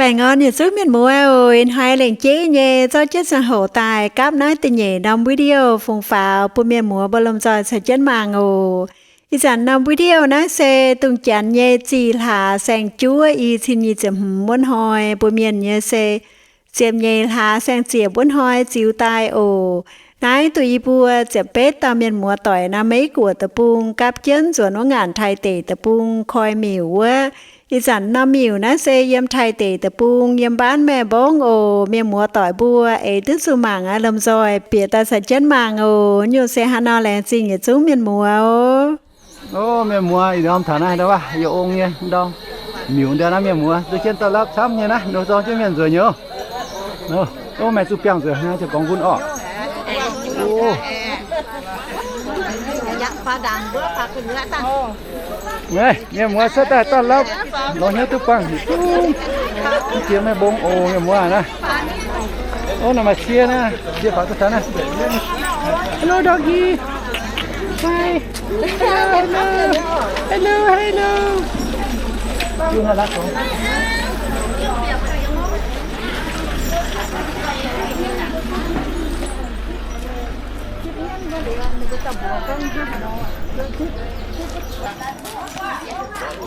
Aengx orn yietc zungv mienh muoz oc, ih hnoi lengc jeiv nyei zorqv jienv ziangh hoc daaih gapv naaiv da'nyeic norm video fungx faaux bun mienh muoz mbuo lomh nzoih caux jienv mangc oc. Ih zanc norm video naaiv se dongh janx nyei zih hlaax saeng-juov i cin nyic ziepc hmz wuov hnoi, mbuo mienh nyei se ziepc nyeic hlaax saeng-ziec wuov hnoi ziux daaih oc. Naaiv dongh yie mbuo ziepc betv dauh mienh muoz doic naaiv Meiv Guoqv deic-bung gapv jienv nzuonx wuov ngaanc Taiv deic deic-bung koi miuc wuov. Ih zanc norm miuc naaiv se yiem Taiv deic deic-bung yiem Mbaanv Mae Mbongv oc. Mienh muoz doic mbuo eix duqv zuqc mangc aqv, lomh nzoih bieqc daaih caux jienv mangc oc. Nyungc se haaix nor, laengz zingh yietc zungv mienh muoz oc. Ov, mienh muoz, ih ndorm taux naaiv ndau wuov, yie ong nyei ndorm, miuc ndau naaiv mienh muoz duqv jienv daaih lopv camv nyei naaiv, nor zorng jienv mienh nzueic nyei oc. Ov, meih zuqc biangh nzueic hnangv, ziouc gorngv nqunv orqc. Ov. Mienh muoz cuotv daaih daaih lopv, lorz hnyouv duqv buangh yietc zungv, mv jiex Mae Mbongv oc, mienh muoz naaiv. Ov, naaiv maaih cie naaiv, cie faaux duqv taux naaiv. Hello, doggy. Hi. Hello, hello. Hello, hello.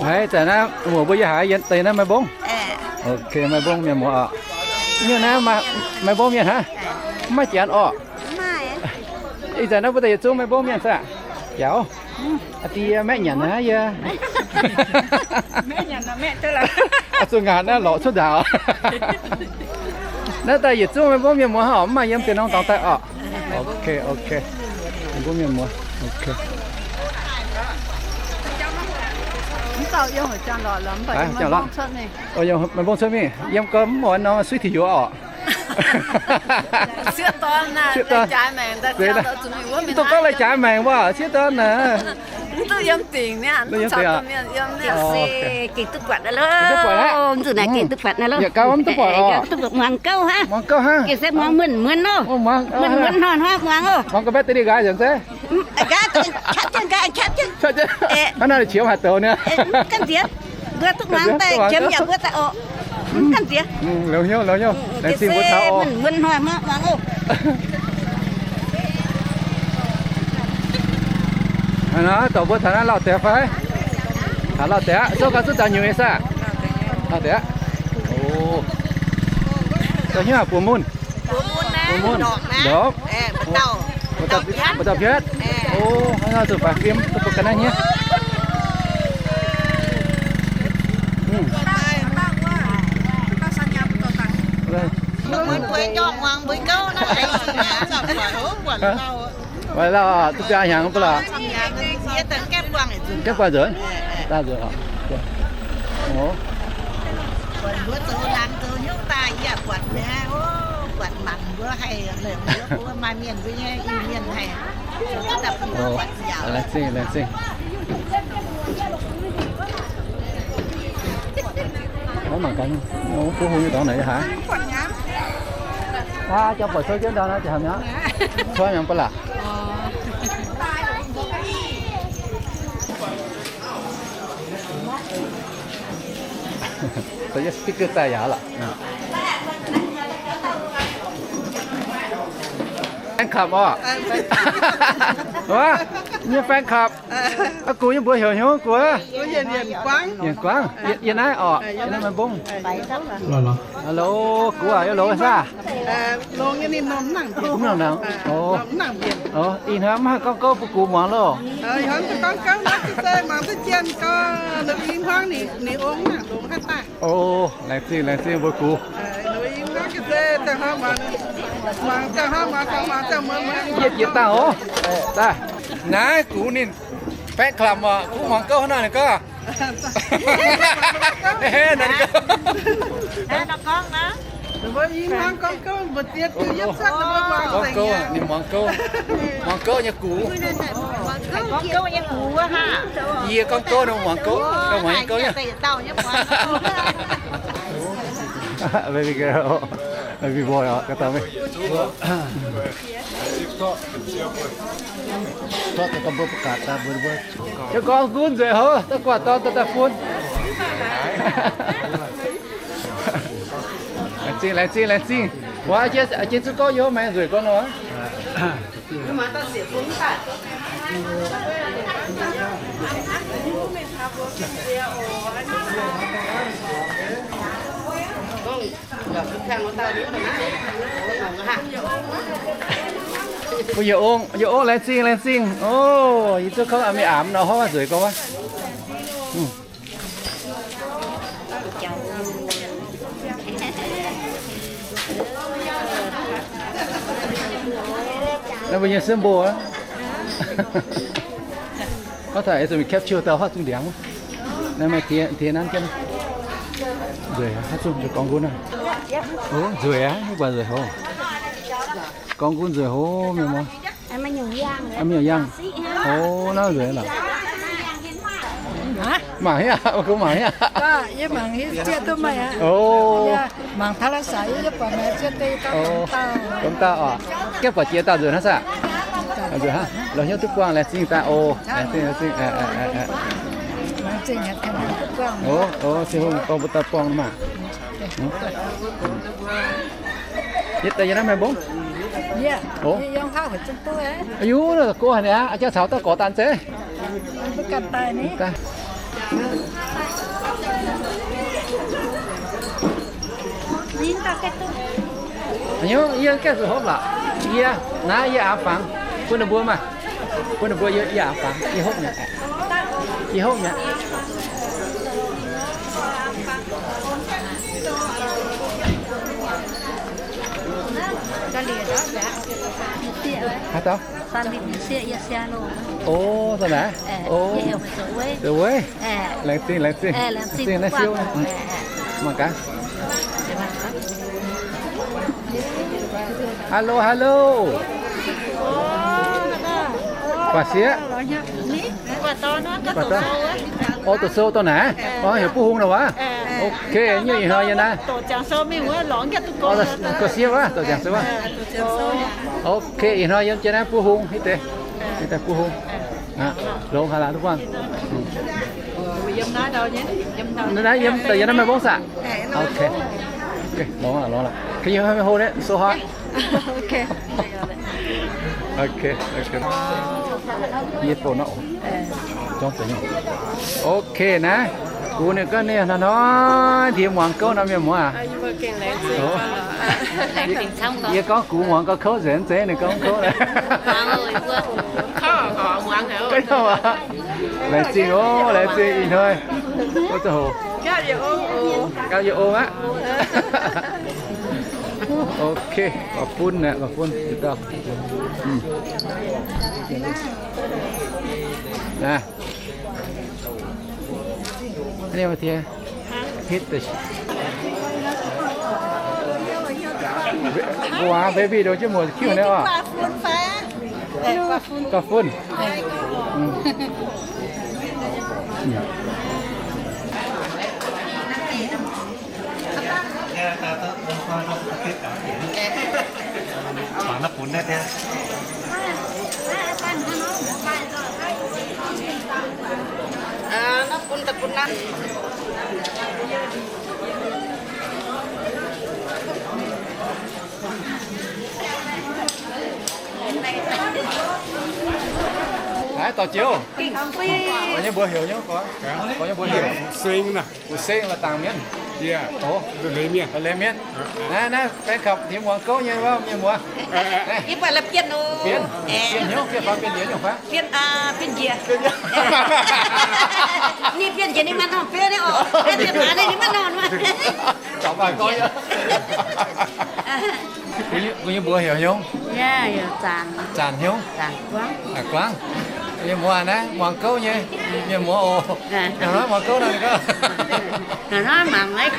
Haiz zanc naaiv muoc mbuo yiem haaix deix naaiv, Mae Mbongv? Ok, Mae Mbongv mienh muoz oc. Nyungc naaiv Mae Mbongv mienh hnangv? Mv maaih Janx orqc? Ih zanc naaiv mbuo daaih yietc zungv Mae Mbongv mienh saah? Jauv. Aa, die maeqv nyanc aqv yie. Aa, zuqc ngaanc naaiv lorqc cuotv ndaangc. Naaiv daaih yietc zungv Mae Mbongv mienh muoz hnangv orqc, mv maaih yiem deix norm dorngx daaih orqc. Ok, ok. Mbuo mienh muoz. Ok. Mae Mbongv cuotv mingh. Yiem gorngv mv muonz nor suiv tih youz orqc. Sieqv dorn, mv dungx gorngv lai-jaaix maengc wuov, sieqv dorn naaic. Gengh duqv buatc aqv. Yietc gau mv duqv buatc orqc. Muangx gouv hnangv. Muangx gouv hnangv. Muonz-muonz nor. Muonz-muonz hnoi-hnoi muangx oc. Muangx ga'batv deix nqaai nzengc se. Hnangv naaiv qiemx haaix douz niaa. Mbuo duqv muangx daaih qiemx yaac mbuo daaih oc. Mv gamh nziex. Laengz zingh mbuo taux oc. Muonz hnoi muangx oc. Aa, dorh mbuo taux naaiv lauh deix fai? Taux lauh deix aqv. Souv gau zuqc zaux nyuiz saah? Lauh deix aqv. O, da'hiuv buoz mun. Buoz mun, ndorqc. Buoz dauh piatv. O, hnangv nor zuqc faix fim, duqv buatc ga'naaiv hniev. Mbuo lauh duqv biaa hnyangx mv baac lorqc. Gaengh buatc nzuonx, daaih nzuonx oc. Laengz zingh, laengz zingh. Mangc gaax, buov hung nyei dorngx naaic yaac haaix. Aa, jangx buatc souv jienv ndau naaiv jaax haaix mi'aqv. Cuotv mi'aqv ba'laqc. Speaker daaih yaac lorqc. Fan club orqc. Nyei fan club. Aa, gux nyei mbuox heuc hnyouv gux. Yienc Guangv. Yie naaiv orqc, yie naaiv Maiv Mbong. Hello, gux aac, yie longx saah? Ih hnoi mv haih gorngv gouv bun gux muangx loh. O, laengz zingh, laengz zingh mbuo gux. Yie jiex dangh oc. Daaih. Naaiv gux ninh fan club oc, kuv muangx gouv hnangv naaiv ninh gorngv. Gorngv gouv, ninh muangx gouv, muangx gouv nyei gux. Yie gorngv gouv, ninh muangx gouv, ninh muangx nyei gouv nyei. Baby girl, baby boy oc, ga'dauh mingh. Jienv gorngv gunv nzengc hov, daaih guaax dorn daaih daaih fun. Zingh, laengz zingh, laengz zingh. Waac, jiex zuqc gorngv yie hopv maaih nzueic gorngv nor. Mbuo yie ong, yie ong, laengz zingh, laengz zingh. O, yie zuqc gorngv mingh aamx nor, hopv nzueic gorngv wuov. Naaiv mbuo nyei symbol aqv. Có thể dùng capture tao phát trung điểm. Naaiv maaih tie, tie nangv jienv. Nzueic, phát trung cho con Gun aqv. Ov, nzueic aqv, mv baac nzueic hov. Con Gun nzueic hov, mienh muoz. Mienh yangh. Ov, naaiv nzueic lorqc. Mangc hiuv, mangc hiuv. Yie mangc hiuv, zieqv duqv meih aqv. Ov. Mangc taux la'sac yie buatc meih zieqv deix gauh domh dauh. Domh dauh oc. Gaengh buatc jiex dauh nzueic hnangv saah? Nzueic hnangv. Lorz hnyouv duqv buangh, laengz zingh daaih oc. Laengz zingh, laengz zingh. Ov, ov, Tin-Hungh dorh mbuo daaih buangh maah. Yie daaih yiem naaiv meih mbong. Aiyo, naaiv go haic aqv, jangx caux dauh gorx daaih zeiv. Aiyo, yie gaengh zuqc hopv lorqc. Yie, naaiv yie aapv fangx, bun ninh mbuo maah. Bun ninh mbuo yie, yie aapv fangx, yie hopv mi'aqv. Yie hopv mi'aqv. Haaix dauh? O, da'naaiv. O, da'wuov. Laengz zingh, laengz zingh. Laengz zingh naaiv siouv. Mangc gaax. Hello, hello. Gu'nguaaz sieqv. O, doqc sou dongh naaiv. O, heuc buv hung nor wuov. Ok, nyei ih hnoi yiem naaiv. Gu'nguaaz sieqv wuov, doqc ziangx sou wuov. Ok, ih hnoi yiem jienv naaiv buv hung hitv deix. Hitv deix buv hung. Longx haic laaix duqv buangh. Naaiv yiem, yiem naaiv meih mbong saah? Ok. Longx laaix, longx laaix. Can you help me hold it so hard? Ok. Ok, ok. Yie bouh nor. Ok naaiv, gux ninh gorngv ninh hnoi-hnoi ndie muangx gouv nor mienh muoz aac. Yie gorngv gux muangx gauh kouv nzengc, zeiz ninh gorngv kouv. Laengz zingh oc, laengz zingh ih hnoi. Gauh yie ong aqv. Ok, mv bun aqv, mv bun. Mbuo baby dongh jienv muoz kiuv naaiv oc. Gauh fun. Naaiv dorh jiouv. Gorx nyei mbuox heuc nyei, gorx nyei mbuox heuc. Seng naaiv. Mbuo seng la'dangc mienh. Leiz mienh. Leiz mienh. Naaiv, naaiv fan club ninh muangx gouv nyei wuov mienh muoz. Yie buatc la'bienv oc. Bienv, bienv hnyouv, bienv faaux, bienv njiec nyungc fai? Bienv, bienv njiec. Ninh bienv njiec ninh maaih norm bienv naaiv oc. Bienv faaux ninh maaih norm. Mbuo nyei mbuox heuc hnyouv. Zanc hnyouv. Guangv. Mienh muoz naaiv muangx gouv nyei. Mienh muoz oc. Hnangv naaiv muangx gouv nor, ninh gorngv. Hnangv naaiv mangc naaiv.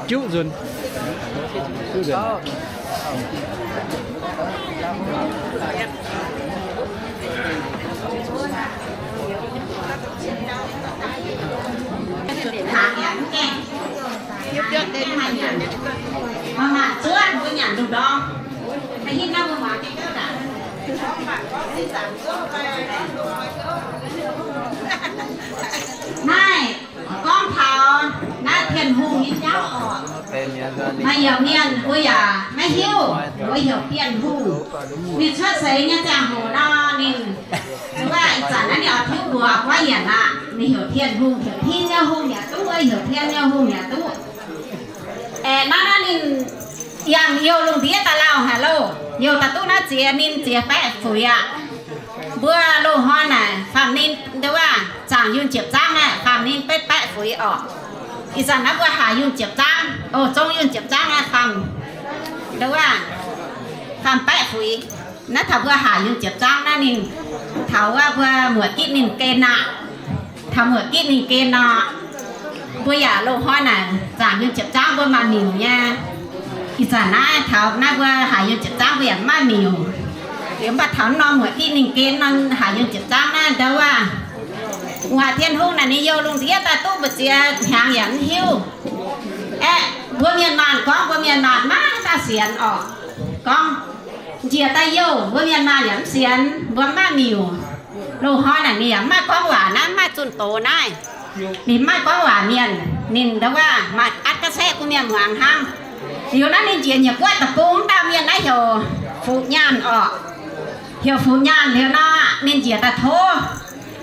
Juqv nzunc. Juqv nzunc. Naaiv gorngv taux naaiv Tin-Hungh nyei jauv oc. Maaih yiemc mienh mbuo yaac maiv hiuv, mbuo heuc Bienh Hungh. Ninh cuotv seix nyei ziangh hoc nor, ninh, wuov, ih zanc naaiv ninh oix tiuv mbuox guaiv yienc aqv. Ninh heuc Tin-Hungh, heuc Tin nyei Hungh yaac duqv, heuc Tin nyei Hungh yaac duqv. Aeqv, naaiv, naaiv ninh yangh youh lungh ndiev daaih lauh haic loh. Youh daaih duqv naaiv ziex, ninh ziex baeqv fuix aqv. Mbuo loz-hnoi naaic faam ninh, nduov, zaangc yunh ziepc zangv naaiv, faam ninh betv baeqv fuix orqc. Ih zanc naaiv mbuo haac yunh ziepc zangv, o, zong yunh ziepc zangv naaiv faam, nduov, faam baeqv fuix. Naaiv taux mbuo haac yunh ziepc zangv naaiv ninh, taux wuov mbuo muoc gitv ninh gen aqv. Taux muoc gitv ninh gen nor, mbuo yaac loz-hnoi naaic zaangc yunh ziepc zangv mbuo maaih miuc nyei. Ih zanc naaiv taux naaiv mbuo haac yunh ziepc zangv mbuo yaac mv maaih miuc. Liuz mv baac taux norm muoc gitv ninh gen nor haac yunh ziepc zangv naaiv, nduov, waac Tin-Hungh naaic ninh youh lungh ndiev daaih duqv mbu'ziex hnyangx yaac mv hiuv. Aeqv, mbuo mienh maanh gorngv mbuo mienh maanh maiv dauh sienx orqc. Gorngv njiec daaih youh mbuo mienh maanh yaac mv sienx, mbuo mv maaih miuc. Loz-hnoi naaic ninh yaac mv maaih gorngv waac naaiv, mv maaih zunh doz naaiv. Ninh mv maaih gorngv waac mienh, ninh, nduov, waac maaih atv ga'saeqv bun mienh muangx hnangv. Liuz naaiv ninh njiec nyiec guoqv deic-bung, dauh mienh naaiv heuc Fuqv Nyaanh orqc. Heuc Fuqv Nyaanh liuz nor, ninh njiec daaih tov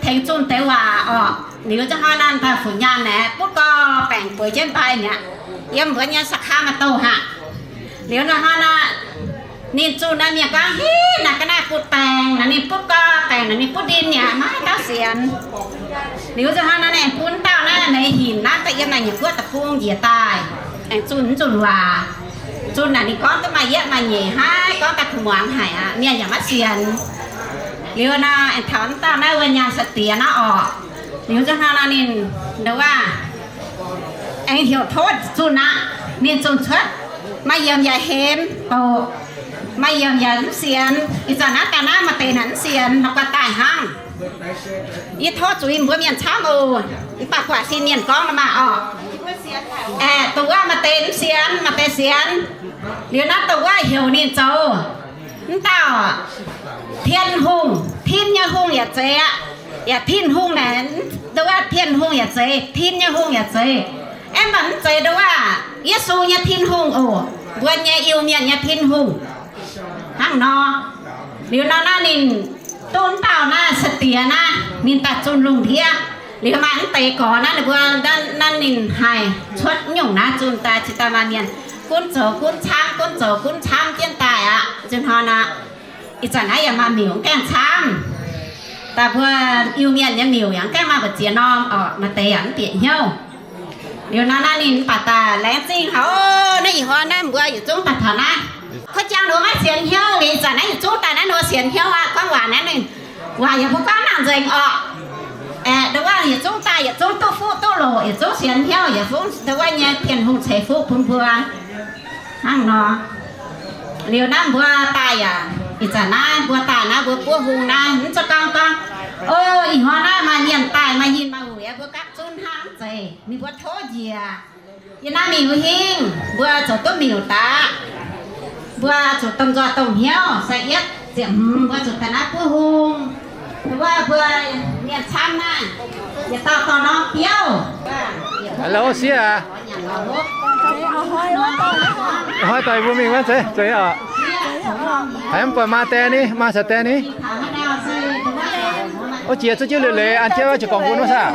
tengx zunh deix waac orqc. Liuz za'hnoi naaiv dauh Fuqv Nyaanh naaic butv gorx baengc bueix jienv mbai mi'aqv, yiem mbuo nyei Sacramento hnangv. Liuz nor hnoi nor, ninh zunh naaiv mienh gorngv, Hiv, naaiv ga'naaiv butv baengc, naaiv ninh butv gorx baengc, naaiv ninh butv ndin mi'aqv, maiv dauh sienx. Liuz za'hnoi naaiv aengx bun dauh naaiv meix hinc naaiv daaih yiem naaiv nyiec guoqv deic-bung njiec daaih, aengx zunh mv zunh waac. Zunh naaic ninh gorngv duqv maaih yietv maaih nyeic hnangv, gorngv daaih kuh muangx haic aqv, mienh yaac maiv sienx. Liuz nor aengx taux mv dauh naaiv wuov Nyaanh Sai-Diex naaiv orqc. Liuz za'hnoi nor ninh, nduov, waac aengx heuc tov zunh aqv. Ninh zunh cuotv, maaih yiemc yaac henx doqc, maaih yiemc yaac mv sienx. Ih zanc naaiv daaih naaiv maaih deix naaic mv sienx, nor guai daaih hnangv. Yie tov zuiz mbuo mienh camv oc. Mv baac guaaic sin mienh gorngv nor maah orqc. Aeqv, dongh wuov maaih deix mv sienx, maaih deix sienx. Liuz naaiv dongh wuov heuc ninh zoux mv dauh Tin-Hungh, Tin nyei Hungh yaac zeiz aqv. Yaac Tin-Hungh naaic, nduov, waac Tin-Hungh yaac zeiz, Tin nyei Hungh yaac zeiz. Aeqv, mv baac mv zeiz nduov, waac Yesu nyei Tin-Hungh oc, mbuo nyei Iu-Mienh nyei Tin-Hungh hnangv nor. Liuz nor naaiv ninh duqv mv dauh naaiv Sai-Diex naaiv, ninh daaih zunh lungh ndiev. Liuz maaih mv deix gorx naaiv, ninh mbuo naaiv ninh haih cuotv nyungc naaiv zunh daaih, cingx daaih maaih mienh gunv zoux gunv camv, gunv zoux gunv camv jienv daaih aqv. Zunh hnoi nor, ih zanc naaiv yaac maaih miuc mv gaengh camv. Daaih mbuo Iu-Mienh nyei miuc yaac mv gaengh maaih mbu'ziex norm orqc, maaih deix yaac mv bieqc hnyouv. Liuz nor naaiv ninh mv baac daaih laengz zingh haic oc. Naaiv ih hnoi naaiv mbuo yietc zungv daaih taux naaiv, kuv jangx nor maiv sienx hnyouv. Liuz ih zanc naaiv yietc zungv daaih naaiv nor sienx hnyouv aqv. Gorngv waac naaiv ninh, waac yaac mbuo gorngv nangc nzengc orqc. Aeqv, nduov, waac yietc zungv daaih yietc zungv duqv fuqv duqv loc, yietc zungv sienx hnyouv, yietc zungv nduov, waac nyei Tin-Hungh ceix fuqv bun mbuo hnangv nor. Liuz naaiv mbuo daaih yaac, ih zanc naaiv mbuo daaih naaiv mbuo buov hung naaiv mv zeiz gorngv gorngv, o, ih hnoi naaiv maaih mienh daaih maaih hingh maaih wuic, mbuo gapv zunv hnangv mv zeiz. Ninh mbuo tov njiec. Yiem naaiv miuc hingh mbuo zoux duqv miuc daaih, mbuo zuqc domh nzoih domh hnyouv, sai yietv ziepc hmz mbuo zuqc daaih naaiv buov hung. Wuov mbuo mienh camv naaiv, yietc dauh dorh norm biouv. Hello, sieqv aac. Hnoi doic mbuo mingh wuov zeiz, zeiz oc. Haiz mv buatc maa die ni, maa caux die ni. O jiex zuqv jienv leiz-leiz an jienv jiez gorngv bun wuov saah?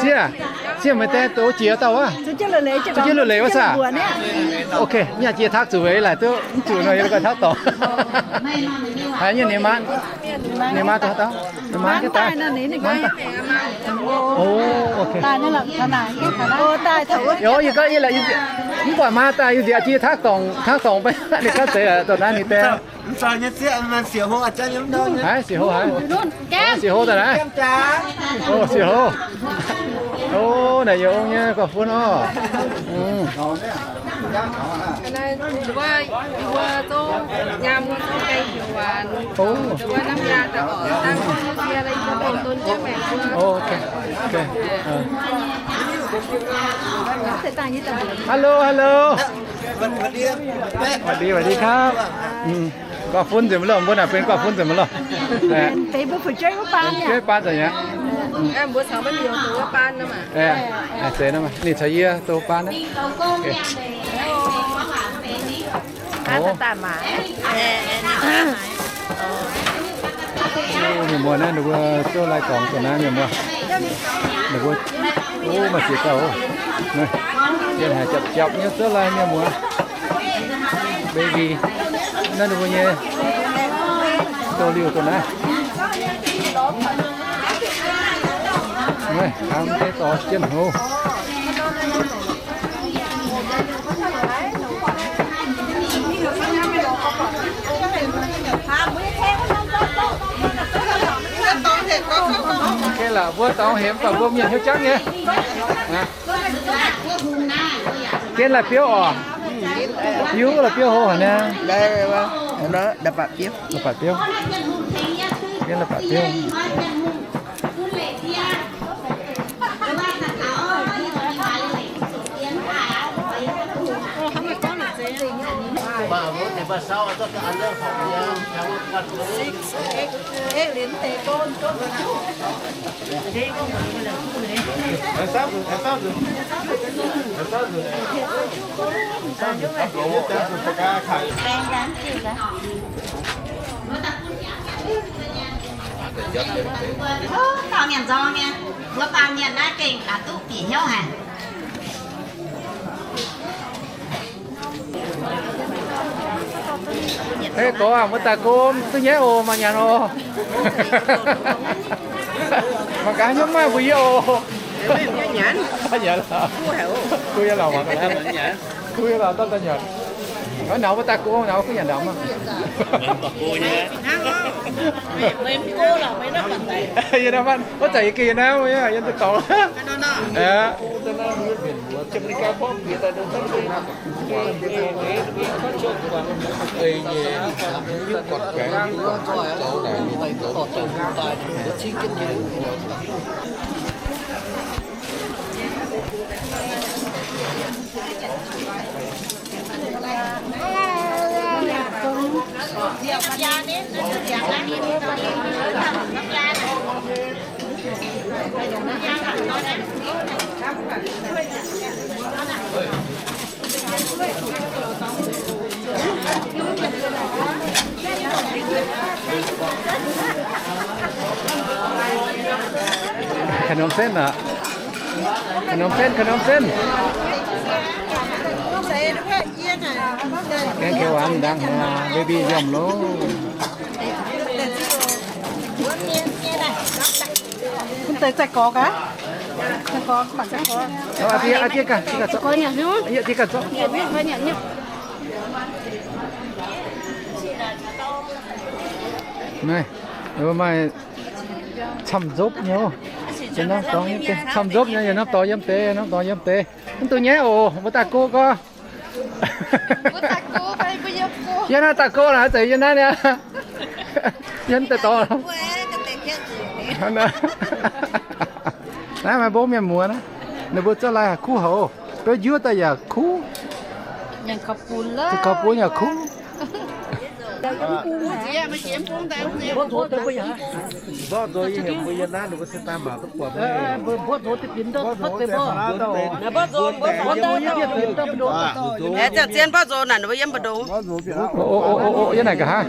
Sieqv, sieqv meih die o jiex dauh wuov. Zuqv jienv leiz-leiz wuov saah? Ok, nyaah jiex taakv zuqc weic laaic duqv mv zuqc nor yie ganh taakv dorngc. Haiz nyei ninh maa, ninh maa dauh dauh, ninh maa jienv daaih. O, ok. Yie gorngv yie laaic mv buatc maa daaih, yie nzieqc jiex taakv dorngc, taakv dorngc beiv ninh gapv zeiz dorh naaiv ninh die. Haiz siec houv haiz. Siec houv daaih naaiv. O, siec houv. O, naaic yie ong nyei gorngv fun oc. O, ok, ok. Hello, hello. สวัสดี สวัสดีครับ อืม gu'nguaaz-fun nzengc maiv loh, mbuo naaic benx gu'nguaaz-fun nzengc maiv loh. Benx mbuo fu'jueiv wuov baan, fu'jueiv baan nzengc aqv. Mbuo caux mbuo liouh dongh wuov baan nor maah. Ninh caux yie dongh baan aqv. Mienh muoz naaiv ninh mbuo zouv lai dorngx dongh naaiv, mienh muoz. Ninh mbuo, o, maaih ziex dauh oc. Yiem haaix japc japc nyei zouv lai, mienh muoz. Baby, naaiv ninh mbuo nyei douz-liuh dongh naaiv. Naaiv hnangv deix dorh jienv hnyouv. Mv gaengh la'buo dorngx hemx baac mbuo mienh hnyouv jangv nyei. Gen la'biouv oc. Biuv la'biouv hlo haic niaa. La'biouv. Gen la'biouv. Dauh mienh nzorng nyei, wuov baamh mienh naaiv gengh gaax duqv bieqc hnyouv haic. Eix gorx aah, mbuo daaih go duqv nyaiv oc, maaih nyanc oc. Mangc gaax haaix nyungc maaih mbuox yie oc. Kuv yie lauh, kuv yie lauh, daaih nyanc. Nauz mbuo daaih go, nauz kuv nyanc ndaamv maah. Yie naaiv, wuov zanc yie gengh yie naaiv, yie dorngx. Khải nấm sên aqv. Khải nấm sên, khải nấm sên. Keng kêu ăn đang baby yom lô. Mv deix zaih gorx gaax. Zaih gorx, mangc zaih gorx. Aa, diev, aa, diev ganh, diev ganh zorqv. Naaiv, maaih camv nzopv nyei. Camv nzopv nyei, yiem norm dorngx yiem deix, norm dorngx yiem deix. Mv duqv nyaiv oc, mbuo daaih go gorx. Yie naaiv daaih go naaic, zeiz yie naaiv niaa. Yie daaih dorngx. Naaiv maaih mbong mienh muoz naaiv. Ninh mbuo zouv lai haic kuv haic oc. Beuv njuov daaih yaac kuv. Kaux bun yaac kuv. Aengx ziangh zien mborqv nzox naaic ninh mbuo yiem mbu'ndongx. Yiem naaic nqa'haav.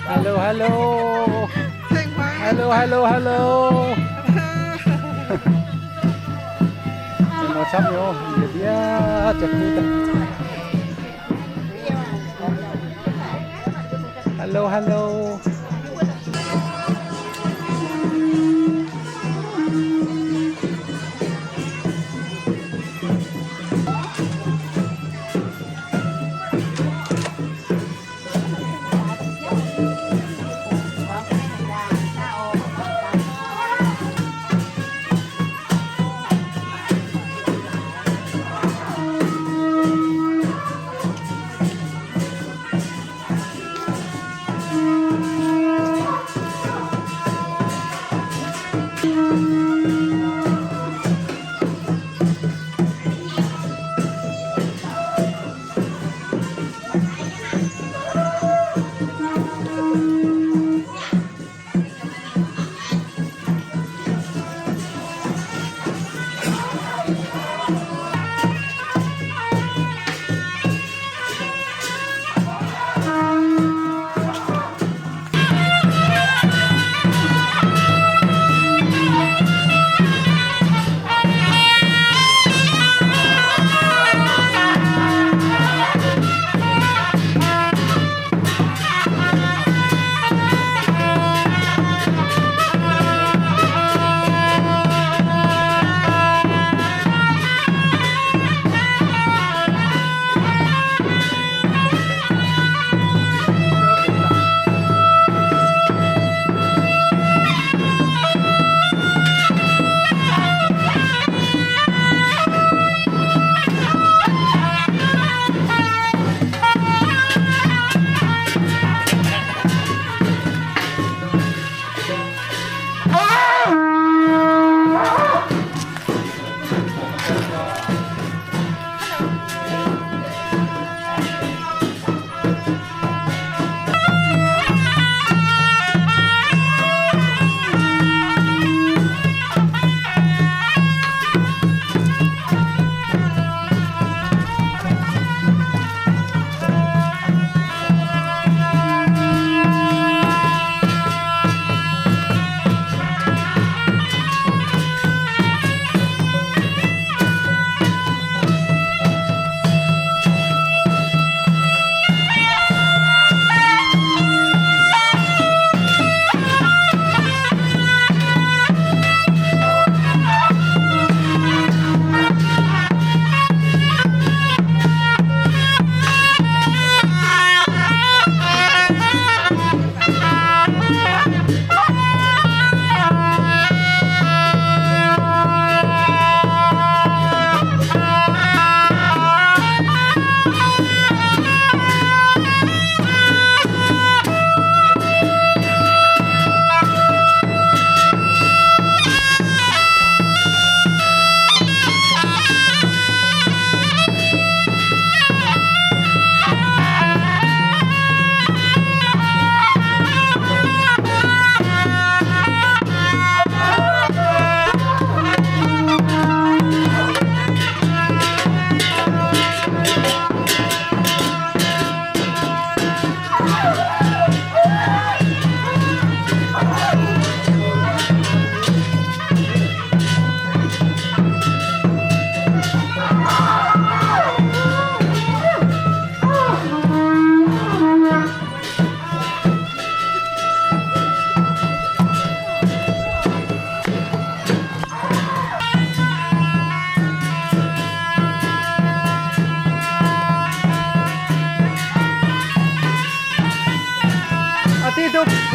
Hello, hello. Hello, hello, hello. Hello, hello.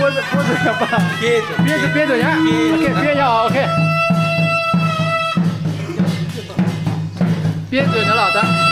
Biei nzunc, biei nzunc aqv. Ok, biei nyei oc, ok. Biei nzunc nyei lorqc daaih.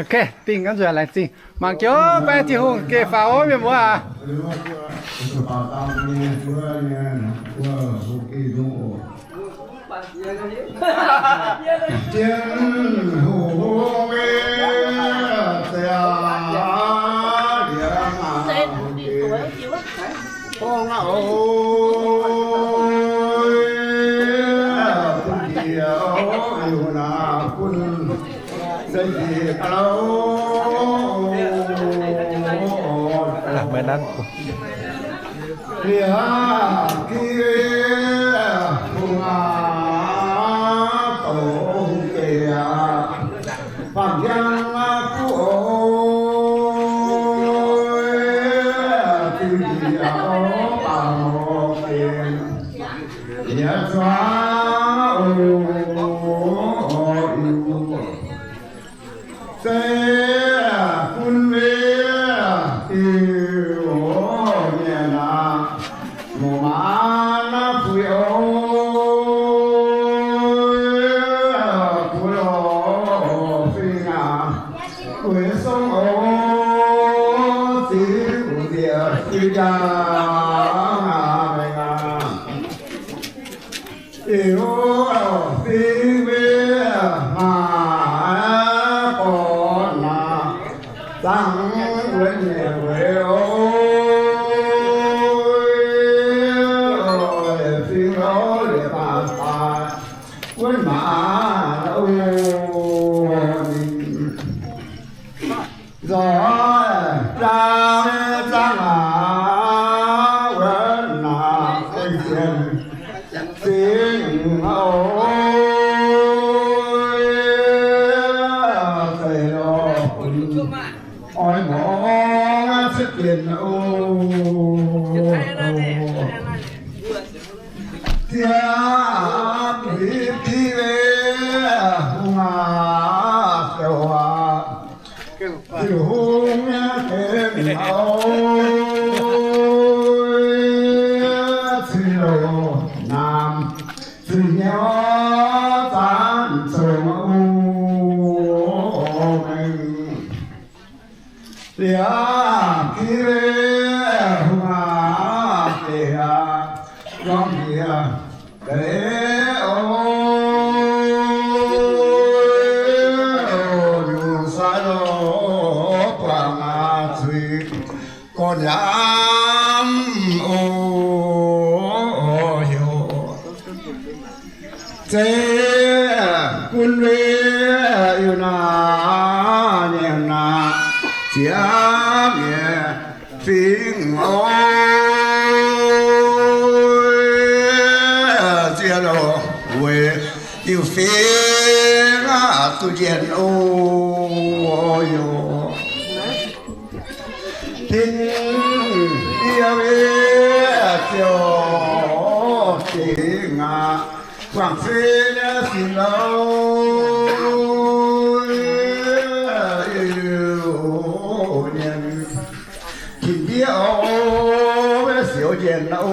Ok, dingh hnangv nzueic laengz zingh. Mangc joux baeng Tin-Hungh geh faaux ov, mienh muoz aac. Zeiv bun mienh diuh nyei naaic, muoz-maanc naaiv puix oc. Kuv lorz fingx aac, gueix song oc, ziux nzieqc diuh jaax aac, mengh aac. Iu fingx mienh maaih borqc naaic, zangx wuonx nyei weic oc. Fingx oc, liepc baac daaih wuonx maac oc. Ninh nzoih jaa zangx aac, wuonx naaic gengh sienx fingx oc. Zeiz lorh bun oix muangx cuotv dienh oc. Ziangh Tin-Hungh aac, ziouc hungh nyei gengh oc. Cing-ndoh naamh zuqc hnyouv zanc zongc oc. Liangx Tin-Hungh aac, deic aac, zorngv njiec deix oc. Nyungc sai lorh buangh zuiz gorn yaac oc. Zeiv bun mienh diuh naaic, nyiemc naaic, ziex nyeic fingx oc. Ziex lorh weic diuh fingx aac duqv njien oc. Tin Diex, ziouc fingx aac, guangc fingx nyei sin-louc, Iu-Mienh, Tin Diex oc, siouc njien oc.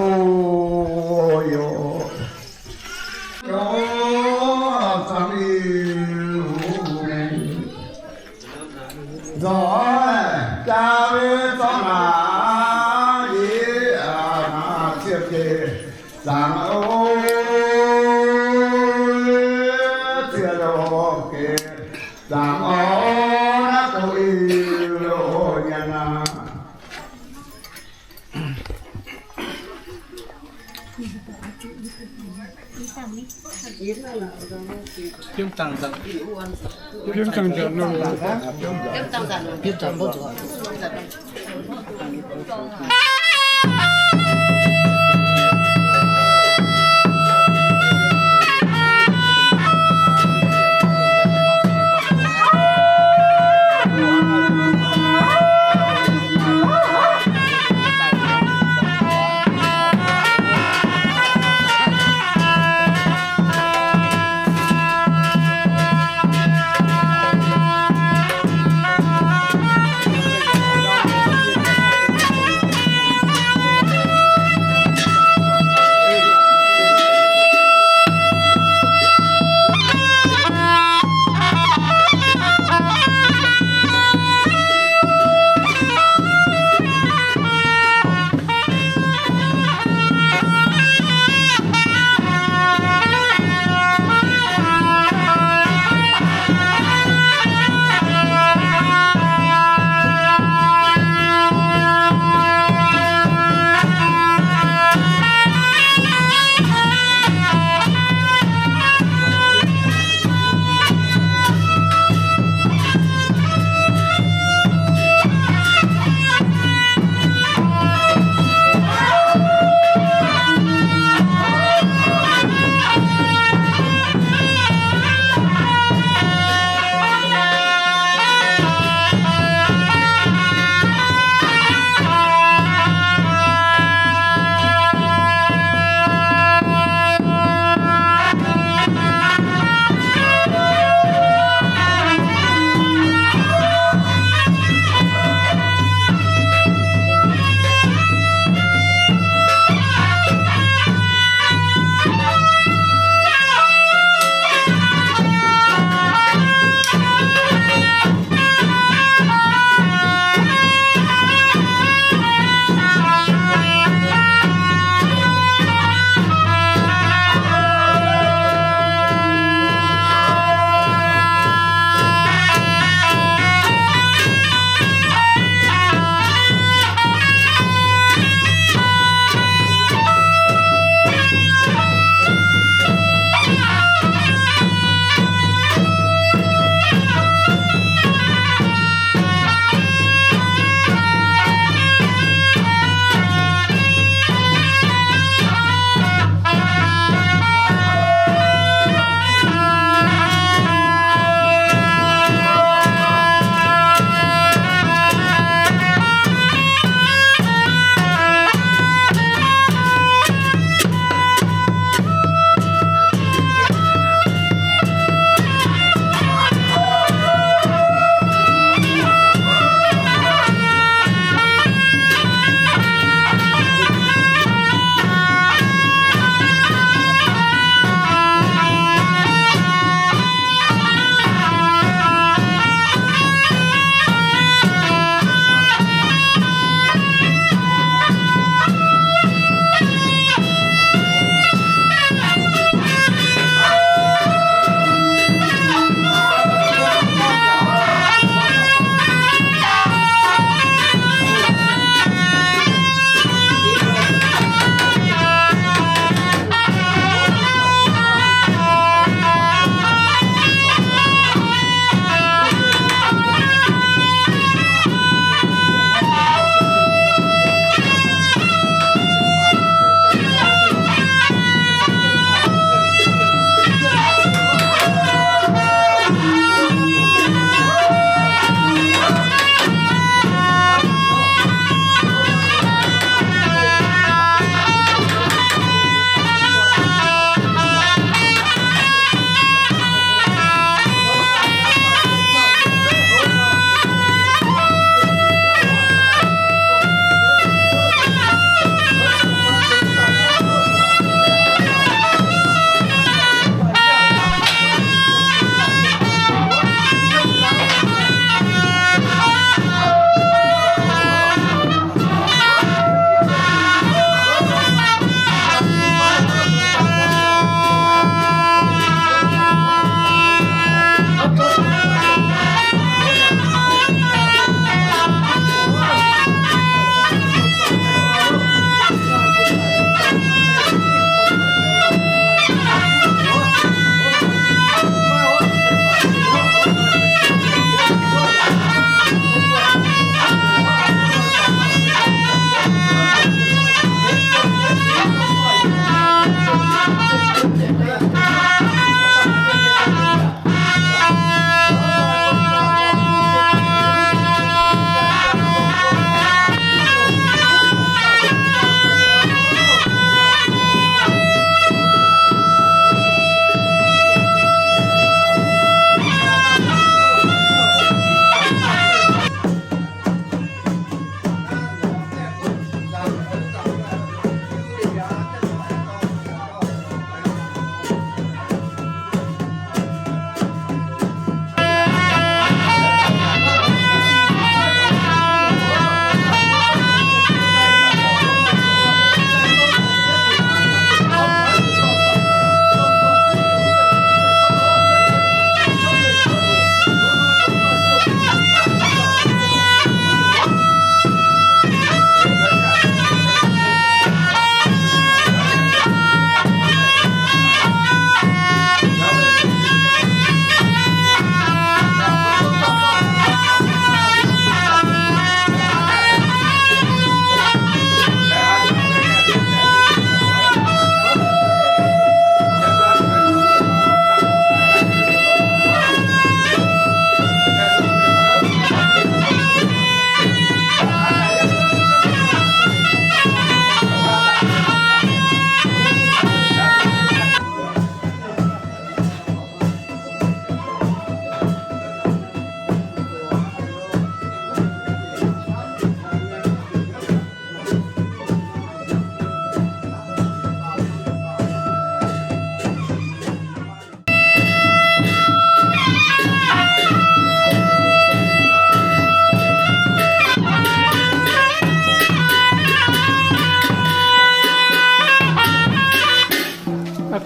Nzoih jaa zorqv naaic, yie aac, naaic ziepc geh zaangc oc, ziepc lorh geh zaangc oc, naaiv douz Iu-Mienh aac.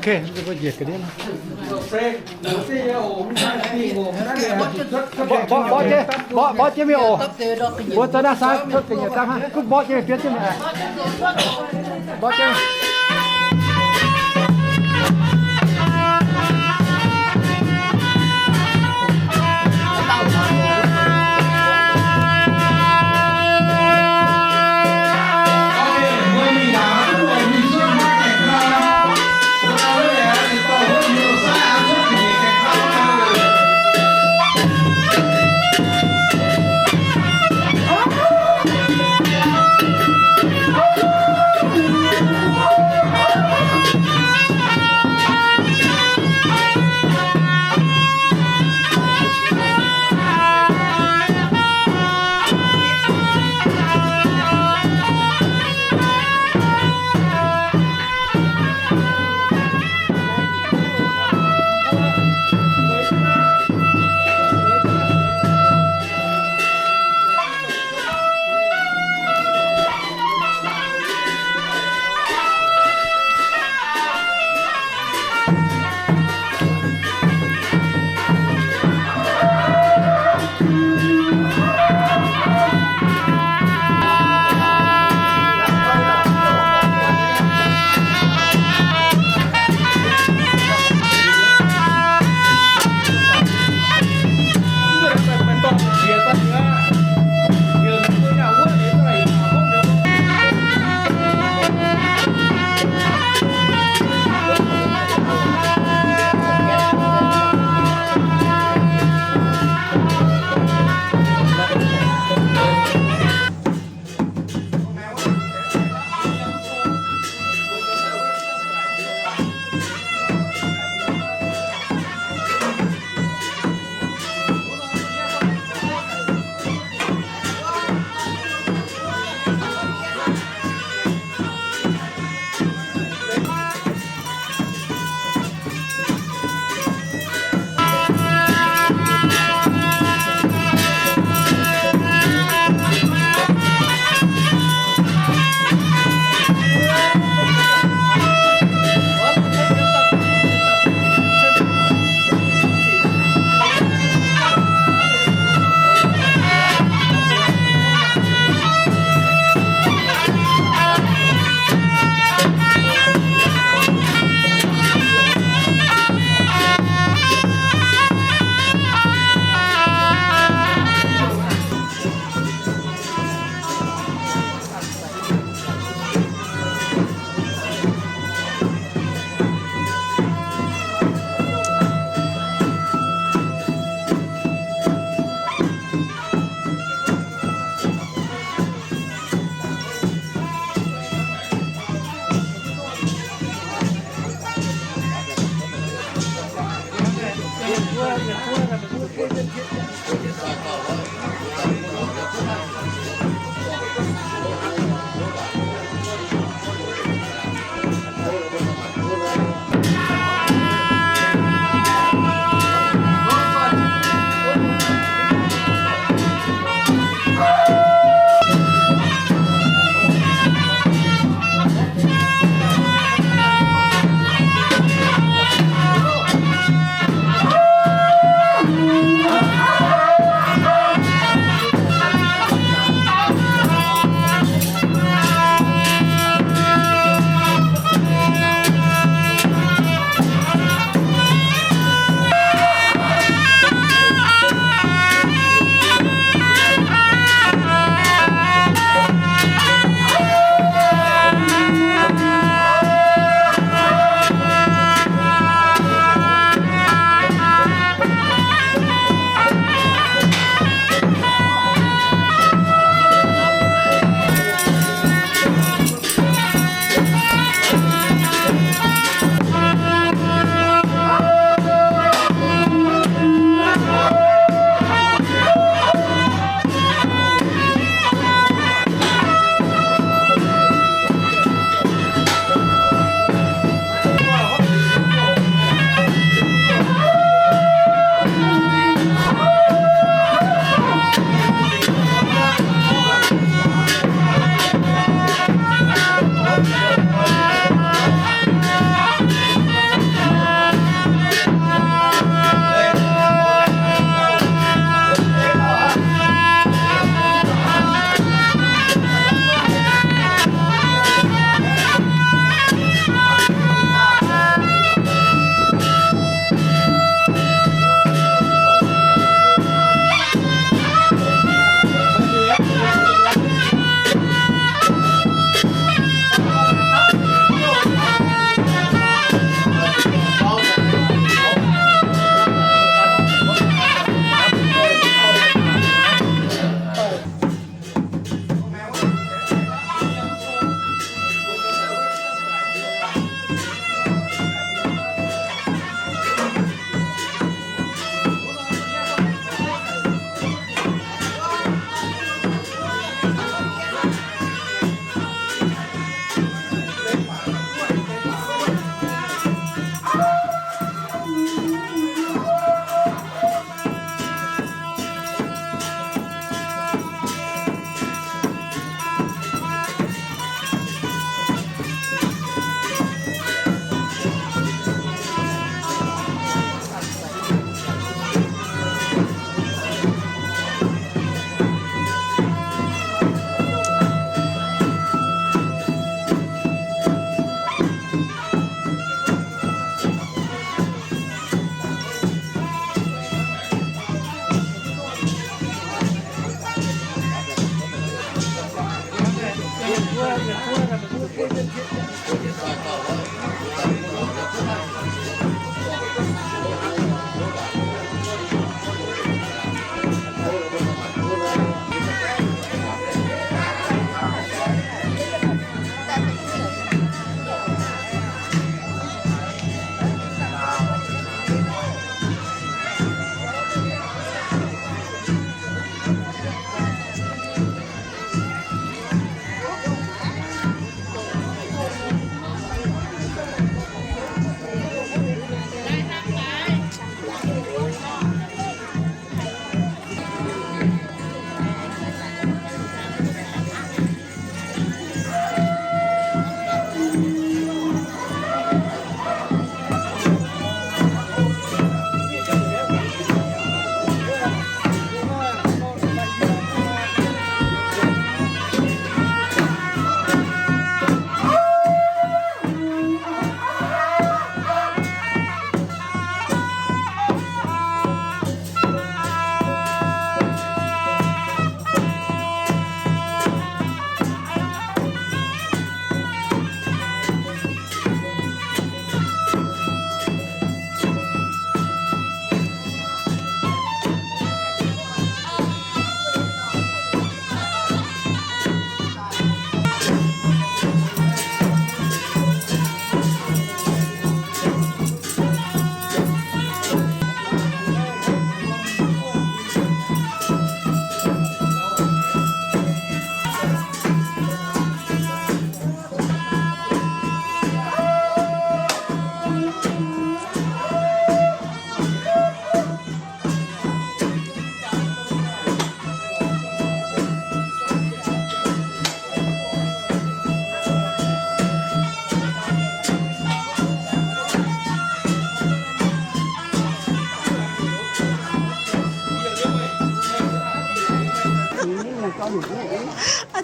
Mborqv, mborqv jienv, mborqv, mborqv jienv mingh oc. Mbuo za'naaiv saaiv cuotv ga'nyiec dangh hnangv, gunv mborqv jienv mingh, bienv jienv mingh. Mborqv jienv.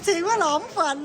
Cingx wuov lorz mv buatc.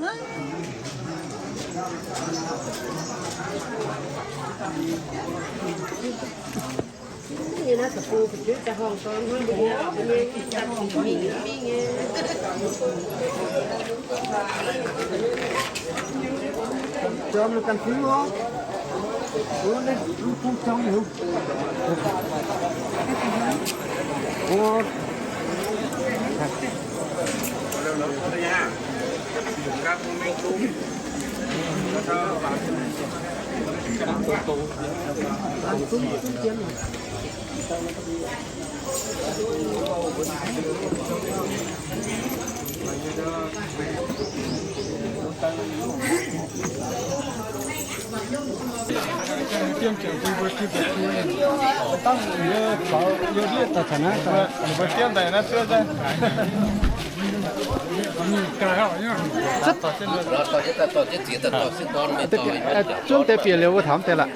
Zunv deix bieqc liuz wuov taux deix lorqc.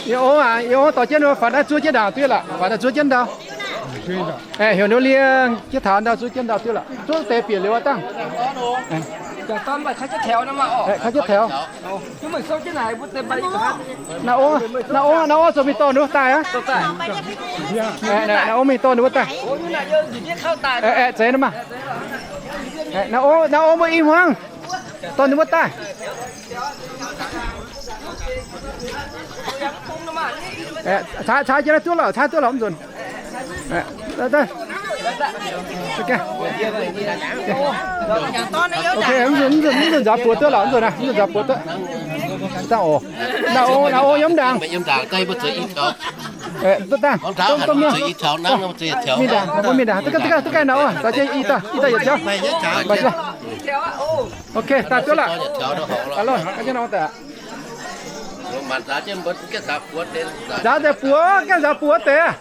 Yie ov, yie ov dorh jienv wuov faaux naaiv zuov jienv ndaangc diuv lorqc, faaux naaiv zuov jienv ndau. Aeqv, heuc ninh lienh jienv taux ndau zuov jienv ndau diuv lorqc. Zunv deix bieqc liuz wuov dangh. Aeqv, kaav jienv taux. Naaiv ov, naaiv ov, naaiv ov zoux mingh dorh ninh wuov daaih aqv. Naaiv ov mingh dorh ninh wuov daaih. Aeqv, aeqv, zeiz nor maah. Naaiv ov, naaiv ov mbuo i hmuangv dorh ninh wuov daaih. Caa, caa jienv naaiv duqv lorqc, caa duqv lorqc mv nzunc. Ok, mv nzunc, mv nzunc, mv nzunc nzaaux buoz duqv lorqc, mv nzunc aqv, mv nzunc nzaaux buoz duqv. Dangh oc. Naaiv ov, naaiv ov yiem ndaangc. Duqv dangh. Mingh ndaangc, mbuo mingh ndaangc. Duqv gaengh, duqv gaengh, duqv gaengh naaiv ov, nzaaux jienv i dauh, i dauh yietc jauv. Ok, daaih duqv lorqc. Alo, jienv nor daaih. Nzaaux deix buoz, gaengh nzaaux buoz deix.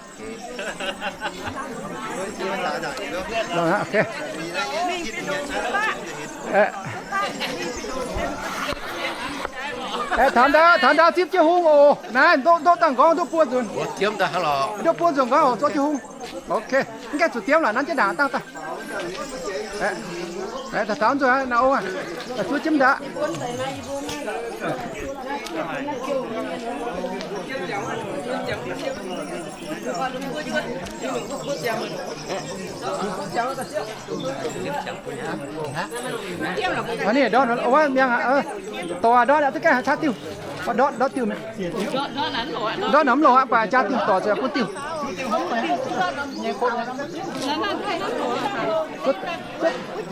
Taux ndau, taux ndau zipv jienv hung oc. Naaiv ndoqv, ndoqv dangh nqorngv ndoqv buo nzunc. Ndoqv buo nzunc nqorngv oc, zorqv jienv hung. Ok, mv gaengh zuqc diemv lorqc, nanv jienv ndaangc dangh daaih. Taux nzunc naaiv ov, zuov jienv ndaangc. Aa, ninh ndortv wuov miangh aqv, dorh ndortv aqv, duqv gaengh caqv diuh, ndortv, ndortv diuh mi'aqv. Ndortv naaic mv longc aqv, baac jaa diuh dorc ziouc bun diuh.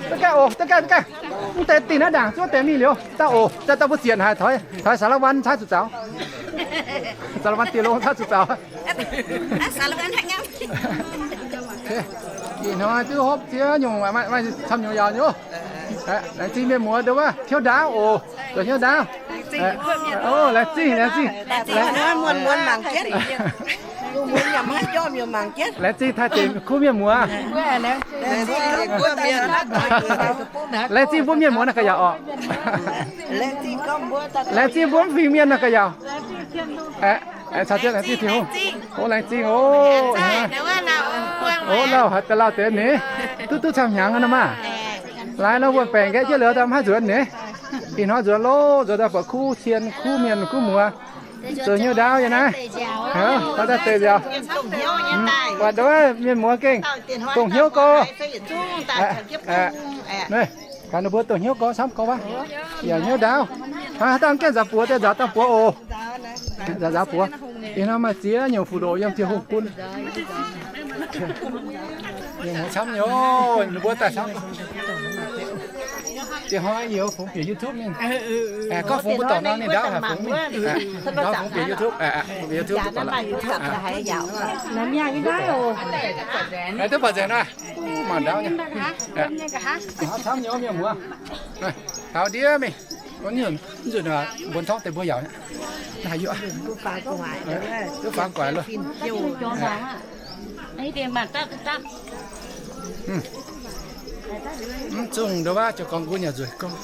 Duqv gaengh oc, duqv gaengh, duqv gaengh. Mv deix dingh naaiv ndaangc zuov deix mingh liuz, daaih oc, daaih, daaih mbuo zienc haic, taux, taux สารวัตร caaiv zuqc zaux. สารวัตร dieh longx caaiv zuqc zaux. Ih hnoi duqv hopv ziex nyungc, maaih camv nyungc yaauc nyei. Laengz zingh mienh muoz nduov wuov tiuv ndaauv oc, zoux hnyouv ndaauv. Laengz zingh, laengz zingh. Laengz zingh taaih dingc kuv mienh muoz. Laengz zingh mbuo mienh muoz naaiv ga'yaauc oc. Laengz zingh mbuo mv fingx mienh naaiv ga'yaauc. Caux jienv laengz zingh Tin-Hungh. Ov, laengz zingh oc. Ov, lauh haaix deix lauh deix ninh. Duqv duqv camv hnyangx nor maah. Laaix nor wuonh baengc nqaeqv jienv liuz daaih mv haih nzuonx ninh. Ih hnoi nzuonx loh, nzuonx daaih buatc kuv cien, kuv mienh, kuv muoz. Zoux hnyouv ndaauv yiem naaiv. Daaih deix nziaauc. Buatc nduov mienh muoz gengh dongh hnyouv gorx. Gaax ninh mbuo dongh hnyouv gorx camv gorx wuov. Yaac hnyouv ndaauv. Haaix dauh gaengh nzaaux buoz deix nzaaux dangh buoz oc. Nzaaux nzaaux buoz. Ih hnoi maaih ziex nyungc fuqv-doqc yiem Tin-Hungh bun. Mienh muoz camv nyei, ninh mbuo daaih camv. Diex hnoi yie fungx bieqc YouTube mingh. Gorngv fungx mbuo dorngc nor ninh ndaauv haic fungx mingh. Ndaauv fungx bieqc YouTube, fungx bieqc YouTube duqv baac lorqc. Duqv baac nzengc naaiv. Mangc ndaauv nyei. Camv nyei mienh muoz. Taux ndiev mingh. Mv nzunc mbuonx torngv deix mbuo yaac haaix yuoqv. Duqv faaux guaix loh. Mv zungh nduov wuov ziouc gorngv nqu nyei nzueic gorngv.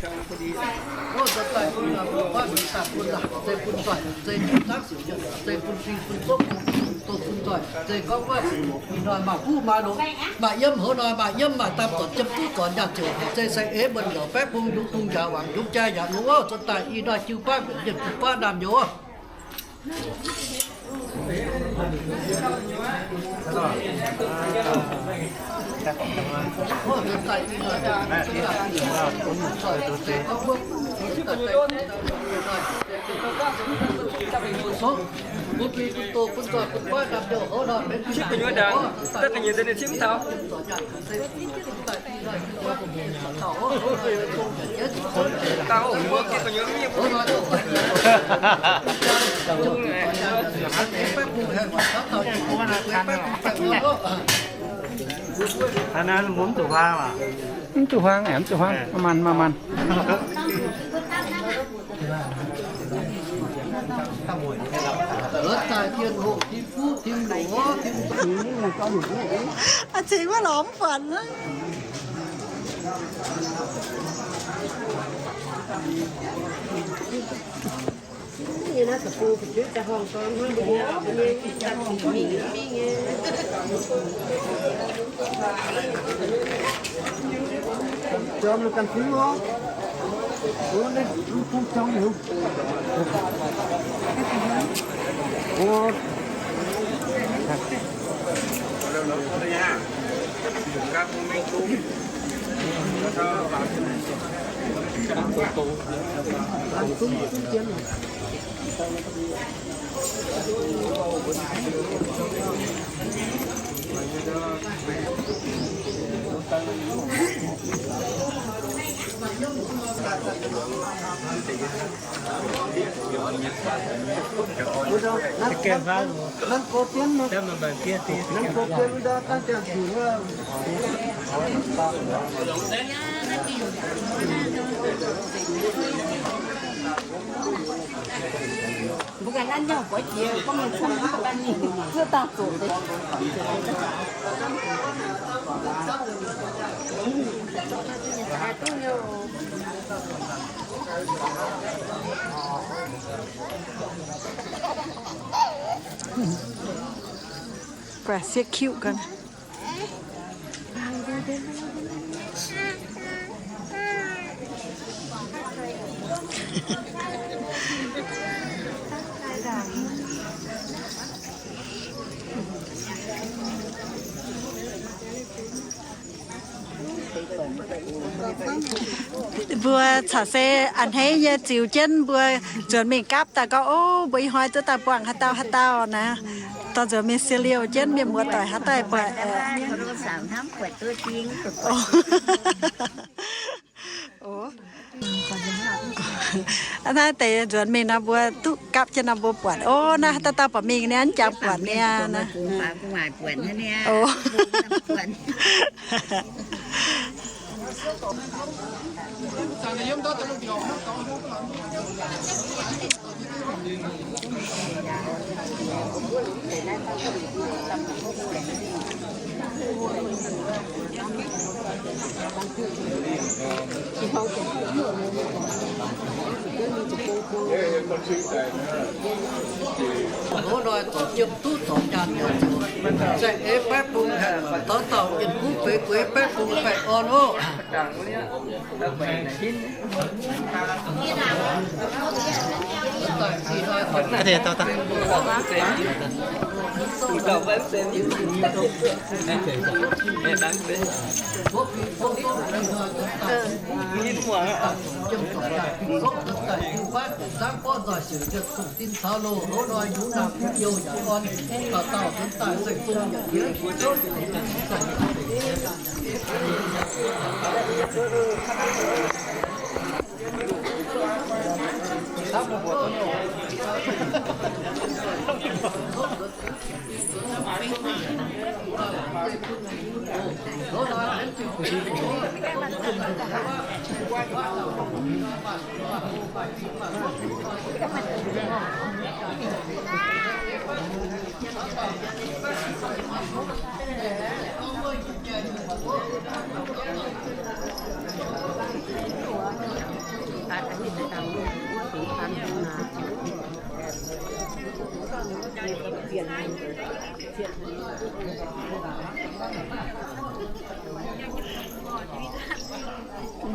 Wuov nzuonx daaih bun, bun guaatv mingh daaih bun laangc, zeiz bun nzoih, zeiz bun zaangv siouc nyei, zeiz bun fing bun zopv, bun doh bun nzoih, zeiz gorngv wuov ih hnoi maaih huv maaih longx, maaih yiem, hoz hnoi maaih yiem, maaih daan zornc, jiem duqv zornc, nyaah ziouc zeiz saeng-eix muonc yaac baeqv bung, yungz bung yaac wangc, yungz jaa yaac longx oc. Nzuonx daaih ih hnoi jiu baav mbienc mienh jiu baav naamh nyouz oc. Sipv gu'nyuoz ndaangc, daaih gu'nyuoz daaih ninh cimv taux. Mv zuqc huaang aqv, mv zuqc huaang, mv zuqc huaang, maaih maanh, maaih maanh. A'cingx wuov lorz mv buatc. Mbuo ganh naaiv nyauh goiv jiex, gorngv mienh cong mv baac ganh mingh zuov dangh zoqc deix. Baac sieqv kiuv ganh. Mbuo caux se a'hneiv nyei ziux jienv mbuo nzuonx mingh gapv daaih gorngv, ov, mbuo ih hnoi duqv daaih buangh haaix dauh haaix dauh naaic. Dorh nzuonx mingh siou liouh jienv mienh muoz doic haaix dauh buatc. Naaiv deix nzuonx mingh nor mbuo duqv gapv jienv nor mbuo buatc. Ov, naaiv haaix dauh dauh baac mingh niaa, jangx buatc niaa. Ov, hnoi zorc yiem duqv zorc nyaanh nyei ziouc, zaeng eix baeqv bung haengh, taux dauh yienh kuv feix bueix baeqv bung baengh orn oc.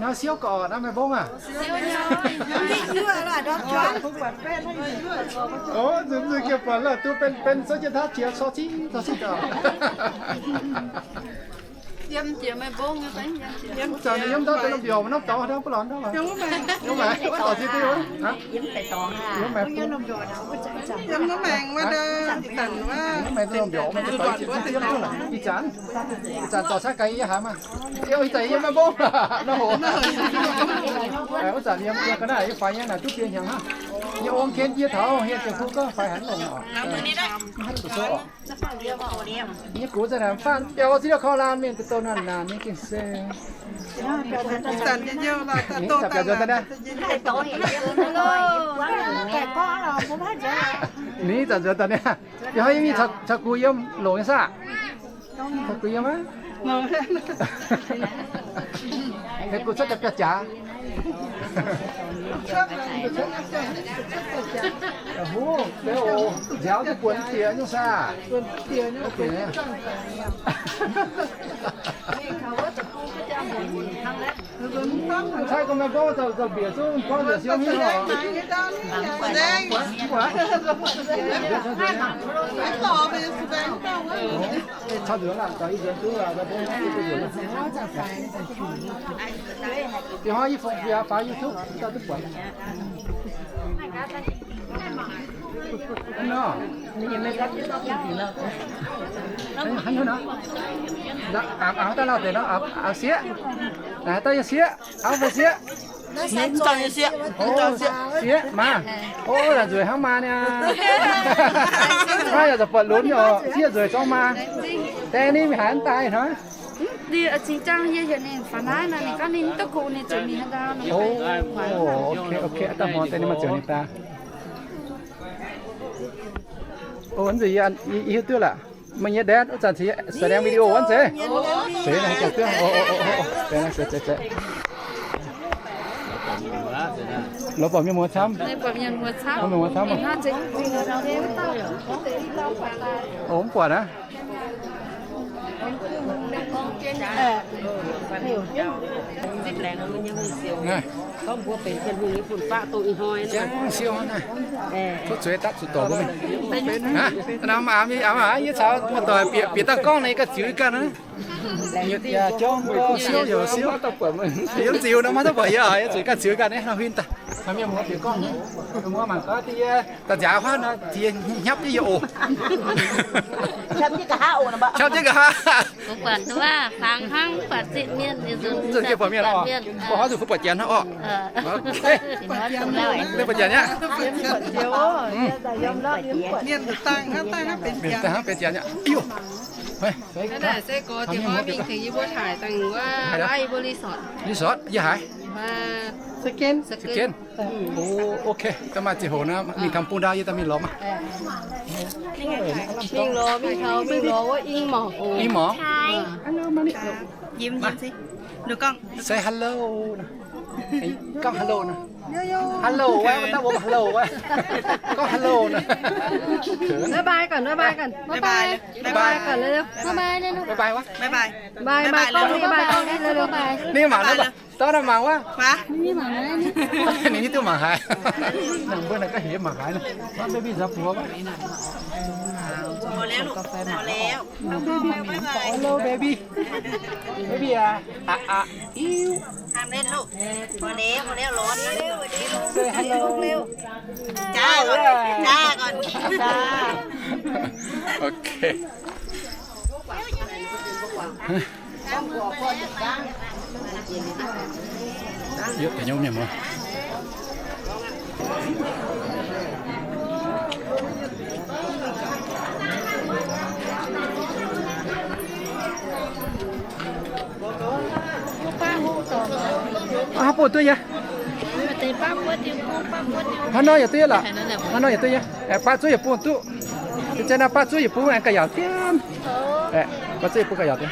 Nor siouv gorqv naaiv, meih mbong aac? Ov, nzunc nzunc gieh buatc lorh, duqv benx benx souv jienv hnangv qiex corc ciqv corc ciqv gaax. Yiem jiex meih mbong nyei fai? Yiem jiex. Yiem ndau deix lomh mbiorngz, norm dorngx hnangv butv lorz ndau. Yiem maengx, wuov dorngx ziex diuh. Yiem maengx, wuov maengx, wuov maengx lomh mbiorngz, wuov maengx dorngx ziex diuh yiem duqv lorqc. Ih zanc, ih zanc dorh caqv gaax yie haaix maah. Yiem ih zanc yiem meih mbong. Nor hoc. Wuov zanc yiem, yiem ga'naaiv yie faix nyei naaic duqv biei hnyangx hnangv. Yie ong ken yie taux hieh ziouc kuv gorngv faix haic longc oc. Mv haih duqv sou oc. Yie gux za'naaic faanh biaux ziex korv laanh mienh deix douz naanc naanc nyei gengh se. Ninh zanc nzuonx daaih niaa. Ninh zanc nzuonx daaih niaa. Yie hnoi yie mingh caux gux yiem longc nyei saah? Caux gux yiem aqv. Heuc gux cuotv daaih biauv-jaax. Nziaaux duqv buonc diec nyungc saah? Cai gorngv maaih gorngv zoux, zoux bieqc zungv gorngv nzengc siou hingv oc. Cau nzuonx laangc, zoux i nzuonx duqv, zoux duqv i nzuonx. Ih hnoi yie fungx yaac faaux YouTube, dauh duqv buatc. Hnangv nor, hnangv nor, hnangv nor, aav, aav daaih lauh deix nor, aav, aav sieqv, naaiv daaih yie sieqv, aav fai sieqv. Sieqv, sieqv maah. Ov, laanh nzueic hnangv maa niaa. Hnangv yaac zuqc buatc lunx nyei oc, sieqv nzueic zorngv maa. Deix ninh mingh haaix daaih hnoi? Ninh zingx jangx yie heuc ninh faaux naaiv nor, ninh gorngv ninh duqv gux ninh zuqc mingh haaix daaih. Ov, ok, ok, daaih hmuangx deix ninh maaih ziouc ninh daaih. Ov, nzunc yie, yie hiuv duqv lorqc. Meih nyei deix wuov zanc cingx sa'dengx video wuov nzengc. Zeiz naaiv jauv duqv. Zeiz, zeiz, zeiz. Lorz buatc mienh muoz camv. Mienh muoz camv. Ov, mv buatc aqv. Naaiv. Jangv siou naaiv. Tov zueiz dapv zuqc dorc mbuo mingh. Hnangv, aav, aav, yie caux muoz-doic bieqc, bieqc daaih gorngv naaiv, yie ganh ziux ganh naaiv. Yie ziux nor maiv duqv buatc yie, yie zuqc ganh ziux ganh naaiv, hnangv huin daaih. Mienh muoz bieqc gorngv, muoz mangc gaax yie daaih nziaaux huaav nor, yie hnyapv jienv yie oc. Hnyapv jienv nqa'haav. Mv buatc duqv aqv, fangx hnangv mv buatc zitc mienh, nzunc jienv buatc mienh oc. Mbuo hnoi zuqc kuv buatc janx hnangv oc. Buatc janx aqv. Mienh daaih hnangv benx janx aqv. Ih, se gorx diex maiv mingh tengx yie mbuo taaih dangh wuov, laaix yie mbuo resort. Resort yie haiz. Sa'gen. Sa'gen. Ov, ok, da'maaih ziangh hoc naaiv mingh taux bung ndau yie daaih mingh lorz maah. Mingh lorz, mingh taux, mingh lorz wuov ing mangc. Ing mangc. Say hello. Gorngv hello naaiv. Hello wuov, da'wuov hello wuov. Gorngv hello naaiv. Bye bye ก่อน, bye bye ก่อน. Bye bye ก่อนเร็วๆ bye bye เร็วๆ bye bye wuov. Bye bye. Bye bye กล้องนี้ bye bye กล้องนี้ เร็วๆ bye bye. Ninh mangc naaiv, zorqv naaiv mangc wuov. Ninh hiuv duqv mangc haaix. Ninh mbuo naaic ga'heix mangc haaix nor. Baby zaux buoz wuov. Hello baby. Baby aac. Aqc aqc. Iu. Say hello. จ้าก่อน จ้าก่อน จ้า โอเค Yie deix nyouv mienh muoz. Aa, bun duqv yie. Hnangv nor yaac duqv yie lorqc. Hnangv nor yaac duqv yie. Aengx baav zuov yaac bun duqv. Ih zanc naaiv baav zuov yaac bun aengx gauh yaauc dien. Aengx baav zuov yaac bun gauh yaauc dien.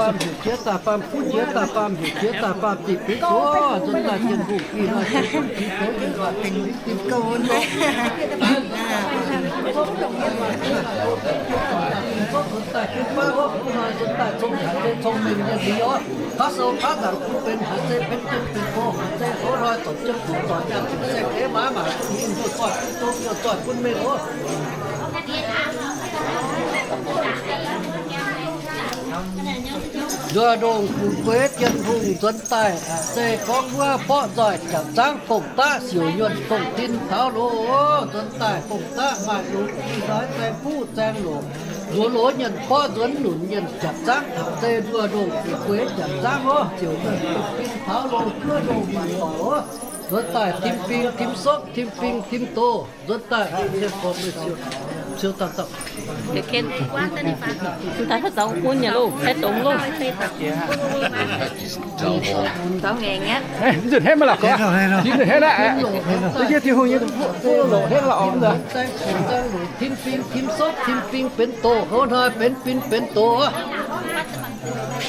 baamh heuc jiex daaih baamh kuv jiex daaih baamh heuc jiex daaih baamh deic-bung oc. Nzuonx daaih Tin-Hungh ih hnoi jiex zungv jiex zoux jienv waac dingc dingc gouv wuov. Nzuonx daaih jienv baav oc, hnoi nzuonx daaih cong haic se cong-mengh nyei lingc oc. Kaav sou kaav nzaangc bun benx haic se benx jienv benx gox haic se hoz hnoi zorc jienv duqv zorc nyaanh zuqc saeng-eix maaiz maaic bun hingh, youh zoih bun dong, youh zoih bun mengh oc. Nduov ndongh fu'jueiv Tin-Hungh nzuonx daaih, se gorngv wuov borqv nzoih jaapc zaangv fong-daqv siouc nyuonh fong-tin taux loh. Nzuonx daaih fong-daqv maaih longx ih hnoi zaeng fuqv zaeng loc. Nzuonx loz nyienh borqv nzuonx nunc nyienh jaapc zaangv taux se nduov ndongh fu'jueiv jaapc zaangv oc. Siouc nyuonh fong-tin taux loh, nduov ndongh maaih doic oc. Nzuonx daaih tim fing tim sokv, tim fing tim doz. Nzuonx daaih, siou daaih dauh. Daaih zoux bun nyei loh, haih dongz loh. Nzunc henv maiv lorqc, nzunc henv aqv. Yie Tin-Hungh nyei fuqv loc henv lorqc. Tim fing tim sokv, tim fing benx doz, hoz hnoi benx fin benx doz.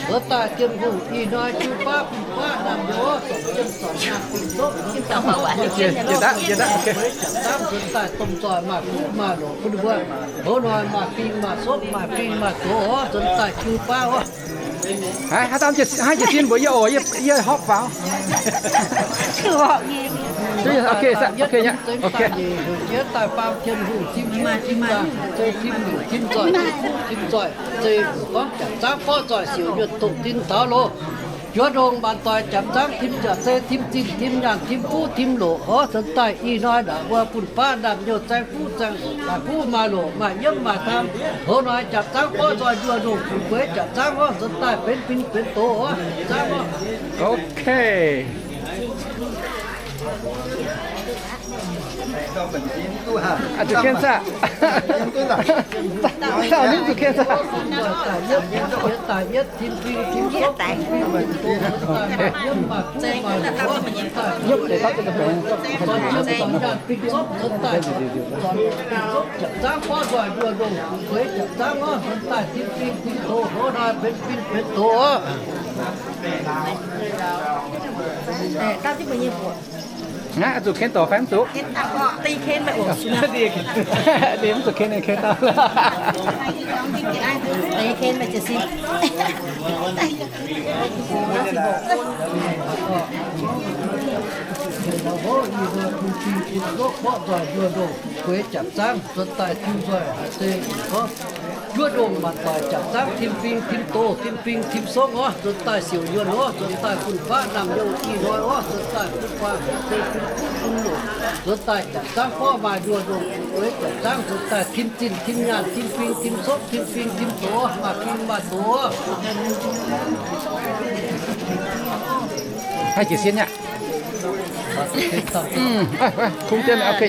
Nzuonx daaih Tin-Hungh ih hnoi jiu baav bun baav naamh nyouz, zorc jienv zorc nyaanh fing sokv, jiex daaih, jiex daaih, jiex daaih, jiex daaih. Nzuonx daaih domh nzoih maaih fuqv maaih loc bun mbuo. Hoz hnoi maaih fing maaih sokv, maaih fing maaih doz oc. Nzuonx daaih jiu baav oc. Haaix, haaix dauh, haaix jiez sin mbuox yie oc, yie, yie horpc faaux. Ok, ok, ok. Jiex daaih baamh Tin-Hungh tim nyungc tim nzaangc, se tim nyungc tim nzoih, tim fuqv tim nzoih, se gorngv jaapc zaangv borqv nzoih siouc nyuonh dongh tin taux loh. Nduov ndongh maanc doic jaapc zaangv tim nziaauc se tim zinh tim nyaanh tim fuqv tim loc oc. Nzuonx daaih ih hnoi ndaangc mbuo bun baav naamh nyouz zaeng fuqv zaeng loc, maaih fuqv maaih loc, maaih nyiemv maaih tam. Hoz hnoi jaapc zaangv borqv nzoih nduov ndongh fu'jueiv jaapc zaangv oc. Nzuonx daaih benx fin benx doz oc. Zaangv oc. Ok. A'zuqc ken saah? Dauh ninh zuqc ken saah? A'zuqc ken dorc fai mv zuqc? Mv zuqc ken, ken dauh. Nduov ndongh maanc doic jaapc zaangv tim fing tim doz, tim fing tim sokv oc. Nzuonx daaih siouc nyuonh oc. Nzuonx daaih bun baav naamh nyouz ih hnoi oc. Nzuonx daaih bun baav hec se bun fuqv bun loc. Nzuonx daaih jaapc zaangv borqv maaih nduov ndongh fu'jueiv jaapc zaangv. Nzuonx daaih tim zinh tim nyaanh tim fing tim sokv tim fing tim doz, maaih fing maaih doz. Haih jiez sin aqv. Kungx jienv, ok.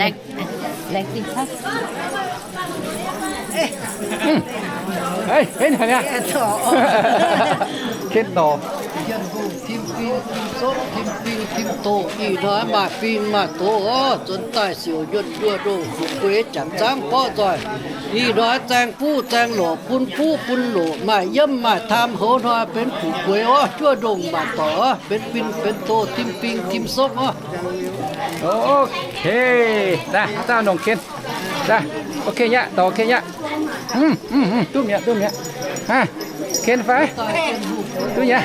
Ken dorc. Tim sokv, tim fing, tim doz, ih hnoi maaih fing maaih doz oc. Nzuonx daaih siouc yuonh njuov ndongh fu'jueiv jangx zaangv borqv nzoih. Ih hnoi zaeng fuqv zaeng loqc, bun fuqv bun loqc, maaih yiem maaih taam, hoz hnoi benx fu'jueiv oc. Njuov ndongh maaih doic oc, benx fin benx doz, tim fing tim sokv oc. Ok, daaih, daaih nongc ken. Daaih, ok nyei, doic ok nyei. Duqv mi'aqv, duqv mi'aqv. Ken fai? Duqv nyei.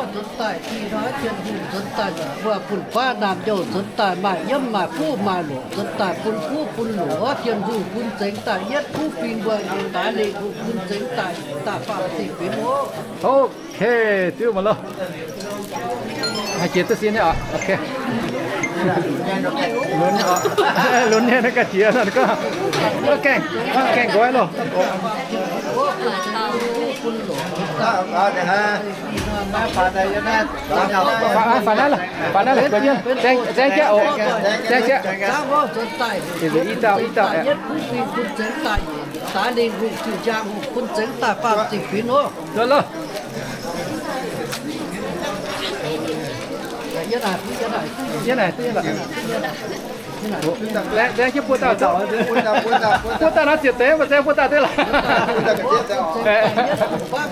Nzuonx daaih ih hnoi Tin-Hungh nzuonx daaih nzunc wuov, bun baav naamh njoux nzuonx daaih maaih yiem maaih fuqv maaih loqc, nzuonx daaih bun fuqv bun loqc oc. Tin-Hungh bun zengx daaih yietv kuv fing mbuo, daaih lingh Hungh bun zengx daaih, daaih faam zingh benx oc. Ok, diuv mangc loh. Haih jiex duqv sin nyei oc. Ok. Lunx nyei oc. Lunx nyei naaiv ga'jiex nor gorngv, gaengh, gaengh nqoi loh. Faaux, faaux naaiv loh. Faaux naaiv loh. Zaeng, zaeng jienv oc. Zaeng jienv. Yietc dauh, yietc dauh. Daaih lingh Hungh, Tin-Hungh bun zengx daaih faam zingh benx oc. Loh, loh. Yie naaic, yie naaic, yie naaic. Laengz, laengz jienv buo dauh zoux. Buo dauh nor ziepc deix, mv baac zaeng buo dauh duqv laaix.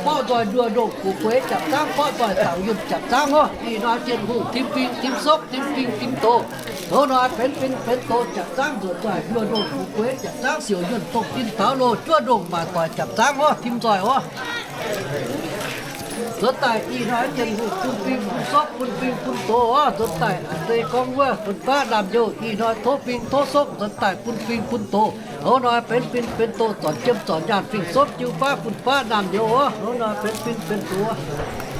Borqv nzoih njuov ndongh fu'jueiv jangx zaangv, borqv nzoih zaangc yunh jangx zaangv oc. Ih hnoi Tin-Hungh tim fing tim sokv, tim fing tim doz. Hoz hnoi benx fin benx doz jangx zaangv, nzuonx daaih njuov ndongh fu'jueiv jangx zaangv, siouc yuonh dongh tin taux loh, juov ndongh maaih doic jangx zaangv oc, tim nzoih oc. Nzuonx daaih ih hnoi Tin-Hungh bun fing bun sokv, bun fing bun doz oc. Nzuonx daaih a'zei gorngv wuov bun baav naamh njoux ih hnoi tov fing tov sokv, nzuonx daaih bun fing bun doz. Hoz hnoi benx fin benx doz, zornc jiem zornc nyaanh, fing sokv jiu baav bun baav naamh njoux oc. Hoz hnoi benx fin benx doz.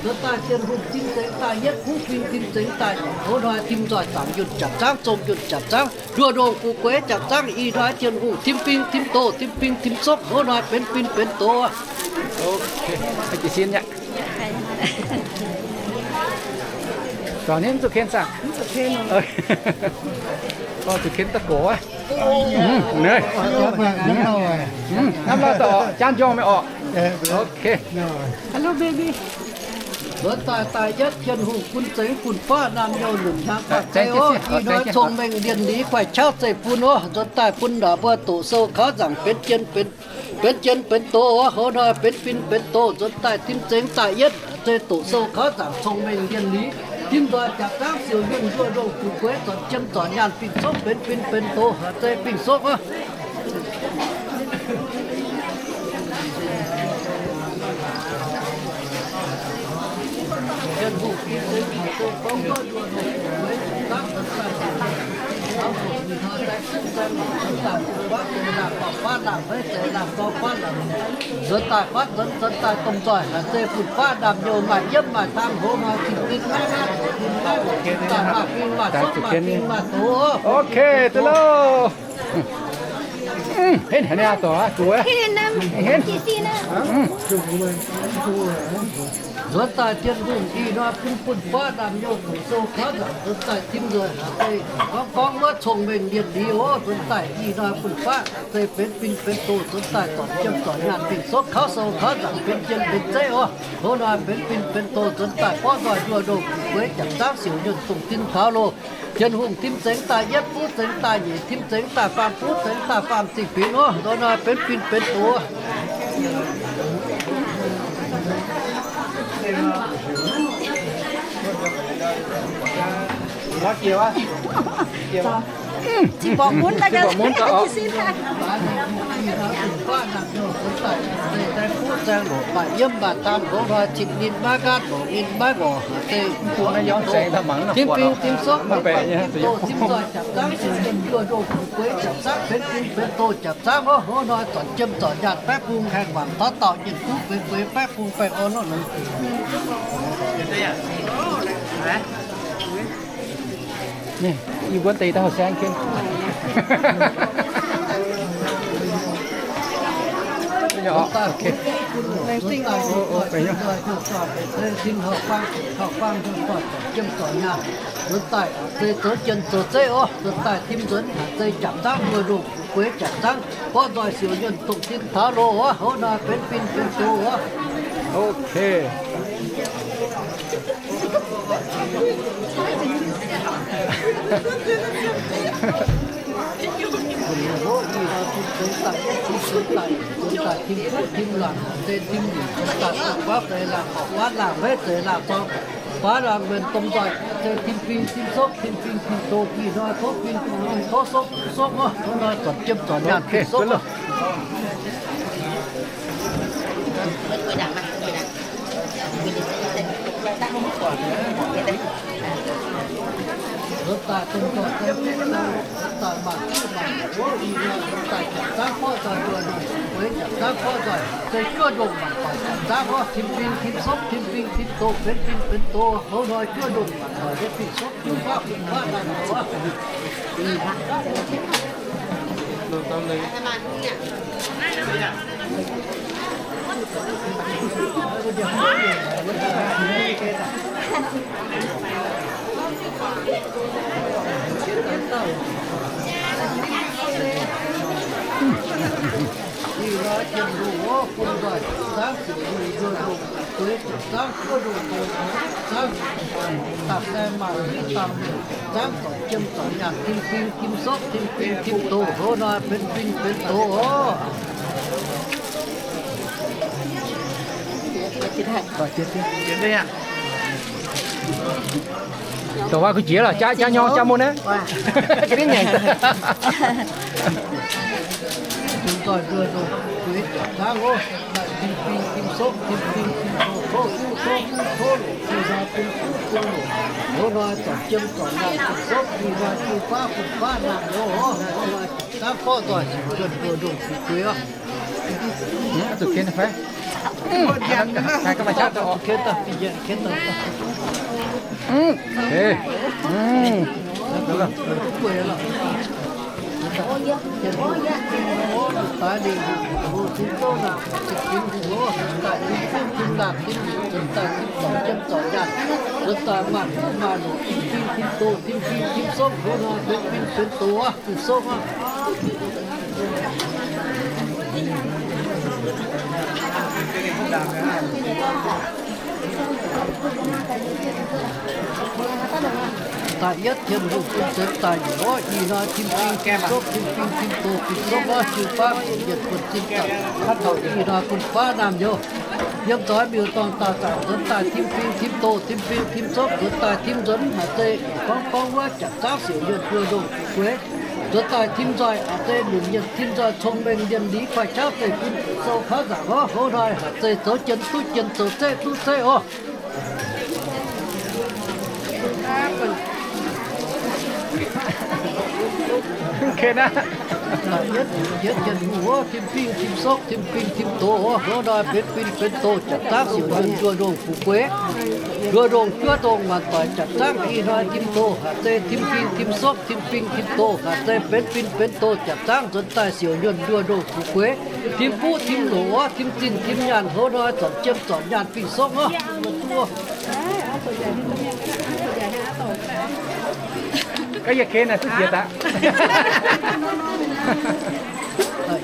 Nzuonx daaih Tin-Hungh tim zengx daaih yietv kuv fing, tim zengx daaih hoz hnoi tim nzoih zaangc yunh jangx zaangv, zong yunh jangx zaangv, njuov ndongh fu'jueiv jangx zaangv. Ih hnoi Tin-Hungh tim fing tim doz, tim fing tim sokv, hoz hnoi benx fin benx doz. Jiez sin aqv. Zuqc ken saah? Zuqc ken daaih gox aqv. Hnamv lauh daaih oc, jangv njormh meih oc. Ok. Hello baby. Nzuonx daaih daaih yietv Tin-Hungh bun zengx bun baav naamh nyouz nunc hnyangx guaix zeiv oc. Ih hnoi cong-mengh ndienh liz guaix qauv zeiv-fun oc. Nzuonx daaih bun naaic mbuo doqc sou kaux nzaangc benx jien benx, benx jien benx doz oc. Hoz hnoi benx fin benx doz. Nzuonx daaih tim zengx daaih yietv zei doqc sou kaux nzaangc cong-mengh ndienh liz, tim nzoih jangx zaangv siouc yunh njuov ndongh fu'jueiv zornc jiem zornc nyaanh fing sokv benx fin benx doz, haic zei fing sokv oc. Nzuonx daaih fatv nzuonx, nzuonx daaih domh nzoih, haic zei bun baav naamh nyouz maaih yiem maaih taam, hoz hnoi tin-tin maiv naaiv, tin-tin maiv, daaih maaih fing maaih sokv, maaih fing maaih doz. Ok, duqv loh. Henv haic niaa, doic aqv, zuqc aqv. Henv. Nzuonx daaih Tin-Hungh ih hnoi bun bun baav naamh nyouz doqc sou kaux nzaangc, nzuonx daaih tim nzoih haic zei gorngv gorngv wuov cong-mengh ndienh liz oc. Nzuonx daaih ih hnoi bun baav haic zei benx fin benx doz, nzuonx daaih zornc jiem zornc nyaanh fing sokv kaux sou kaux nzaangc benx jien benx zeiv oc. Hoz hnoi benx fin benx doz, nzuonx daaih borqv nzoih njuov ndongh fu'jueiv jangx zaangv siouc yunh dongh tin taux loh. Tin-Hungh tim zengx daaih yietv, buv zengx daaih nyeic, tim zengx daaih faam, buv zengx daaih faam zingh binc oc. Nzuonx hnoi benx fin benx doz. Zinh mbuo mun, zinh mbuo mun oc. Yiem mbatc daan hoc maaih ninh maiv nqaatv, hoc ninh maiv ngorc, tim fing tim sokv, tim doz, tim nzoih jangx zaangv, tim njuov ndoh fu'jueiv jangx zaangv, benx fin benx doz jangx zaangv oc. Hoz hnoi zornc jiem zornc nyaanh baeqv bung haengh mangc taux dauh nyienh duqv benx benx baeqv bung baengh orn nor. Ninh mbuo deix daaih saeng ken. Nzuonx daaih zoux jien zoux zeiv oc. Nzuonx daaih tim nzuonx haic zei jangx zaangv, njuov ndoh fu'jueiv jangx zaangv, borqv nzoih siouc yunh dongh tin taux loh oc. Hoz hnoi benx fin benx doz oc. Ok. Dongh waac kuv jiex lorqc, jaa, jaa nyorng, jaa mun naaiv. Jaa dingv ngaengc. Zuqc ken fai? Da'yietv Tin-Hungh bun ceix daaih nyei orv, ih hnoi tim fing tim sopv, tim fing tim doz, tim sopv orv, jiu-baang yietc buonc zinh daaih, kaav taux ih hnoi bun baav naamh nyouz. Yiem zoih miuc-dorngh daauh zaangc nzuonx daaih tim fing tim doz, tim fing tim sopv nzuonx daaih tim nzuonx haaix zei gorngv gorngv wuov, jaax zaangv siouc yuonh nduoh ndongh fu'jueiv nzuonx daaih tim nzoih haaix zei lunc mienh tim nzoih cong-mengh mienh liz faix qaqv zeiv-fun sou kaav nzaangc orv, hoz hnoi haaix zei zoux jien duqv jien, zoux zeqv duqv zeqv orv. Yietv, yietv jien wuov, tim fing tim sopv, tim fing tim doz orv, hoz hnoi benx fin benx doz, jaax zaangv siouc yuonh nduoh ndongh fu'jueiv, nduoh ndongh juov ndongh maanc doic, jaax zaangv ih hnoi tim doz haaix zei tim fing tim sopv, tim fing tim doz haaix zei benx fin benx doz, jaax zaangv nzuonx daaih siouc yuonh nduoh ndongh fu'jueiv, tim buv tim loc orv, tim zinh tim nyaanh, hoz hnoi zornc jiem zornc nyaanh fing sopv orv.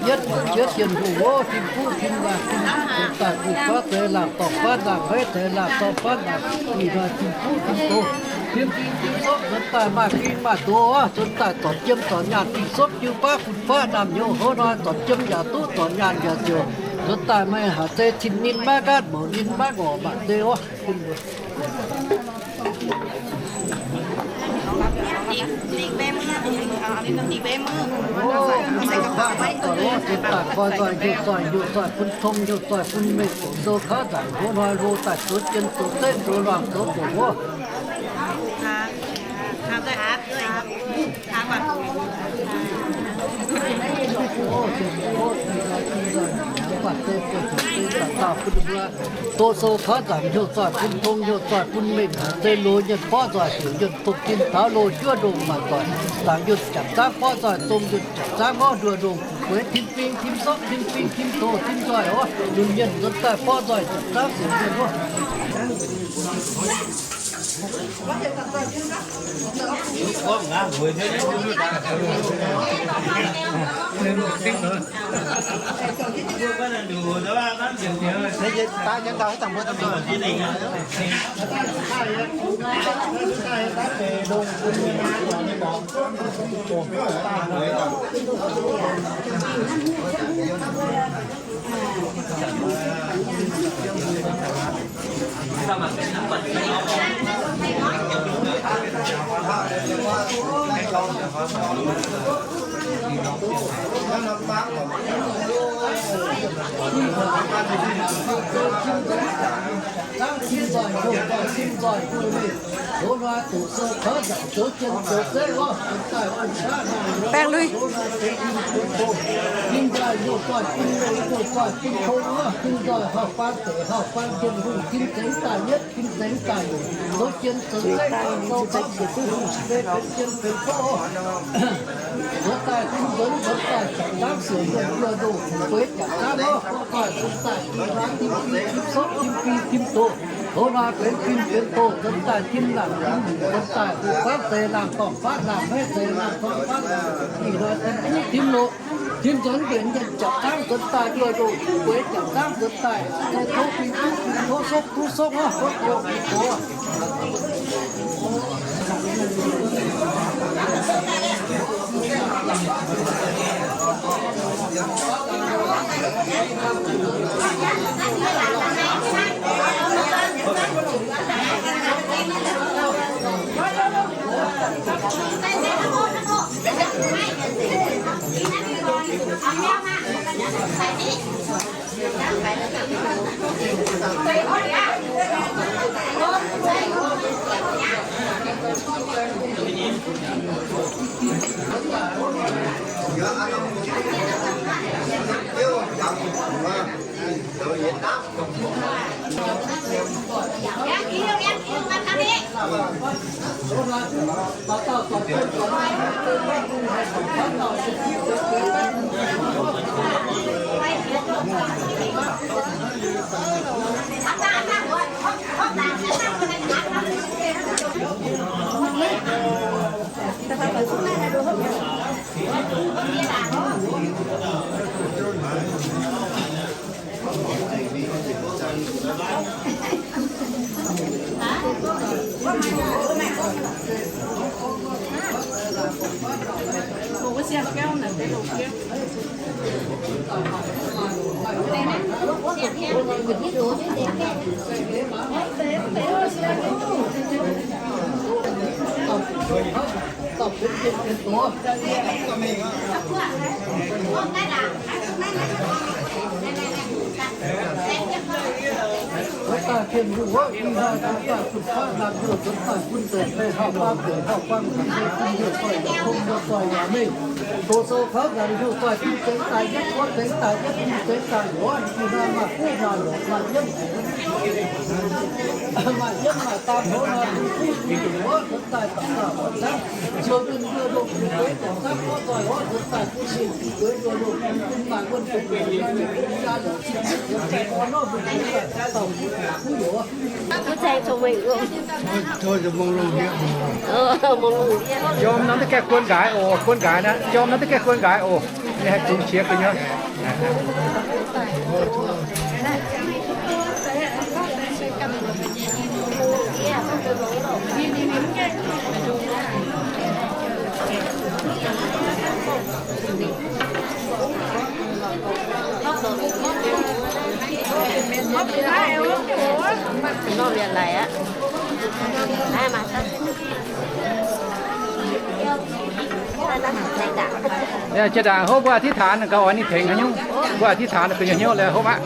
Yietv, yietv jien wuov, tim buv tim laangh, tim nzuonx daaih guv baav deix laangh, dorh baav nzaangc, maiv deix laangh, dorh baav nzaangc, ih hnoi tim buv tim doz, tim fing tim sopv nzuonx daaih maaih fing maaih doz orv, nzuonx daaih zornc jiem zornc nyaanh fing sopv, jiu baav fun baav naamh nyouz, hoz hnoi zornc jiem yaac duqv, zornc nyaanh yaac ziouc, nzuonx daaih maaih haaix zei tin ninh maiv nqaatv, mouc ninh maiv ngorc maaih deix orv. Koi nzoih, hnyouv zoih, hnyouv zoih bun tong, hnyouv zoih bun mengh, sou kaav nzaangc, hoz hnoi hlo daaih zoux jien, zoux zeqv, zoux luangh, zoux doqc wuov. Doqc sou kaav nzaangc, hnyouv zoih bun tong, hnyouv zoih bun mengh, haaix zei loz nyienh borqv nzoih, siouc nyienh fongc tin taux loz, juov ndongh maanc doic, zaangc yuonh jaax zaangv borqv nzoih, zong yuonh jaax zaangv orv, nduoh ndongh fu'jueiv, tim fing tim sopv, tim fing tim doz, tim nzoih orv, lunc mienh nzuonx daaih borqv nzoih jaax zaangv siouc nyienh orv. Baengh lui. Tim nzunc mbenc mienh jangx zaangv nzuonx daaih, nduov ndoh gueix jangx zaangv nzuonx daaih, tov bun tov sopv duqv sopv oc. Wuov zaeng cong-mengh wuov. Yiem norm deix gaengh guon nqaaix oc, guon nqaaix naaiv. Yiem norm deix gaengh guon nqaaix oc. Ninh haih zungx qiex gu'nyuoz. Jiex ndaangc hopv mbuo อธิษฐาน gauh oix ninh tengx haaix nyungc. Mbuo อธิษฐาน gu'nyuoz hnyouv liuz hopv aqv.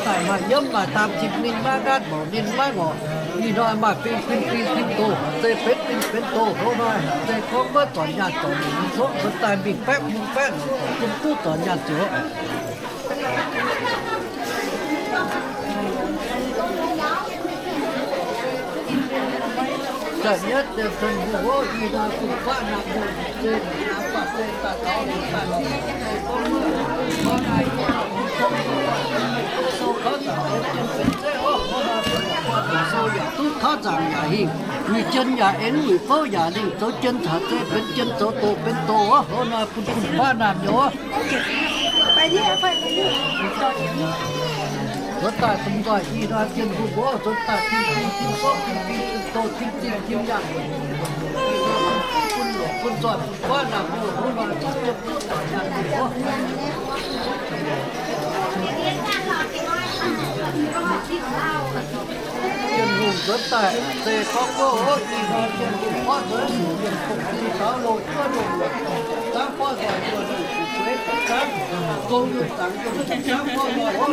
Maaih yiem maaih daam, cing ninh maiv ngaatv mouc ninh maiv ngorc. Ih hnoi maaih fing fing fing fing doz, haaix zeiz benx fing benx doz, hnoi hnoi haaix zeiz gorngv maiv zorc nyaanh zorc lingc, ninh zorqv nzuonx daaih mingh baeqv mungh baeqv lorqc, zorc jiem duqv zorc nyaanh ziouc. Duqv tauv nzaangc yaac hingh, wuic jien yaac en, wuic fouv yaac lingh, zoux jien caux zeiz benx jien, zoux doz benx doz oc. Hnoi nor bun bun baav naamh nyouz oc. Nzuonx daaih dongh nzoih ih hnoi jien hungh oc, nzuonx daaih tim fing tim doz, tim zingh tim nyaanh, bun longc bun nzoih bun baav naamh nyouz, hnoi nor zuqc jiem duqv zorc nyaanh oc. Tin-Hungh nzuonx daaih se gorngv mbuo oc, ih hnoi Tin-Hungh gorngv nzuonx zuqc mienh fongc tin taux loz juov ndongh, zaangv borqv nzoih nduoh ndongh, zuqc zueiz zaangv, gong yungh zaangc yungh, zaangv borqv nzoih oc.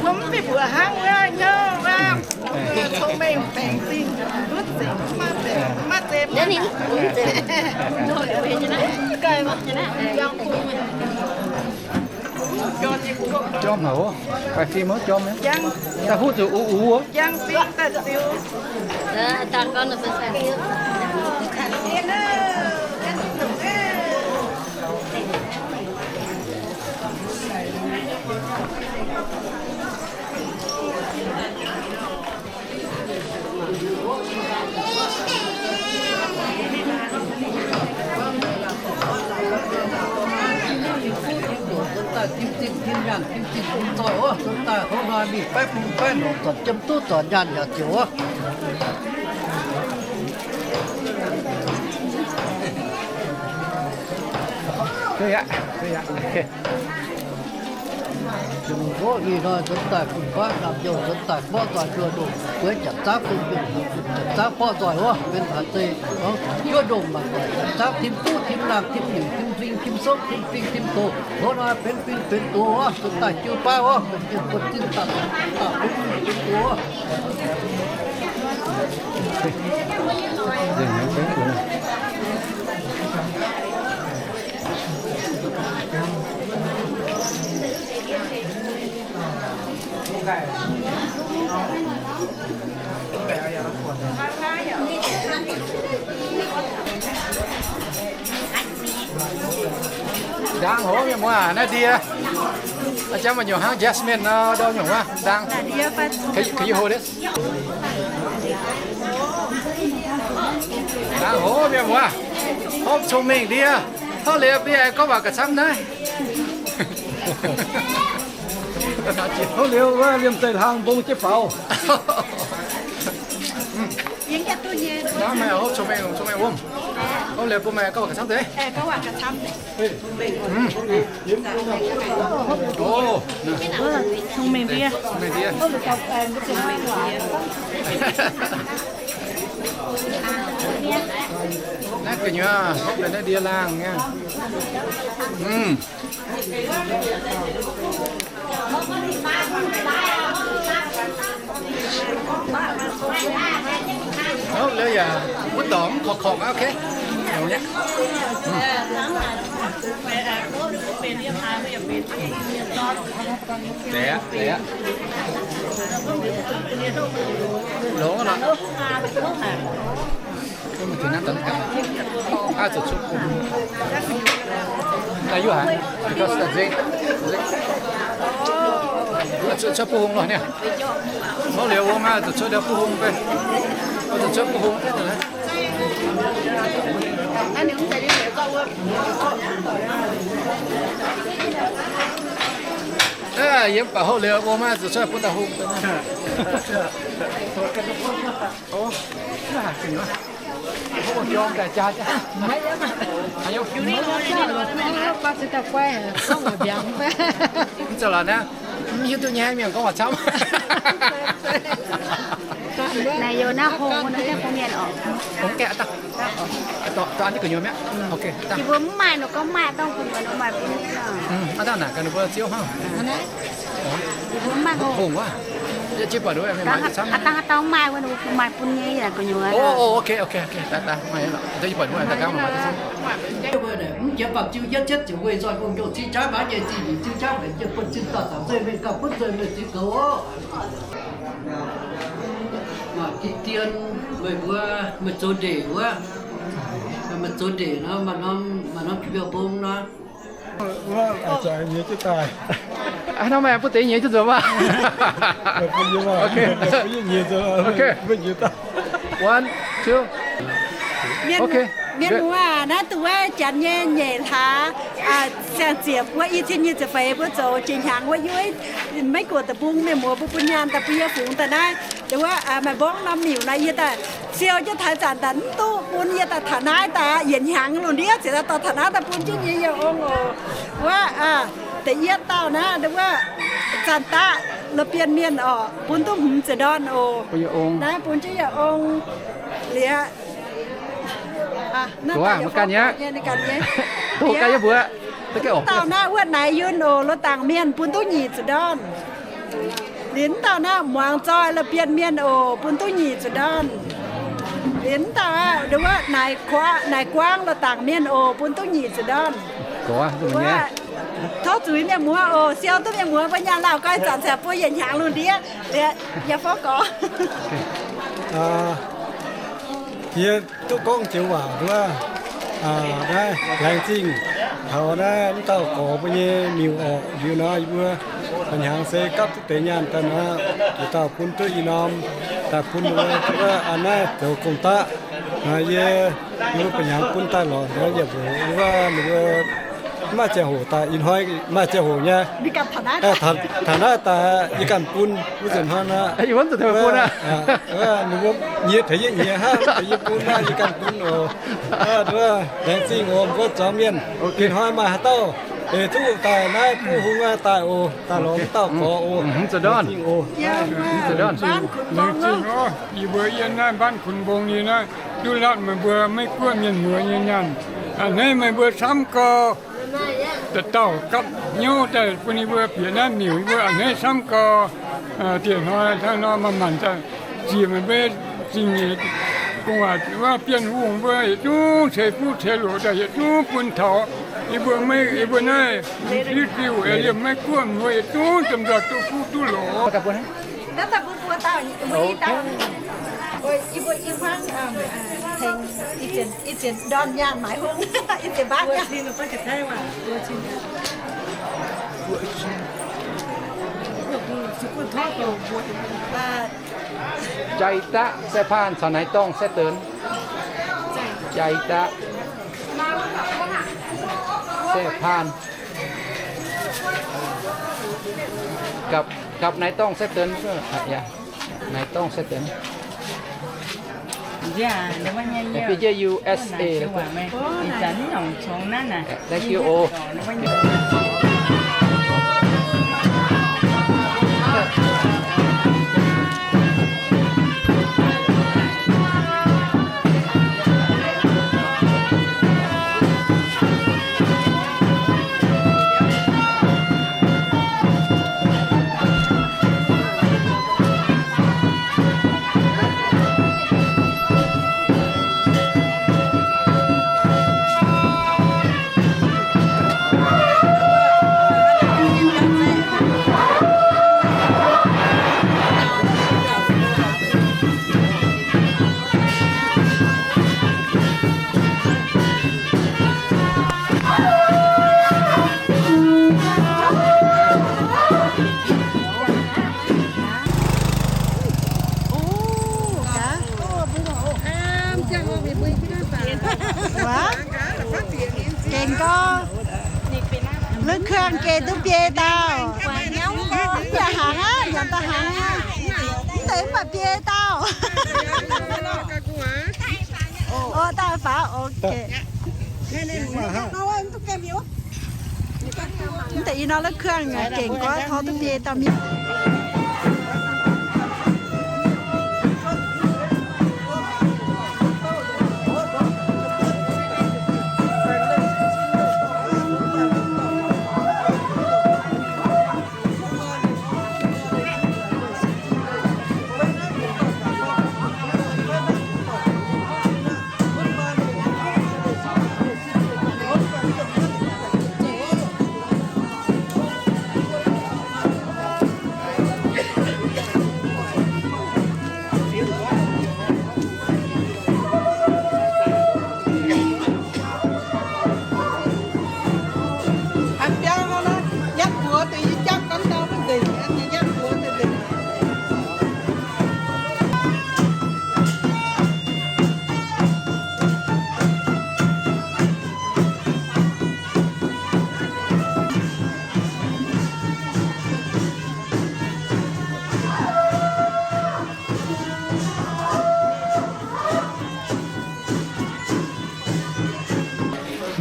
Mbuo mv fih mbuoqc hnangv wuov hnyouv wuov, cong-mengh baengc zingh, ndutv zengc, maiv zeiz, maiv zeiz. Jorm haic oc. Baih fim oc, jorm nyei. Daaih huv zuqc uv uv oc. Nzuonx daaih tim zingh tim nyaanh, tim zingh tim zoih oc. Nzuonx daaih hnoi nor mingh baeqv bung baeqv longc, zorc jiem duqv zorc nyaanh yaac ziouc oc. Nzuonx daaih bun baav naamh nyouz, nzuonx daaih borqv nzoih nduoh nduoh, gueix janx zaangv bung yungh, janx zaangv borqv nzoih oc. Benx haaix zeiz gorngv juov ndongh mangc doic, janx zaangv tim duqv tim laangh tim nyungc tim fing tim sopv tim fing tim doz, hnoi nor benx fing benx doz oc. Nzuonx daaih jiu baav oc, benx mienh buonv-zinh daaih, daaih benx fing benx doz oc. Ndaang hov mienh muoz, naaiv ndie. A'jang maaih nyungc hnangv jasmine nor, ndau nyungc wuov ndaang. Can you hold this? Ndaang hov mienh muoz, hopv cong-mengh ndie. Hopv liuz mbuo yaac gorngv waac gauh camv naaiv. Hopv liuz wuov liemh zeih hlang mbong jienv faaux. Naaiv meih hopv cong-mengh, cong-mengh wuom. Hopv liuz bun meih gorngv waac gauh camv deix. Cong-mengh ndie. Cong-mengh ndie. Naaiv gu'nyuoz hopv liuz naaiv ndie laangh nyei. Hopv liuz yaac mv dorngc, mv korqc-korqc aqv, ok. Deix aqv, deix aqv. Longx aqv. Aa, zuqc cuotv, aa, yuov haic, because nzengc, nzengc. Cuotv, cuotv buv hung lorh niaa. Hopv liuz wuom aqv, zuqc cuotv buv hung fai. Zuqc cuotv buv hung. Aa, Yiem baac houv liuz, mbuo maiv zuqc cuotv bun daaih hungh. Mv zoux lorqc naaiv, mv hiuv duqv nyei mienh gorngv waac camv. Naaiv youz naaiv hungh mbuo naaiv mienh oc. Hungh gaeqv daaih. Daaih an jienv gu'nyuoz mi'aqv. Ok, daaih. Yie mbuo mv maaih nor gorngv maaih, dongh gu'nyuoz nor maaih bun mienh oc. Aav dangh naaic ganh ninh mbuo ziouv hnangv. Yie mbuo mv maaih hungh. Hungh wuov. Yie buatc wuov, aav dangh haaix dauh maaih wuov, ninh mbuo maaih bun nyei yaac gu'nyuoz. Oh, oh, ok, ok, ok. Daaih, daaih, maaih lorqc. Yie buatc wuov, daaih gangv maaih duqv. Mv jiex baac ziu yietv cietv ziouc weih nzoih gong-jong zinh jaav maaiz nyei zinh nyic ziu jaav haic jienv bun zinh dauh zaangc zeih mengh gauh butv nzoih meih zinh goux oc. Maaih deix dien meih mbuo, meih zoux ndeic wuov, meih zoux ndeic nor, maaih norm, maaih norm jiex mbiauh mbong nor. Aav, hnangv meih butv deix nyiex jienv nzuonx maah. Ok. Ok. One, two. Ok. Mienh muoz, naaiv duqv wuov janx nyei nyeic hlaax, saeng-ziec wuov, i cin nyic ziepc feix mbuo zoux jiex hnyangx wuov, yie mbuo Meiv Guoqv deic-bung mienh muoz mbuo bun nyaanh daaih bun yie fungx daaih naaiv. Wuov maaih mborngv norm miuc naaiv yie daaih siou jienv taux zanc daaih mv duqv bun, yie daaih taux naaiv daaih yietc hnyangx lungh ndiev ziouc daaih dorh taux naaiv daaih bun jienv nyei yie ong oc. Wuov da'yietv dauh naaiv, wuov zanc daqv la'bienh mienh oc, bun duqv hmz ziepc ndorn oc. Naaiv bun jienv yie ong. Liuz, dauh naaiv wuov naaiv yunh oc, lo dangc mienh bun duqv nyic ziepc ndorn. Liuz dauh naaiv muangx zoih la'bienh mienh oc, bun duqv nyic ziepc ndorn. Liuz dauh aqv, wuov naaic guangv lo dangc mienh oc, bun duqv nyic ziepc ndorn. Tov zuiz mienh muoz oc, siou duqv mienh muoz mbuo nyaanh lauh goiv zanc cingx bun yietc hnyangx lungh ndiev. Liuz yie fov gorx. Yie duqv gorngv joux waac wuov, naaiv laengz zingh taux naaiv mv dauh gorx mbuo nyei miuc orqc. Liuz nor yie mbuo hnyangx se gapv duqv deix nyaanh daaih nor, yietc dauh bun duqv i norm, daaih bun wuov, wuov an naaiv zoux gong-daqv. Yie, yie mbuo hnyangx bun daaih lorqc nor, yie mbuo wuov ninh mbuo mv maaih ziangh hoc daaih, ih hnoi maaih ziangh hoc nyei. Taux naaiv daaih yie ganh bun wuov nzunc hnangv nor. Ninh mbuo nyiex taux yie nyiex hnangv, taux yie bun naaiv yie ganh bun oc. Laengz zingh oc mbuo zuangx mienh. Ih hnoi maaih haaix dauh eix duqv daaih naaiv buov hung daaih oc, daaih lorz mv dauh gorx oc. Laengz zingh oc. Laengz zingh oc. Yie mbuo yiem naaiv Mbaanv Kunx Mbong nyei naaiv, duqv latv meih mbuo Meiv Guoqv mienh muoz nyei nyaanh. A'hneiv meih mbuo camv gau, dauh dauh gapv hnyouv daaih bun yie mbuo bieqc naaiv miuc, yie mbuo a'hneiv camv gau. Dieh hnoi hnangv nor manc-manc daaih ziec meih mbuo zingh nyeic gu'nguaaic wuov Bienh Hungh mbuo yietc zungv ceix fuqv ceix loqc daaih yietc zungv bun taux yie mbuo, yie mbuo naaiv fiuv-fiuv liemh Meiv Guoqv mbuo yietc zungv domh nzoih duqv fuqv duqv loqc. Jai daqv Saeh Paan caux Naaiv Dorngh Saeh Deix. Jai daqv Saeh Paan gapv, gapv Naaiv Dorngh Saeh Deix. Naaiv Dorngh Saeh Deix. Thank you, oc. Gengh gorngv, lov kuangh geh duqv biei dauh. Daaih faaux, ok. Mv deix i nor lov kuangh gengh goiv tov duqv biei dauh mienh.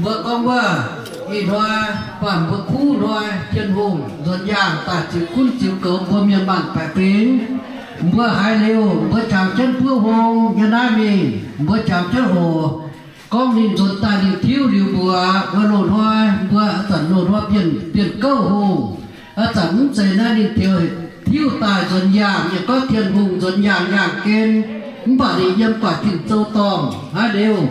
Mbuo gorngv wuov, ih hnoi baac mbuo kuv hnoi Tin-Hungh nzuonx yaangh daaih ziux gunv ziux goux mbuo mienh maanc baeqc fingx. Mbuo haiz liuz mbuo jangx jienv buov hung nyei naaiv mingh, mbuo jangx jienv hoc gorngv ninh nzuonx daaih ninh tiuv liuz mbuo, mbuo loz-hnoi, mbuo a'zanc loz-hnoi bienh, bienh gouv hungh. A'zanc mv zeiz naaiv ninh tiuv, tiuv daaih nzuonx yaangh, mienh gorngv Tin-Hungh nzuonx yaangh yaangh gen, mv baac ninh yiem gu'nguaaic tin-zoux dorngh. Haiz liuz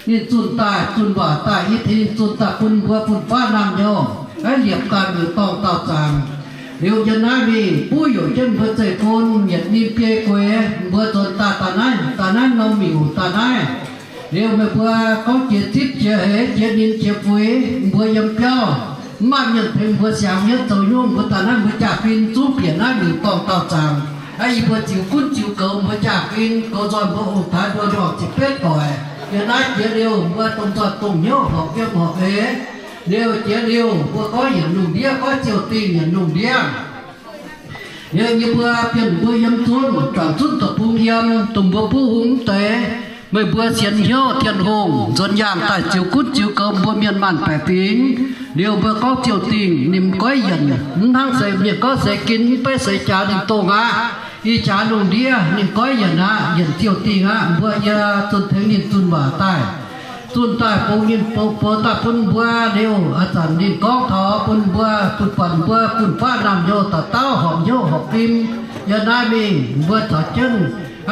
ninh zunh daaih, zunh waac daaih, i tengx ninh zunh daaih bun mbuo fun-faqv naamh nyouz haiz liepc daaih miuc-dorngh daauh zaangc. Liuz yiem naaiv mingh buv youc jienv mbuo zeiv-fun, yietc ninh biei gueix, mbuo nzuonx daaih daaih naaiv, daaih naaiv norm miuc daaih naaiv. Liuz meih mbuo gorngv jiex zipv jiex heix, jiex ninh jiex fuix, mbuo yiem biauv, mv maaih mienh tengx mbuo siangx hnyouv zoux nyungc, mbuo daaih naaiv mbuo jaa-fin zungv bieqc naaiv miuc-dorngh daauh zaangc. Aa, yie mbuo ziux gunv ziux goux mbuo jaa-fin, goux nzoih mbuo ong-taaix nduov ndorngc ziepc betv doic. Yiem naaiv jiex liuz mbuo dongh nzoih dongh hnyouv horpc yiem horpc eix. Liuz jiex liuz mbuo gorngv yienc lungh ndiev, goiv ziouh dingh yienc lungh ndiev. Yie, yie mbuo bienh mbuo yiem zunv, juangc zunv deic-bung yiem, dongh mbuo buv hung mv deix. Meih mbuo sienx hnyouv Tin-Hungh nzuonx yaangh daaih ziux gunv ziux goux mbuo mienh maanc baeqc fingx. Liuz mbuo gorngv ziouh dingh ninh goiv yienc, mv hnangv seix mienh gorngv seix gin mv beiv seix jaax ninh dongh aqv. Ih jaax lungh ndiev ninh goiv yienc aqv, yienc ziouh dingh aqv. Mbuo yie zunh tengx ninh zunh waac daaih. Zunh daaih bun ninh bou, bou daaih bun mbuo liuz, a'zanc ninh gorngv taux bun mbuo, bun buatc mbuo fun-faqv naamh nyouz dauh dauh horpc hnyouv horpc fim. Yiem naaiv mingh mbuo caux jienv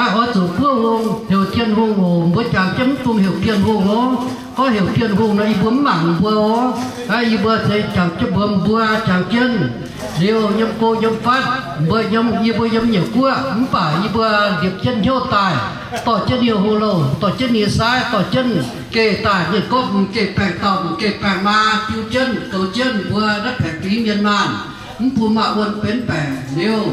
aqv, oix zuqc buov hung heuc Tin-Hungh oc. Mbuo jangx jienv mv dungx heuc Tin-Hungh oc. Gorngv heuc Tin-Hungh nor, yie mbuo mv mangc mbuo oc. Aqv, yie mbuo se jangx jienv mbuo, mbuo jangx jienv liuz yiem go yiem fatv, mbuo yiem, yie mbuo yiem nyei guoqv, mv baac yie mbuo liepc jienv hnyouv daaih, dorh jienv nyei hung louh, dorh jienv nyei saaiv, dorh jienv geh daaih, mienh gorngv m'geh baengc dauh, m'geh baengc maa, jiu jienv, goux jienv mbuo naaiv baeqc fingx mienh maanh, mv bun maaih wuonh benx baengc liuz,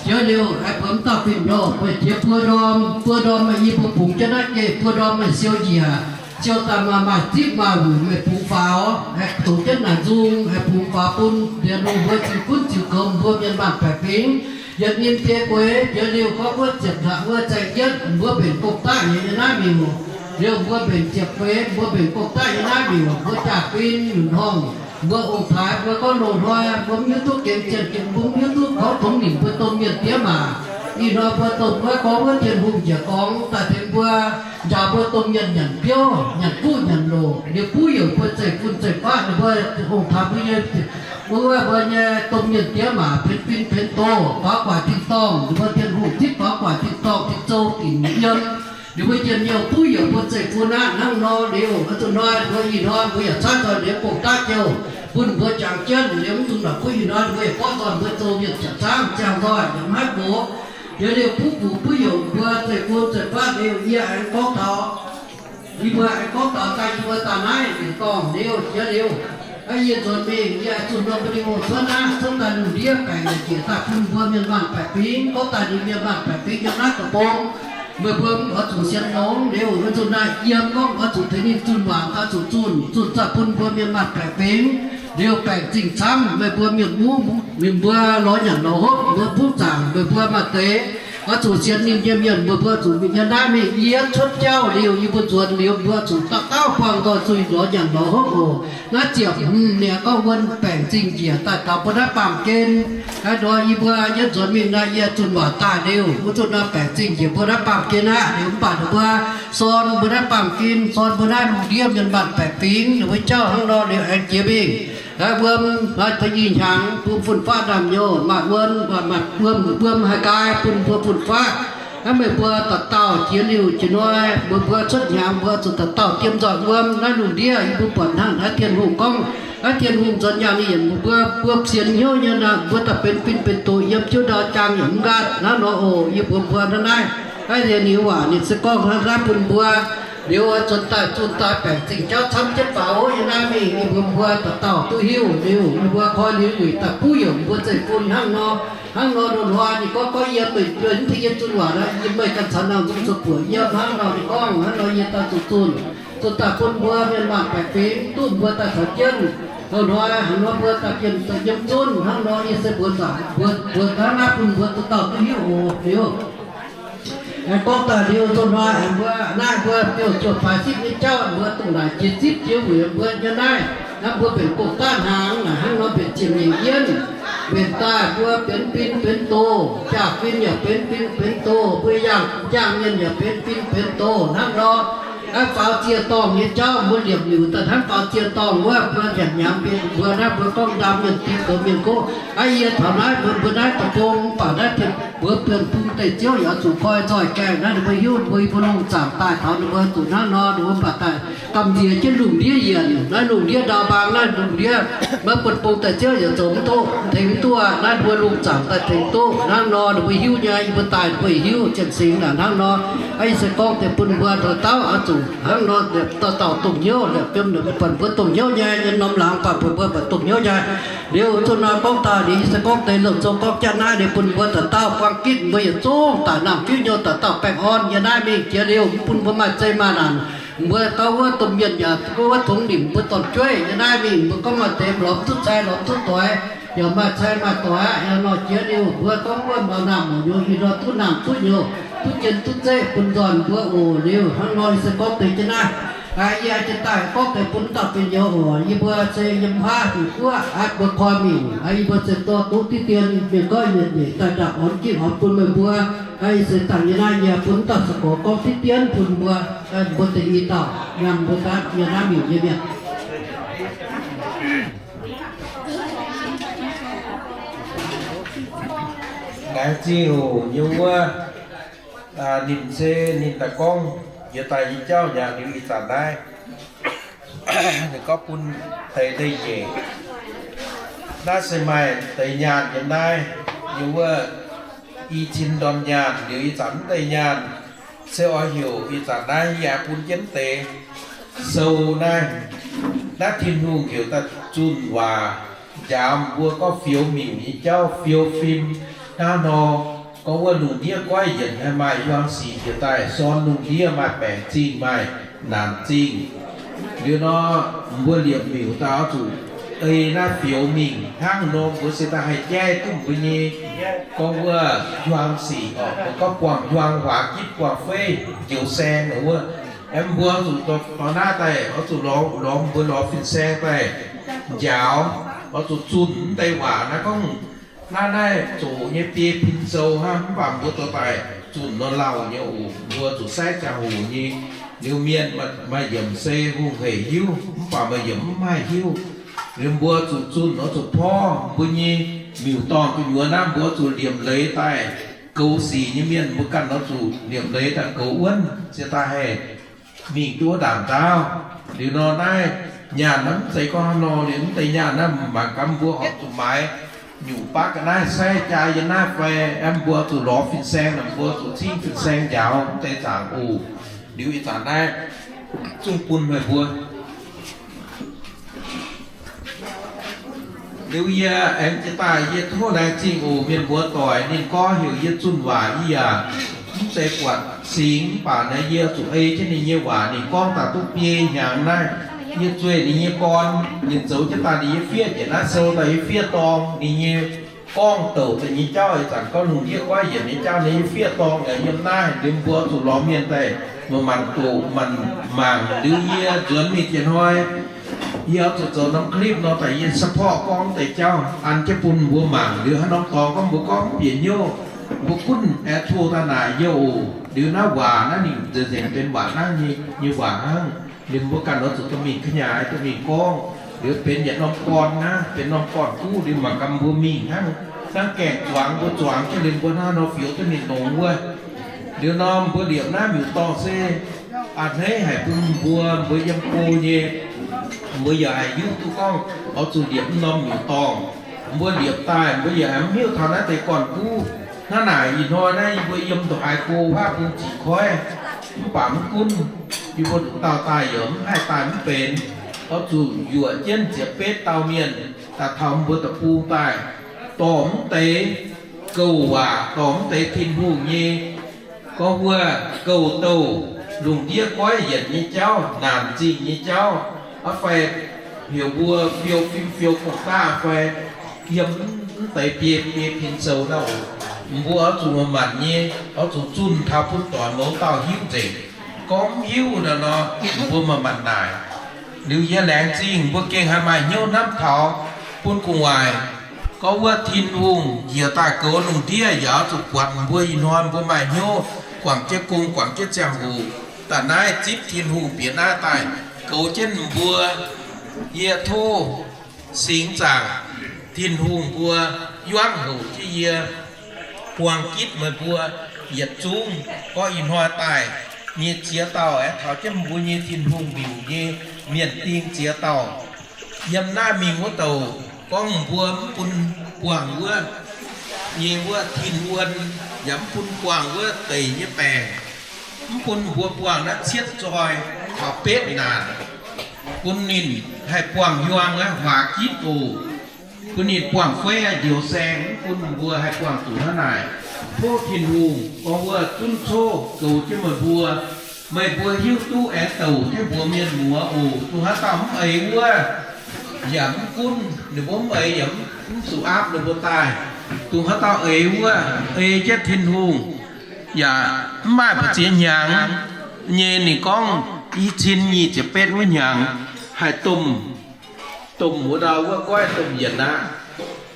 jiex liuz, aengx mbuo mv dauh fih nor, meih jiex buo ndorm, buo ndorm meih yie mbuo bungx jienv naaiv geh, buo ndorm meih siou njiec, siou daaih maaih, maaih zipv maaih wuic meih bungx faaux, aengx zoux jienv naaic nzung, aengx bungx faaux bun ndiec lungh mbuo ziux gunv ziux goux mbuo mienh maanh baeqc fingx. Yietc ninh biei gueix, jiex liuz gorngv wuov ziepc hlaax wuov zaeng yietv, mbuo mbenc gong-daqv nyei naaiv miuc. Liuz mbuo mbenc ziepc gueix, mbuo mbenc gong-daqv nyei naaiv miuc, mbuo jaa-fin nyunc horngh, mbuo ong-taaix, mbuo gorngv loz-hnoi mbuo mv hiuv duqv gengx zienh, mbuo mv hiuv duqv gorngv tongx nimc mbuo domh mienh diex maac. Ih hnoi mbuo domh mbuo gorngv wuov Tin-Hungh njiec gorngx daaih tengx mbuo, njaaux mbuo domh mienh nyanc biouv, nyanc guv nyanc loc, liuz buv youc mbuo zeiv-fun zeiv-faqv, ninh mbuo ong-taaix mbuo nyei, mbuo, mbuo nyei domh mienh diex maac benx fin benx doz, faaux gu'nguaaic tin-dorngh, ninh mbuo Tin-Hungh zipv faaux gu'nguaaic tin-dorngh tin-zoux dingc yiem. Ninh mbuo njien-youh buv youc mbuo zeiv-fun aqv. Hnangv nor liuz, oix zuqc hnoi mbuo ih hnoi mbuo yaac caaiv nzoih liuz gong-daqv jouh bun mbuo jangx jienv liuz mv dungx la'kuqv. Ih hnoi mbuo yaac gorngv nzoih mbuo zoux mienh ziepc zaangv ziangh nzoih yaac mv haih gox. Jiex liuz buv gux buv youc mbuo zeiv-fun zeiv-faqv liuz yie aengx gorngv taux yie mbuo aengx gorngv taux daaih yie mbuo daaih naaiv yietc dorngh liuz jiex liuz, yie nzuonx mingh yie zunh norm video cuotv naaiv, cuotv daaih lungh ndiev baengc yaac njiec daaih bun mbuo mienh maanh baeqc fingx, gorngv daaih ninh mienh maanh baeqc fingx yiem naaiv deic-bung. Meih mbuo mv oix zuqc sienx longx liuz, oix zuqc naaic yiem gorngv oix zuqc tengx ninh zunh waac, oix zuqc zunh, zunh daaih bun mbuo mienh maanh baeqc fingx. Liuz baengc zingh camv, meih mbuo mienh mungv, meih mbuo lorz nyanc lorz hopv, mbuo buv zaangc, meih mbuo maaih deix Oix zuqc sienx ninh nyei mienh, mbuo, mbuo zuqc mingh yiem naaiv mingh. Yie cuotv jauv liuz, yie mbuo nzuonx liuz, mbuo zuqc dauh dauh buangh nzoih zuiz lorz nyanc lorz hopv oc. Naaiv ziepc hmz niaa gorngv wuon baengc zingh njiec daaih taux mbuo naaiv baamh gen. Naaiv ndorm yie mbuo yie nzuonx mingh naaiv, yie zunh waac daaih liuz, wuov zunh naaiv baengc zingh njiec mbuo naaiv baamh gen aqv. Liuz mv baac ninh mbuo sorn mbuo naaiv baamh gen, sorn mbuo naaiv lungh ndiev mienh maanc baeqc fingx, ninh mbuo jauv hnangv nor liuz aengx jiex mingh. Naaiv wuom, naaiv da'nyeic hnyangx bun fun-faqv naamh nyouz maaih wuom, maaih wuom, wuom haih nqaai bun mbuo fun-faqv. Naaiv meih mbuo dauh dauh jiex liuz jiex hnoi, mbuo mbuo cuotv hnyangx mbuo zuqc dauh dauh diem nzoih wuom. Naaiv lungh ndiev yie mbuo buatc hnangv naaiv Tin-Hungh gorngv, naaiv Tin-Hungh nzuonx nyaanh ninh yienc mbuo, mbuo sienx hnyouv nyei nor, mbuo daaih benx fin benx doz yiem jiuv ndau jaang yaac mv nqaatv hnangv nor oc. Yie mbuox mbuo hnangv naaiv, naaiv nyei waac ninh se gorngv hnangv naaiv bun mbuo. Liuz zuonx daaih zunh daaih baengc zingh jauv camv jienv faaux yiem naaiv mingh, yie mbuox mbuo dauh dauh duqv hiuv liuz, yie mbuo koi liuz wuic daaih buv yiem mbuo zeiv-fun hnangv nor. Hnangv nor nor hnoi ninh gorngv, gorngv yie meih mbuo mv tengx yie zunh waac nor, yie meih ganh caux nangh nzung zuqc buoqc yiem hnangv nor ninh gorngv. Hnangv nor yie daaih zuqc zunh, zunh daaih bun mbuo mienh maanc baeqc fingx duqv mbuo daaih caux jienv. Hnoi-hnoi, hnoi-hnoi mbuo daaih yiem, daaih yiem zunv hnangv nor yie se mbuox zaangc, mbuox, mbuox hnangv naaiv bun mbuo dauh dauh duqv hiuv oc. Liuz aengx gorngv daaih liuz zunh hnoi aengx mbuo naaiv mbuo biouv juoh baaix sipv nyei jauv mbuo dongh naaic jiex zipv jiex wuic mbuo nyei naaiv, naaiv mbuo mbenc gong-daav hnaangx naaic hnangv nor mbenc ziepc nyeic yienv. Mbenc daaih mbuo benx fin benx doz, jaa-fin yaac benx fin benx doz, mbuo yangh, yangh mienh yaac benx fin benx doz hnangv nor. Naaiv faaux ziex dorngh nyei jauv mbuo liepc liuz daaih hnangv faaux ziex dorngh wuov, mbuo nyanc hnyangx mbuo naaiv mbuo gorngv ndaam mienh dingx goux mienh goqv. Naaiv yie taux naaiv mbuo, mbuo naaiv deic-bung mv baac naaiv mbuo buonv-bung deic-ziouv yaac zuqc koi nzoih gaengh naaiv ninh mbuo hiuv mbuo, yie mbuo lungh zaangc daaih taux ninh mbuo zuqc hnangv nor, ninh mbuo mv baac daaih gamh nziex jienv lungh ndiev yienc. Naaiv lungh ndiev ndau mbaang naaiv lungh ndiev, maiv buonv-bung daaih ziouv yaac zoux mv duqv, tengx mv duqv. Naaiv ninh mbuo lungh zaangc daaih tengx duqv hnangv nor, ninh mbuo hiuv nyei, yie mbuo daaih ninh mbuo hiuv jienv singx naaic hnangv nor. Aa, yie se gorngv deix bun mbuo dauh dauh oix zuqc hnangv nor, dauh dauh dongh hnyouv, buatc mbuo dongh hnyouv nyei, yiem norm laangz baac mbuo, mbuo buatc dongh hnyouv nyei. Liuz zunh nor gorngv daaih liuz, yie se gorngv deix longc zong gorngv jangv naaiv liuz bun mbuo dauh dauh buang gitv, mbuo yietc zungv daaih nangh fiuv nyouh dauh dauh baengh orn yiem naaiv mingh jiex liuz, mv bun mbuo maaih zei maaih naanc. Mbuo gorngv wuov domh mienh yaac gorngv wuov tongx nimc mbuo dorn-jueiv yiem naaiv mingh, mbuo gorngv maaih deix lorz duqv cai lorz duqv doix, yaac maaih cai maaih doix aqv. Yaac nor jiex liuz mbuo gorngv wuov mbuo nangh mouz nyouz ih ndor duqv nangh duqv nyouz, duqv jien duqv zeqv bun nzoih mbuo oc. Liuz hnangv nor yie se gorngv deix jienv naaiv. Yie jiex daaih gorngv deix bun dauh fin-nyouz oc. Yie mbuo se yiem haav hungh guoqv aqv, mbuo koi mingh. Yie mbuo se dorh duqv diqv dien mienh gorngv yietc nyeic daaih ndaangc orn gitv orn bun meih mbuo. Yie se dangh nyei naaiv yie bun dauh se gorx gorngv diqv dien bun mbuo, mbuo deix i dauh nyaanh mbuo daaih yiem naaiv mingh nyei mienh. Laengz zingh oc. Yiem wuov ninh se ninh daaih gorngv yie daaih nyei jauv nyaanh liuz ih zanc naaiv ninh gorngv bun deix deic-nyeic. Naaiv se maaih deix nyaanh yiem naaiv, yiem wuov i cin ndorm nyaanh liuz ih zanc mv deix nyaanh se oix heuc ih zanc naaiv yie bun jienv deix sou naaiv. Naaiv Tin-Hungh heuc daaih zunh waac njaaux mbuo gorngv fioux miuc nyei jauv, fioux fim. Hnangv nor gorngv wuov lungh ndiev goiv yienc haih maaih hiuang sic njiec daaih, sorn lungh ndiev maaih baengc zingh maaih naanc zingh. Liuz nor, mbuo liepc miuc daaih oix zuqc ei naaiv fioux mingh. Hnangv nor mbuo se daaih haih jaiv duqv mbuo nyei gorngv wuov hiuang sic oc. Mbuo gorngv buangh hiuang, huaax gitv, buangh feiv, njoux saeng wuov. Aeqv, mbuo zuqc dorh naaiv daaih oix zuqc lorz, lorz mbuo lorz fin-saeng daaih njaaux, oix zuqc zunh mv deix waac naaiv gorngv naaiv, naaiv zoqc nyei biei pin sou hnangv. Mv baac mbuo dorh daaih zunh nor lauh nyei oc. Mbuo zuqc saengv ziangh hoc nyei. Liuz mienh maaih yiemc se hungh hec hiuv, mv baac maaih yiemc mv haih hiuv. Liuz mbuo zuqc zunh oix zuqc porv mbuo nyei miuc-dorngh gu'nyuoz naaiv, mbuo zuqc liemh leiz daaih goux sic nyei mienh, mbuo ganh oix zuqc liemh leiz daaih goux wuonv, se daaih haih mingh duqv ndaangc ndaauv. Liuz nor naaiv nyaanh naaiv mv zeiz gorngv hnangv nor. Liuz mv deix nyaanh naaiv mangc gaax mbuo horpc zuqc maaiz nyungc baav ga'naaiv saengv jaa yiem naaiv fai, mbuo zuqc lorz fin-saeng, mbuo zuqc cingv fin-saeng njaaux mv deix zaangc oc. Liuz ih zanc naaiv zungv bun meih mbuo. Liuz yie aengx jiex daaih yie tov laengz zingh oc mienh muoz doic, ninh gorngv heuc yie zunh waac yie yaac mv zeiz buatc singx, mv baac naaiv yie zuqc ei jienv ninh nyei waac. Ninh gorngv daaih duqv biei hnyangx naaiv, yie zueih ninh nyei gorn, ninh zoux jienv daaih ninh nyei fiev njiec naaiv sou daaih yie fiev dorng ninh nyei gorngv douc deix nyei jauv, ih zanc gorngv lungh ndiev goiv yienc nyei jauv, ninh nyei fiev dorngh yaac yiem naaiv. Liuz mbuo zuqc lorz mienh daaih, mbuo mangc doqc, mangc, mangc liuz yie nzuonx mingh jiez-hnoi, yie oix zuqc zoux norm clip nor daaih yie support gorngv deix jauv an jienv bun mbuo mangc. Liuz haaix norm dorngx gorngv mbuo gorngv mv bieqc hnyouv, mbuo gunv aengx tov daaih naaic yie oc. Liuz naaiv waac naaiv ninh nzengc nzengc benx waac naaiv nyei, nyei waac hnangv. Liuz mbuo ganh oix zuqc dorh mingh ka'nyaaic, dorh mingh gorngv. Liuz benx yietc norm gorn naaiv, benx norm gorn-guv. Liuz mangc gaax mbuo mingh hnangv, hnangv gaengh zuangx, mbuo zuangx jienv liuz mbuo hnangv nor fioux duqv ninh longx wuov. Liuz nor mbuo liepc naaiv miuc-dorngh se a'hneiv haic bun mbuo, mbuo yiem go nyei, mbuo yaac haih hiuv duqv gorngv oix zuqc liepc mv norm miuc-dorngh. Mbuo liepc daaih mbuo yaac mv hiuv taux naaiv deix gorn-guv. Hnangv naaic ih hnoi naaiv yie mbuo yiem ndongc haaix go haav bun ziqc koiv, mv baac mv gunv, yie mbuo nduqc dauh daaih yaac mv haih daaih mv benx. Oix zuqc yuoqc jienv ziepc betv dauh mienh daaih taux mbuo deic-bung daaih, dorh mv deix gouv waac, dorh mv deix Tin-Hungh nyei gorngv wuov gouv-douh, lungh ndiev goiv yienc nyei jauv, naanc zingh nyei jauv, aa fai heuc mbuo fiou fim fiou gong-daqv fai yiem mv deix biei biei pin sou naaiv oc. Mbuo oix zuqc manc-manc nyei, oix zuqc zunh taux bun doic mouz dauh hiuv nzengc. Gorngv mv hiuv nor, mbuo manc-manc naaic. Liuz yie laengz zingh mbuo gengh haih maaih hnyouv hnamv taux bun gu'nguaaic gorngv wuov Tin-Hungh njiec daaih goux lungh ndiev yaac oix zuqc buatc mbuo ih hnoi mbuo maaih hnyouv guangc jienv gong, guangc jienv ziangh hoc daaih naaiv zipv Tin-Hungh bieqc naaiv daaih goux jienv mbuo. Yie tov Singx Zaangc Tin-Hungh mbuo yuangv houc jienv yie, buangh gitv meih mbuo yietc zungv gorngv ih hnoi daaih nyei ziex dauh aengx taux jienv mbuo nyei Tin-Hungh miuc nyei mienh ding ziex dauh. Yiem naaiv mingh wuov douc gorngv mbuo mv bun buangh wuov nyei wuov tin-wuon, yaac mv bun buangh wuov deic nyei baengc, mv bun mbuo buangh naaiv cietv zoi caux betv naanc, bun ninh haih buangh hiuang aqv, huaax gitv oc. Bun ninh buangh feiv aqv, njoux saeng, mv bun mbuo haih buangh zuqc hnangv naaic. Tov Tin-Hungh gorngv wuov zunv coqv goux jienv meih mbuo. Meih mbuo hiuv duqv aengx douc jienv mbuox mienh muoz oc. Dongh haaix dauh mv eix wuov, yaac mv gunv ninh mbuo mv eix, yaac mv zuqc aapv ninh mbuo daaih. Dongh haaix dauh eix wuov, ei jienv Tin-Hungh, yaac mv maaih mbu'ziex hnyangx nyei. Ninh gorngv i cin nyic ziepc betv wuov hnyangx haih domh, domh wuov ndau wuov goiv domh yienc aqv.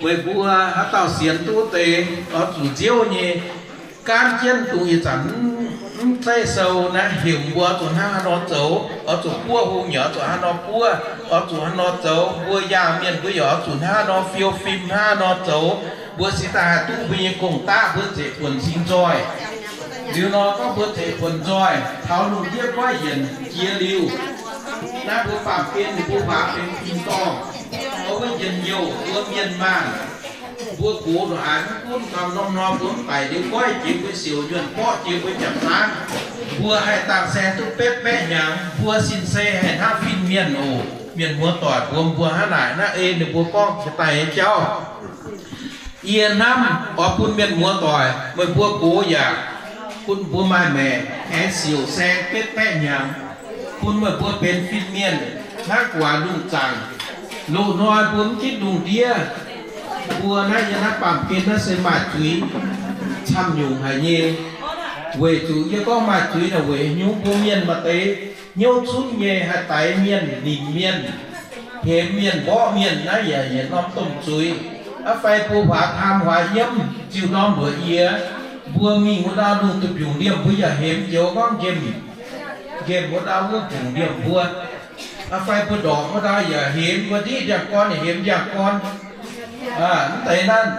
Meih mbuo haaix dauh sienx duqv deix oix zuqc nziouv nyei, gaanv jienv dongh ih zanc mv zeiz sou naaiv heuc mbuo oix zuqc hnangv haaix nor zoux, oix zuqc buov hung yaac oix zuqc hnangv haaix nor buov, oix zuqc hnangv haaix nor zoux. Mbuo yaangh mienh mbuo yaac oix zuqc hnangv haaix nor fiou fim, hnangv haaix nor zoux, mbuo cingx daaih haih duqv mbuo nyei gong-daqv, mbuo zeiv buonc cingx nzoih. Liuz nor gorngv mbuo zeiv buonc nzoih taux lungh ndiev goiv yienc jiex liuz, naaiv mbuo baamh gen ninh mbuo waac benx tin-dorngh, gorngv wuov njien-youh mbuo mienh maanh, mbuo gox ndongc haaix mv gunv norm-norm mbuo mv daic liuz goiv jiex mbuo siouc, nyuonh borqv jiex mbuo njang-laangv, mbuo haih dangh saeng duqv betv baeqv hnyangx, mbuo sin-sei haih hnangv fin-mienh oc. Mienh muoz-doic mbuox mbuo hnangv naaic, naaiv ei ninh mbuo gorngv jiex daaih nyei jauv. Yie hnamv oix bun mienh muoz-doic meih mbuo gox yaac bun mbuo maaih maengc aengx siouc saeng betv baeqv hnyangx, bun meih mbuo benx fin-mienh hnangv guaax lungh zaangc. Loz-hnoi mbuo mv ginv lungh ndiev, mbuo naaiv yiem naaiv baamh gen naaiv se maaih zuiz camv nyungc haic nyei. Weic zuqc yie gorngv maaih zuiz naaic weic haaix nyungc, mbuo mienh maaih deix hnyouv cunv nyei, haih daix mienh, nimc mienh, hemx mienh, mborqv mienh, naaiv yaac yietc norm domh zuiz. Aa fai mbuo huaax taam huaax yiemv ziux norm luoqc yie, mbuo mingh wuov ndau lungh duih mbiungc liemh mbuo yaac hemx joux gorngv nqemh, nqemh wuov ndau wuov mbiungc liemh mbuo. Aa fai mbuo ndorpc wuov ndau yaac hemx mbuo ndiqv ndiangx-gorn, yaac hemx ndiangx-gorn. Mv deix naaiv,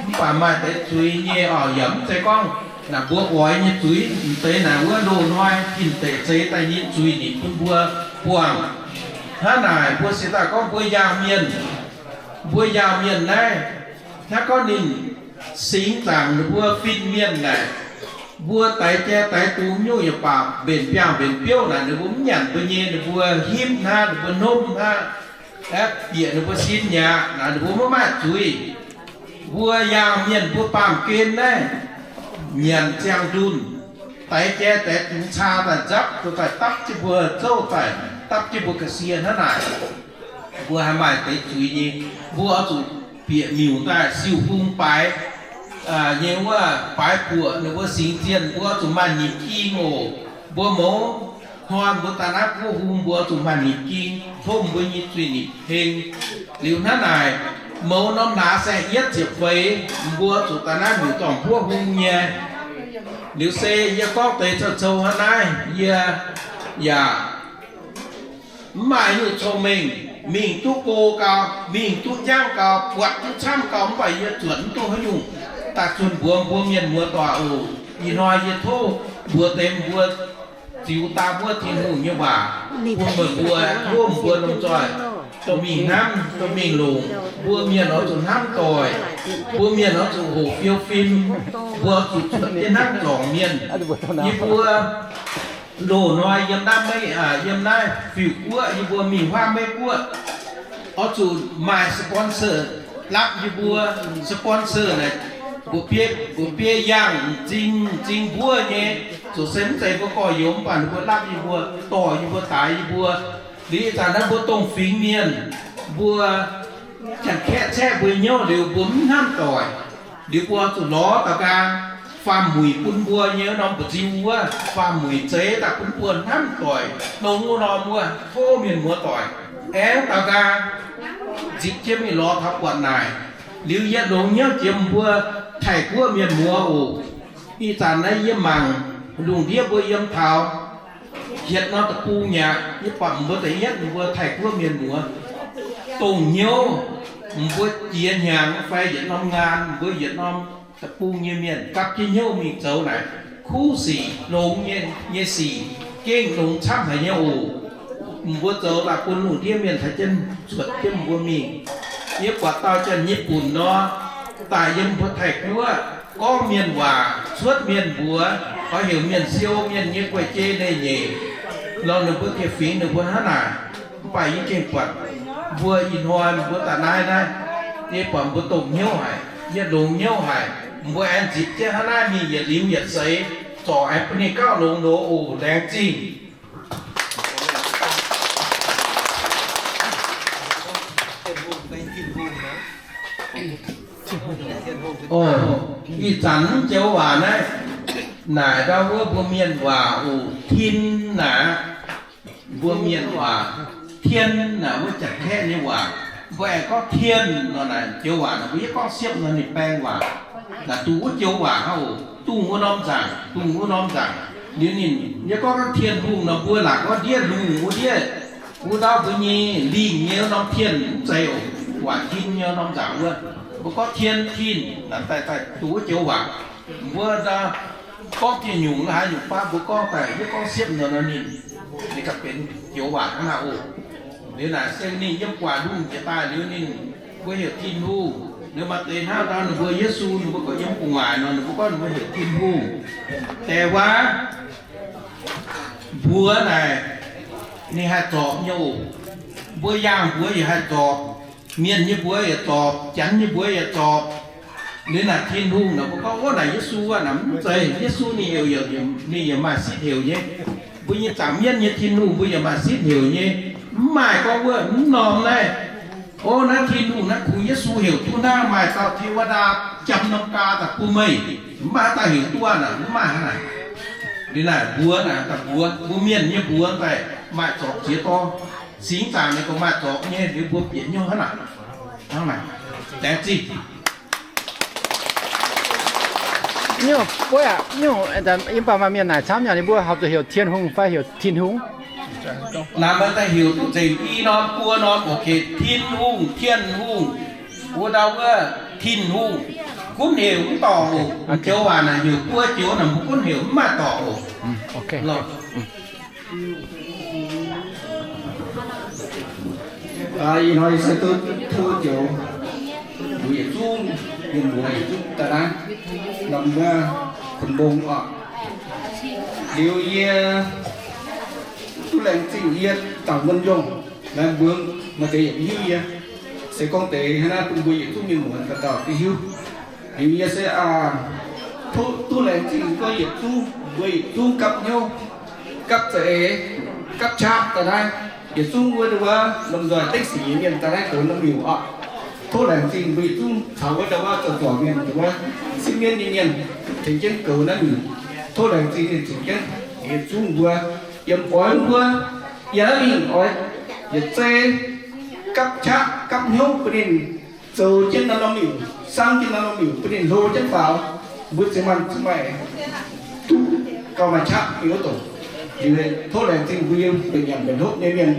mv baac maaih deix zuiz nyei oc, yaac mv zeiz gorngv naaic mbuo oix nyei zuiz. Mv deix naaic wuov loz-hnoi tin-deic zeix daaih nyei zuiz ninh bun mbuo buangh. Hnangv naaic mbuo se daaih gorngv mbuo yaangh mienh, mbuo yaangh mienh naaiv, hnangv gorngv ninh singx zaangc ninh mbuo fin-mienh naaic, mbuo daix jai daix dungz nyungc yaac baac mbenc biangh mbenc biouv naaic, ninh mbuo mv nyanc mbuo nyei, ninh mbuo hipv hnangv, ninh mbuo hnomv hnangv, aeqv, bieqc ninh mbuo sin mi'aqv naaic, ninh mbuo maiv maaih zuiz. Mbuo yaangh mienh mbuo baamh gen naaiv, nyanc ziangh ndunh, daix jai daix dungz caa daaih nzapv, daaih dapv jienv mbuo zouv daaih, dapv jienv mbuo ga'sie hnangv naaic. Mbuo haih maaih deix zuiz nyei, mbuo oix zuqc bieqc miuc daaih siou-hung baaix nyei wuov baaix buoqc ninh mbuo singx zienh, mbuo zuqc maaih nyeic ging oc. Mbuo mouz hnoi mbuo daaih naaiv buov hung mbuo zuqc maaih nyeic ging, tov mbuo nyei zuiz-nyeic heng. Liuz hnangv naaic, mouz norm hlaax saeng-yietv ziepc feix mbuo zuqc daaih naaiv miuc-dorngh buov hung nyei. Liuz se yie gorngv deix zoux hnangv naaiv, yie yaac mv maaih nyungc cong-mengh, mingh duqv go gau, mingh duqv jangv gau, buatc duqv camv gau, mv baac yie zuotc mv duqv haaix nyungc. Daaih zunh mbuox mbuo mienh muoz doic oc. Ih hnoi yie tov mbuox deix mbuo ziux daaih wuov Tin-Hungh nyei waac bun meih mbuo, tov mbuo lomh nzoih dorh mingh hnamv, dorh mingh longc. Mbuo mienh oix zuqc hnamv doic, mbuo mienh oix zuqc hoqc fiou fim, mbuo zuqc zuotc jienv hnangv zorngc mienh. Yie mbuo loz-hnoi yiem naaiv, yiem naaiv Fiuv Guoqv, yie mbuo mingh huaav Meiv Guoqv, oix zuqc maaih sponsor, lapv yie mbuo. Sponsor naaic, mbuox biei, mbuox biei yangh m'zing, m'zing mbuov nyei, zoux se mv zeiz mbuo gorx-youz, mv baac ninh mbuo lapv yie mbuo, dorh yie mbuo, daix yie mbuo. Liuz ih zanc naaiv mbuo dongh fingx mienh, mbuo Janx-Kaeqv caeqv mbuo hnyouv liuz mbuo mv hnamv doic. Liuz mbuo zuqc lorz daux nqaang, faam-muic bun mbuo nyei norm mba'nziu wuov, faam-muic zeix daaih bun mbuo hnamv doic, dongh wuov norm wuov, tov mienh muoz doic aengx daux nqaang nzipc jienv mingh lorz taux buatc naaic. Liuz yie longx hnyouv jiex mbuo Taiv-Guoqv mienh muoz oc. Ih zanc naaiv yie mangc lungh ndiev mbuo yiem taux hietc norm deic-bung mi'aqv, yie buatc mbuo da'yietv mbuo Taiv-Guoqv mienh muoz dongh hnyouv, mbuo jiex hnyangx fai yietc norm ngaan, mbuo yietc norm deic-bung nyei mienh gapv jienv hnyouv mingh zoux naaic kuv sic, longx nyei, nyei sic, gengh longx camv haic nyei oc. Mbuo zoux daaih bun lungh ndiev mienh taux jienv zuotc jienv mbuo mingh. Yie buatc dauh Janx-Nyipv Bunc nor, daaih yiem mbuo Taiv-Guoqv gorngv mienh waac, cuotv mienh mbuox, oix heuc mienh siou mienh nyei guei-jei leiz-nyeic, lorz ninh mbuo dieh fingx ninh mbuo hnangv naaic. Mv baac yie gengh buatc mbuo ih hnoi mbuo daaih naaiv naaiv, yie buatc mbuo dongh hnyouv haic, yie longx hnyouv haic. Mbuo aengx nzipc jienv hnangv naaiv mingh yietc liuz yietc seix, zorc aengx bun ninh gauh longx loz oc. Laengz zingh. Oc, ih zanc joux waac naaiv, naaic ndau wuov mbuo mienh waac oc, tin naaic. Mbuo mienh waac, tien naaic wuov Janx-Kaeqv nyei waac. Mbuo aengx gorngv tien nor naaic joux waac naaic mbuo yie gorngv siepv nor ninh baeng waac. Naaic dongh wuov joux waac hnangv oc, dongh wuov norm nzaangc, dongh wuov norm nzaangc. Liuz ninh yie gorngv tien hungh nor mbuo laaic gorngv ndiev lungh wuov ndiev, wuov ndau mbuo nyei lingh nyei wuov norm tien mv zeiz oc, waac tin nyei norm nzaangc wuov. Mbuo gorngv tien tin naaic daaih daaih dongh wuov joux waac. Mbuo gorngv dieh nyungc haaix nyungc baav mbuo gorngv daaih yie gorngv siepv nor nor ninh, ninh ganh benx joux waac hnangv naaic oc. Liuz naaic se ninh yiem guaax lungh jiex daaih liuz ninh mbuo heuc Tin-Hungh. Liuz maaih deix hnangv ndau ninh mbuo Yesu ninh mbuo gorngv yiem gu'nguaaic nor ninh mbuo gorngv ninh mbuo heuc Tin-Hungh. Deix waac mbuox naaic ninh haih zorpc nyei oc. Mbuo yaangh mbuox yaac haih zorpc, mienh nyei mbuox yaac zorpc, Janx nyei mbuox yaac zorpc. Liuz naaic Tin-Hungh naaic mbuo gorngv wuov naaic Yesu aqv, naaic mv zeiz. Yesu ninh heuc, ninh yaac maaih sitv heuc nyei. Mbuo nyei zaangc mienv nyei Tin-Hungh mbuo yaac maaih sitv heuc nyei. Mv maaih gorngv wuov mv norm naaiv, o, naaiv Tin-Hungh naaiv kungx Yesu heuc duqv hnangv, maaih dauh เทวดา jam norm gaa daaih bun meih, mv maaih haaix dauh heuc duqv aqv, mv maaih hnangv naaic. Liuz naaic mbuox naaic daaih mbuox mbuo mienh nyei mbuox daaih maaih zorpc ziex dorngx. Singx Zaangc ninh gorngv maaih zorpc nyei, liuz mbuo bieqc hnyouv hnangv naaic. Hnangv naaic. Laengz zingh. Nyungc, mbuo yaac, nyungc, yie mv baac maaih mienh naaic camv nyei, ninh mbuo horpc zuqc heuc Tien Hungh fai heuc Tin-Hungh? Naaic meih daaih heuc duqv nzengc i norm buo norm, ok, Tin-Hungh, Tien Hungh, wuov ndau wuov Tin-Hungh, gunv heuc mv dorngc oc. Joux waac naaic heuc buo joux naaic mbuo gunv heuc mv maaih dorngc oc. Ih hnoi se duqv, duqv joux, mbuo yietc zungv, mienh mbuo yietc zungv daaih naaiv, norm wuov kuonx mbong oc. Liuz yie duqv laengz zingh yie dangc wuonh yongh, laengz mbuox maaih deix yietc hiuv yie, se gorngv deix hnangv naaiv bun mbuo yietc zungv mienh muonz dauh dauh duqv hiuv. Liuz yie se duqv, duqv laengz zingh mbuo yietc zungv, mbuo yietc zungv gapv hnyouv, gapv za'eix, gapv qaqv daaih naaiv, yietc zungv wuov, wuov lomh nzoih dengv sic nyei mienh daaih naaiv goux norm miuc oc. Tov laengz zingh mbuo yietc zungv caux wuov dauh wuov zoux zorc mienh, wuov sipv mienv nyei mienh tengx jienv goux naaiv nyungc. Tov laengz zingh ninh tengx jienv yietc zungv mbuo yiem oix mbuo, yaac mingh oix yietc zei gapv qaqv gapv hnyouv bun ninh zoux jienv naaiv norm liuc, samv jienv naaiv norm liuc bun ninh hlo jienv faaux. Mbuo ziex maaih ziex maaih duqv gauh maaih qaqv nyei wuov doqc. Liuz tov laengz zingh mbuo yiem mbenc nyanc mbenc hopv nyei mienh,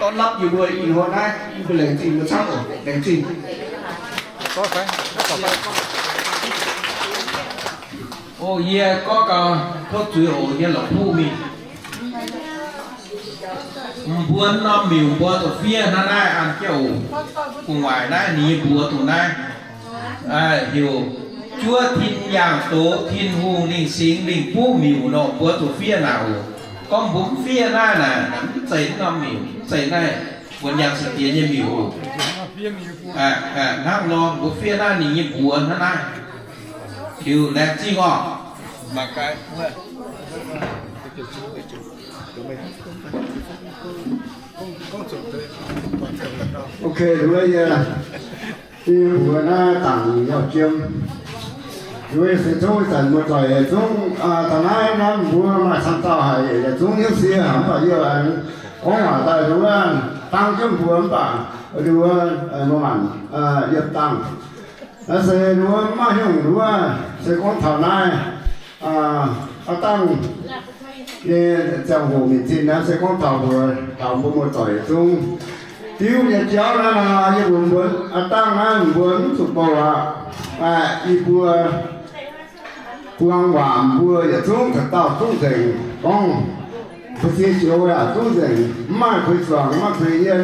dorn lapv yie mbuo ih hnoi naaiv, yie mbuo laengz zingh mbuo camv oc. Laengz zingh. O yie gorngv gau, tov zuiz oc, yie la'kuqv mingh. Mbuo norm miuc mbuo zuqc fiev hnangv naaiv an jienv oc. Gu'nguaaic naaiv ninh nyei mbuox dongh naaiv, heuc juov tin yangh doz, Tin-Hungh lingh singx lingh buv miuc nor, mbuo zuqc fiev naaic oc. Gorngv mbuo mv fiev naaiv naaic, mv zeiz norm miuc, mv zeiz naaiv mbuo nyanc sai-diex nyei miuc oc. Hnangv nor mbuo fiev naaiv ninh nyei mbuox hnangv naaiv. Liuz laengz zingh oc. Ok, duqv yie, yie mbuox naaiv dangc yauh jiem. Duqv se tov ih zanc muoz-doic yietc zungv taux naaiv, naaiv mbuo maaih camv dauh haic, yietc zungv hnyouv sie, mv baac yie aengx gorngv waac daaih duqv dangv jienv mbuo, mv baac duqv mbuo maanc yiem dangh. Naaiv se duqv maiv nyungc duqv, se gorngv taux naaiv aav dangh nyei ziangh hoc minc zinh naaiv se gorngv taux mbuo, taux mbuo muoz-doic yietc zungv diuv nyei jauv naaiv nor, yie mbuox mbuo aav dangh naaiv mbuo mv zuqc bouh aqv. Yie mbuo buang waac mbuo yietc zungv dauh dauh zungv nzengc gorngv, mbuo ziex joux yaac zungv nzengc, mv maaih kuix zuangx, mv maaih kuix yiem.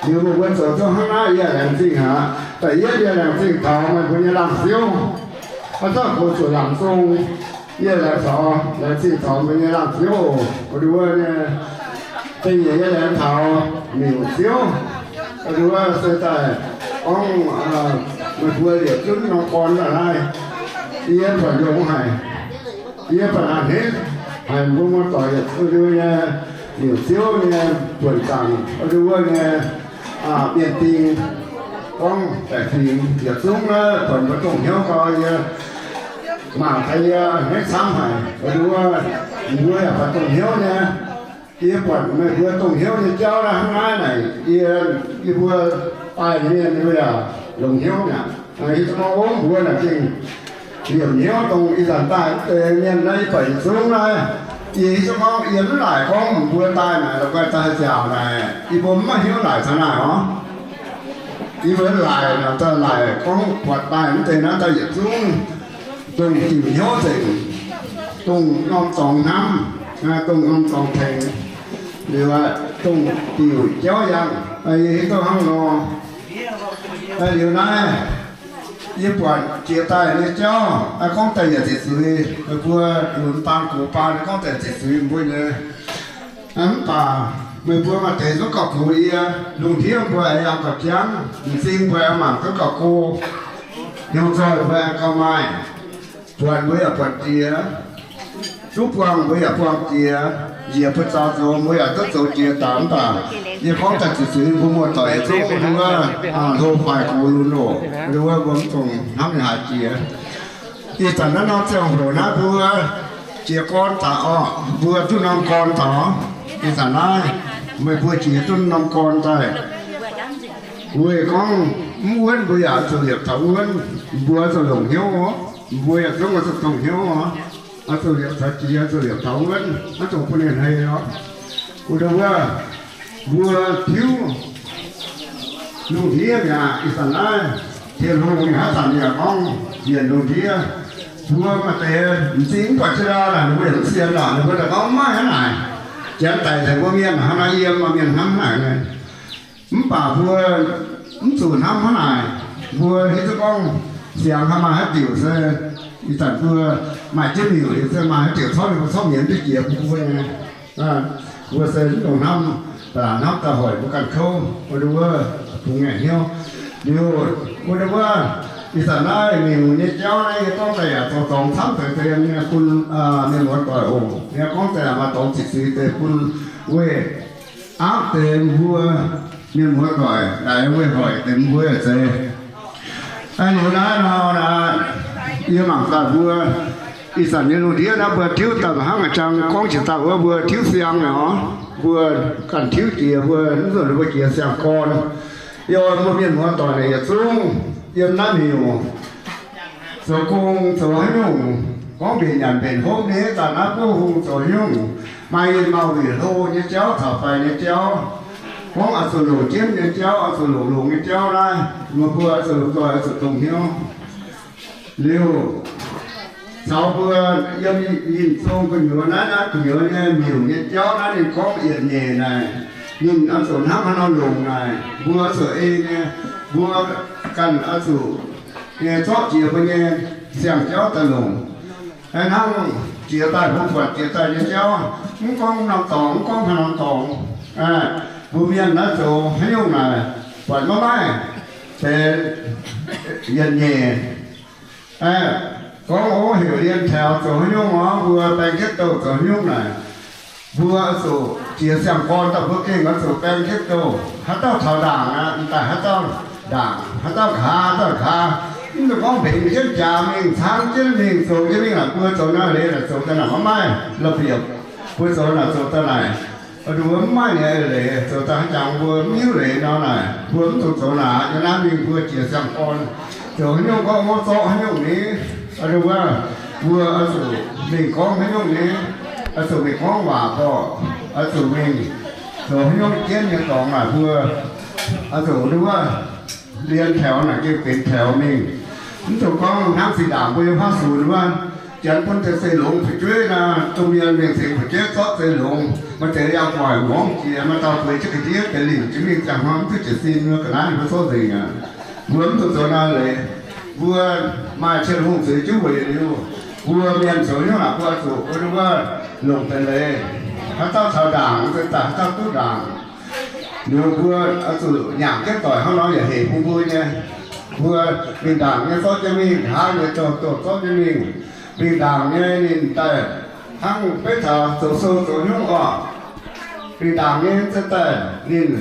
Liuz mbuo zoux zungv hnangv naaiv yie laengz zingh aqv. Da'yietv yie laengz zingh taux meih mbuo nyei laangh ziouv, aa, zorqv goux zuqc laangc zong. Yie laengz taux, laengz zingh taux mbuo nyei laangh ziouv oc. Wuov nyei da'nyeic yie laengz taux miuc ziouv. Wuov se daaih gorngv meih mbuo liepc zunv norm gorn daaih naaiv, yie buatc yungz haic. Yie baac a'hneiv haic mbuo muoz-doic yietc zungv nyei miuc ziouv nyei buonc zaangc, wuov nyei mienh ding, gorngv baeqc fingx yietc zungv naaiv buatc mbuo dongh hnyouv gau, yie mangc gaax yie a'hneiv camv haic. Wuov mbuo yaac buatc dongh hnyouv nyei. Yie buatc meih mbuo dongh hnyouv nyei jauv naaiv hnangv naaiv naaic, yie, yie mbuo daaih mienh yaac longc hnyouv mi'aqv. Yie gorngv ov, mbuo naaic gengh liemh hnyouv dongh ih zanc daaih mv deix mienh naaiv, yie buatc yietc zungv naaiv. Yie hiuv duqv gorngv yie mv laaic gorngv mbuo daaih naaic la'guaih daaih nziaauc naaic, yie mbuo mv maaih hnyouv laaic taux naaic orv. Yie mbuo laaic naaic daaih laaic gorngv buatc daaih mv deix naaiv daaih yietc zungv dongh diuc hnyouv nzengc, dongh norm dorngx hnamv, dongh norm dorngx tengx, liuz dongh diuc jauv yangh. Yie hiuv duqv hnangv nor. Liuz naaiv yie buatc jiex daaih nyei jauv, gorngv daaih yietc ziqc zuiz, meih mbuo lunx baan gox baan gorngv daaih ziqc zuiz mbuo nyei. Mv baac meih mbuo maaih deix duqv gauh gox yie, lungh ndiev mbuo aengx yangh gauh jangv, m'zing mbuo aengx mangc duqv gauh go, hnyouv nzoih mbuo aengx gauh maaih, buatc mbuo yaac buatc jiex, duqv buangh mbuo yaac buangh jiex, njiec buoz-zaux zoux mbuo yaac duqv zoux jiex daaih. Mv baac yie gorngv daaih ziqc zuiz mbuo muoz-doic yietc zungv wuov, hlo faix gox lunx oc, wuov mbuo mv dungx hnamv ninh haaix jiex. Ih zanc naaiv norm ziangh hoc naaiv mbuo jiez gorn daaih orqc, mbuo duqv norm gorn daaih. Ih zanc naaiv meih mbuo jiez duqv norm gorn daaih. Weic gorngv mv wuonv mbuo yaac zuqc liepc taux wuonv, mbuo zuqc longc hnyouv oc. Mbuo yaac zungv oix zuqc dongh hnyouv oc. Oix zuqc liepc taux jiex, zuqc liepc taux wuonv, maiv dungx bun ninh hei oc. Wuov deix wuov, mbuo tiuv lungh ndiev mi'aqv. Ih zanc naaiv Tin-Hungh ninh haaix zanc yaac gorngv yienc lungh ndiev. Mbuo maaih deix m'zing mv buatc jienv ndau naaic, ninh mbuo yaac mv sienx lorqc. Ninh mbuo daaih gorngv mv maaih hnangv naaic. Janx daic tengx mbuo mienh hnangv naaiv yiem, mienh hnamv hnangv naaic. Mv baac mbuo mv zuqc hnamv hnangv naaic. Mbuo hiuv duqv gorngv siangx haih maaih haaix diuc se ih zanc mbuo maaih jienv miuc liuz se maaih haaix diuc corc ninh mbuo corc mietc duqv jiex bun mbuo nyei. Mbuo se mv dungx hnamv, ba'laqc hnamv daaih hoic mbuo ganh kouv, mbuo ndau wuov bungx ngaengc hnyouv. Liuz mbuo ndau wuov, ih zanc naaiv miuc nyei jauv naaiv yie gorngv daaih yaac zoux dorngx camv deix deix nyei bun mienh muoz-doic oc. Yie gorngv daaih yaac maaih dorngx ziqc zuiz deix bun weih aapv deix mbuo mienh muoz-doic, daaih weih hoic deix mbuo zeiz. Liuz naaiv nor naaiv, yie mangc daaih mbuo ih zanc nyei lungh ndiev naaiv mbuo tiuv daaih hnangv a'jang gorngv jiex daaih wuov mbuo tiuv siang nor, mbuo ganh tiuv jiex mbuo mv zuqc mbuo jiex siang-gorn. Yie oix mbuo mienh muoz doic naaic yietc zungv yiem naaiv miuc zoux gong zoux haaix nyungc, gorngv mbenc nyanc mbenc hopv nyei, daaih naaiv buov hung zoux haaix nyungc, maaih yietc mauh wuic hlo nyei jauv caux faix nyei jauv, gorngv oix zuqc longc jienv nyei jauv, oix zuqc longc longx nyei jauv naaiv, meih mbuo oix zuqc longc nzoih, oix zuqc dongh hnyouv. Liuz caux mbuo yiem ninh zong gu'nyuoz naaiv, naaiv gu'nyuoz nyei miuc nyei jauv naaiv ninh gorngv yietc nyeic naaic, ninh oix zuqc hnangv haaix nor longc naaic, mbuo oix zuqc ei nyei, mbuo ganh oix zuqc nyei zorqv jiex mbuo nyei siang-jauv daaih longc. Hnangv jiex daaih mbuo buatc jiex daaih nyei jauv, mv gorngv norm dorngx, mv gorngv haaix norm dorngx, mbuo mienh naaiv zoux haaix nyungc naaic, buatc maiv maaih benx yietc nyeic. Gorngv oix heuc lienh taux zoux haaix nyungc orv, mbuo baeng jienv douh zoux haaix nyungc naaic, mbuo oix zuqc jiex siang-gorn daaih mbuo gengh oix zuqc baeng jienv douh. Haaix dauh taux ndaangc aqv, daaih haaix dauh ndaangc, haaix dauh nqa'haav, haaix dauh nqa'haav. Mv dungx gorngv mbenc jienv jaax mingh, caangv jienv mingh, zoux jienv mingh naaic, mbuo zoux naaiv leiz naaic, zoux daaih naaic maiv maaih ระเบียบ, mbuo zoux naaic zoux daaih naaic, mbuo mv maaih nyei leiz, zoux daaih haaix jangx mbuo mv hiuv leiz nor naaic, mbuo mv zuqc zoux naaic. Yiem naaiv mingh mbuo jiex siang-gorn, zoux haaix nyungc gorngv mbuo zorqv haaix nyungc ni, wuov, mbuo oix zuqc mingh gorngv haaix nyungc ni, oix zuqc mingh gorngv waac gorqv, oix zuqc mingh zoux haaix nyungc jienv nyei dorngx naaic mbuo oix zuqc wuov, lienh taux naaic gengh benx taux mingh. Mv zuqc gorngv hnangv zinh ndaangc mbuo nyei huaav sunx wuov, janx bun deix seix longx fu'jueiv naaic, domh mienh mingh cingx fu'jueiv zorqv seix longx, maaih deix yangh gu'nguaaic muangx jiex, maaih dauh bueix jienv ga'ndiev deix lingc jienv mingh ziangh hnoi mv duqv jiez sin, mbuo ga'naaiv mbuo zorqv nzengc aqv. Mbuo mv zuqc zoux naaiv leiz. Mbuo maaih Tin-Hungh zuiz jienv weic liuz, mbuo mienh zoux hnyouv naaic mbuo zuqc wuov longc deix leiz. Haaix dauh caux ndaangc se daaih haaix dauh duqv ndaangc. Liuz mbuo oix zuqc nyaangc jienv doic hnangv nor yaac hec bun mbuo nyei. Mbuo mingh ndaangc nyei zorqv jienv mingh, nqa'haav nyei douh douh zorqv jienv mingh. Mingh ndaangc nyei ninh daaih hnangv beiv taux zoux sou zoux hnyouv orqc. Mingh ndaangc nyei se daaih ninh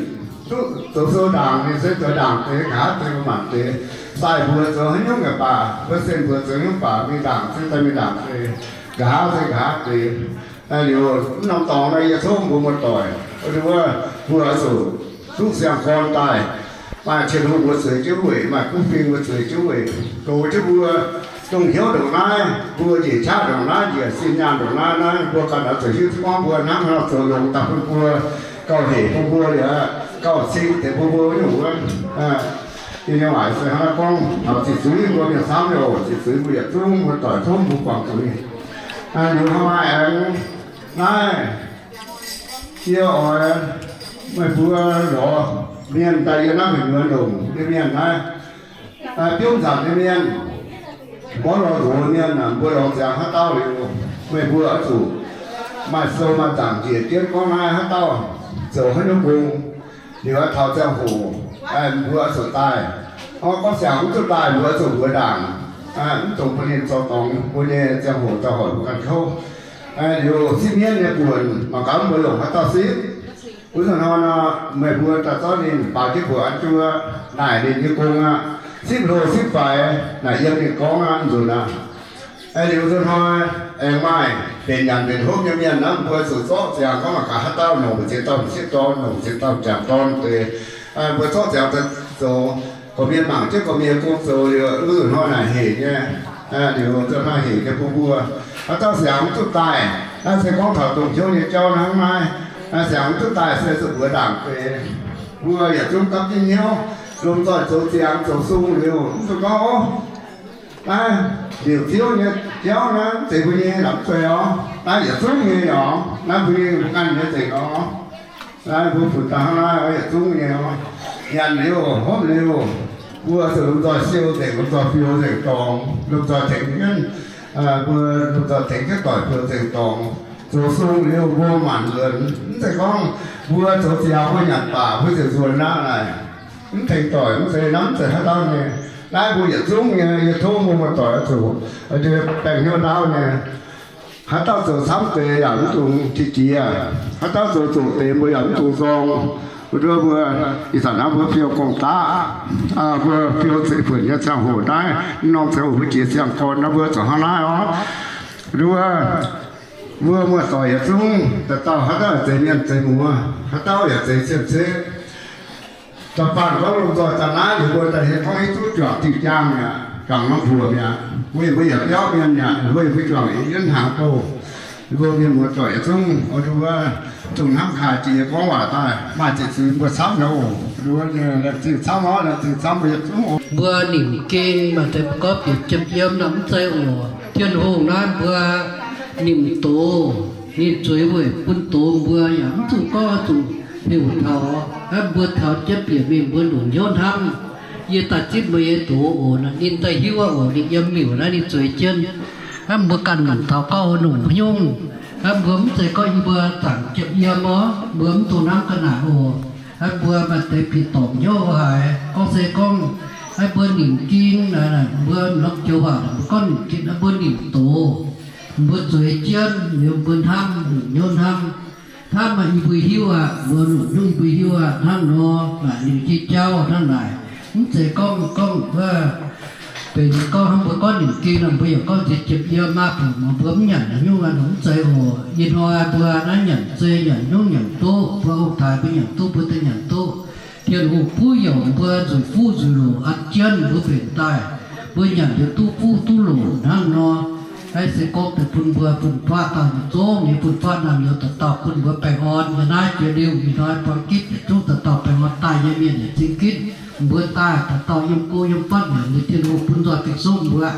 duqv zoux sou ndaangc, ninh se zoux ndaangc deix, nqa'haav deix, mbuo maanc deix. Daaih mbuox zoux haaix nyungc yaac baac, mbuo sen mbuox zoux haaix nyungc baac, mingh ndaangc se daaih mingh ndaangc deix, nqa'haav se nqa'haav deix. Liuz mv norm dorngx naaiv yie tov mbuo muoz-doic, wuov, mbuo oix zuqc duqv siang-gorn daaih. Maaih Tin-Hungh mbuo zueiz jienv weic, maaih kuv fing mbuo zueiz jienv weic, goux jienv mbuo dongh hnyouv ndongc naaiv, mbuo njiec qaqv ndongc naaiv, njiec sin nyaanh ndongc naaiv, naaiv mbuo ganh oix zuqc hiuv duqv gorngv mbuo hnangv haaix nor zoux longx daaih bun mbuo, gauh hec bun mbuo liuz, gauh cing deix bun mbuo nyungc wuov. Yie nyei waac se hnangv naaiv gorngv taux ziqc zuiz mbuo mienh camv nyei oc. Ziqc zuiz mbuo yietc zungv mbuo doic tov mbuo guangc zuiz. Liuz hnangv maaih aengx naaiv, yie oix meih mbuo lorz mienh daaih yie naaiv gu'nyuoz longc nyei mienh naaiv, biomv nzanc nyei mienh, mborqv lorz nzox mienh, mbuo lorz ziangx haaix dauh liuz, meih mbuo oix zuqc maaih sou maaih zaangc njiec jienv gorngv naaiv haaix dauh zoux haaix nyungc gong. Liuz taux ziangh hoc mbuo oix zuqc daaih. Gorngv siangx mv zuqc daaih mbuo oix zuqc mbuox ndaangc, mv dungx bun ninh zoux dorngx mbuo nyei ziangh hoc zaux hoic mbuo ganh kouv. Liuz sipv mienv nyei buonc mangc gaax mbuo longc haaix dauh sipv. Wuov zanc hnoi nor, meih mbuo daaih zorqv ninh baaux jienv mbuoqc an juov, naaic ninh nyei gong aqv. Sipv hlo sipv faix naaic yiem ninh gorngv aqv, nzunc aqv. Liuz wuov zanc hnoi aengx maaih mbenc nyanc mbenc hopv nyei mienh naaiv, mbuo zuqc zorqv ziangx gorngv mangc gaax haaix dauh nongc mbu'ziex dauh m'sieqv dorn, nongc mbu'ziex dauh m'jangc dorn deix. Mbuo zorqv ziangx daaih zoux, gorqv-mienh mangc jienv gorqv-mienh gong zoux liuz, wuov zanc hnoi naaic hec nyei. Liuz wuov zanc hnoi hec nyei bun mbuo. Haaix dauh siangx mv duqv daaih, naaiv se gorngv taux dongh hnyouv nyei jauv hnangv naaiv. Siangx mv duqv daaih se zuqc mbuox ndaangc deix. Mbuo yietc zungv gapv jienv hnyouv, lomh nzoih zoux ziangx zoux sung liuz, mv zuqc gorngv, ov, naaiv liouc ziouv nyei jauv naaiv mv zeiz mbuo nyei, mv zeiz orv. Naaiv yietc zungv nyei orv. Naaiv mbuo nyei, mbuo ganh nyei nzengc orv. Naaiv mbuo funx daaih hnangv naaiv yietc zungv nyei orv. Nyanc liuz, hopv liuz, mbuo zuqc lomh nzoih siou nzengc, lomh nzoih fiou nzengc dorngx, lomh nzoih tengx jienv, mbuo lomh nzoih tengx jienv doic fiou nzengc dorngx. Zoux sung liuz mbuo maanc nzuonx, mv zeiz gorngv mbuo zoux ziangx mbuo nyanc baac mbuo ziouc nzuonx aqv naaic. Mv tengx doic mv zeiz, naaiv mv zeiz haaix dauh nyei. Naaiv mbuo yietc zungv nyei, yie tov mbuo muoz-doic oix zuqc baengh hnyouv ndaauv nyei. Haaix dauh zoux camv deix yaac mv dungx qiex jiez. Haaix dauh zoux zoqc deix mbuo yaac mv dungx zorng. Nduov mbuo, ih zanc naaiv mbuo fiou gong-daqv, mbuo fiou zeiv-fun nyei ziangh hoc naaiv, norm ziangh hoc mbuo jiex ziangh gorn naaiv mbuo zuqc hnangv naaiv orv. Nduov, mbuo muoz-doic yietc zungv, dauh dauh haaix dauh yaac zeiz mienh zeiz muoz, haaix dauh yaac zeiz cien-ceqv. Da'faanh gorngv lomh nzoih daaih naaiv liuz mbuo daaih hietv gorngv hiuv duqv juangc diuh jaang mi'aqv, juangc norm mbuoqc mi'aqv. Mbuo yaac, mbuo yaac biauv mienh mi'aqv, mbuo yaac mbuo juangc yietv hnaangx doh. Mbuo mienh muoz-doic yietc zungv oix nduov, dongh hnamv kaaix jiex gorngv waac daaih maaih zieqc zuiz mbuo camv nyei oc. Nduov, laengz zingh camv orv, laengz zingh camv mbuo yietc zungv oc. Mbuo nimc ging maaih deix gorngv bieqc jiem yiem nor mv zeiz oc. Tin-Hungh naaiv mbuo nimc doz, ninh zueiz weic bun doz mbuo yaac mv zuqc gorngv zuqc heuc taux, mbuo taux jienv bieqc mingh mbuo longc hnyouv hnamv. Yie daaih zipv meih nyei doz oc. Ninh daaih hiuv oc, ninh yiem miuc naaiv ninh zueiz jienv. Mbuo ganh longc taux gorngv longc haaix nyungc. Mbuo mv zeiz gorngv yie mbuo zaangc jiem yiem orv, mbuo mv dungx hnamv ga'naaic oc. Mbuo maaih deix bieqc dorngc hnyouv haic. Gorngv se gorngv mbuo nimc ging naaic, mbuo norm joux waac mbuo gorngv nimc ging, mbuo nimc doz, mbuo zueiz jienv liuz mbuo hnamv, longc hnyouv hnamv. Hnamv maaih i mbuo hiuv aqv, mbuo longc hnyouv i mbuo hiuv aqv. Hnangv nor naaic, ninh jiex jauv hnangv naaic. Mv zeiz gorngv, gorngv wuov benx gorngv hnangv mbuo gorngv nimc ging nor, mbuo yaac gorngv nziex jiem yiem maah, mbuo mv nyanc haaix nyungc aqv, mv zeiz oc. Ih hnoi mbuo naaiv nyanc zei, nyanc hnyouv nyanc duqv, mbuo ong-taaix mbuo nyanc duqv, mbuo daaih nyanc duqv. Tin-Hungh buov youc mbuo nzueic fuqv nzueic loc an jienv mbuo mbenc daaih, mbuo nyanc liuz duqv fuqv duqv loc hnangv nor. Naaiv se gorngv deix bun mbuo fun-faqv dauh nyei zungv nyei fun-faqv naamh nyouz dauh dauh bun mbuo baengh orn. Yiem naaiv jiex liuz ih hnoi buang gitv yietc zungv dauh dauh baengh orn daaih nyei mienh yaac zingh gitv mbuo daaih dauh dauh yiem go yiem fatv naaic, Tin-Hungh bun nzoih fih sokv mbuo,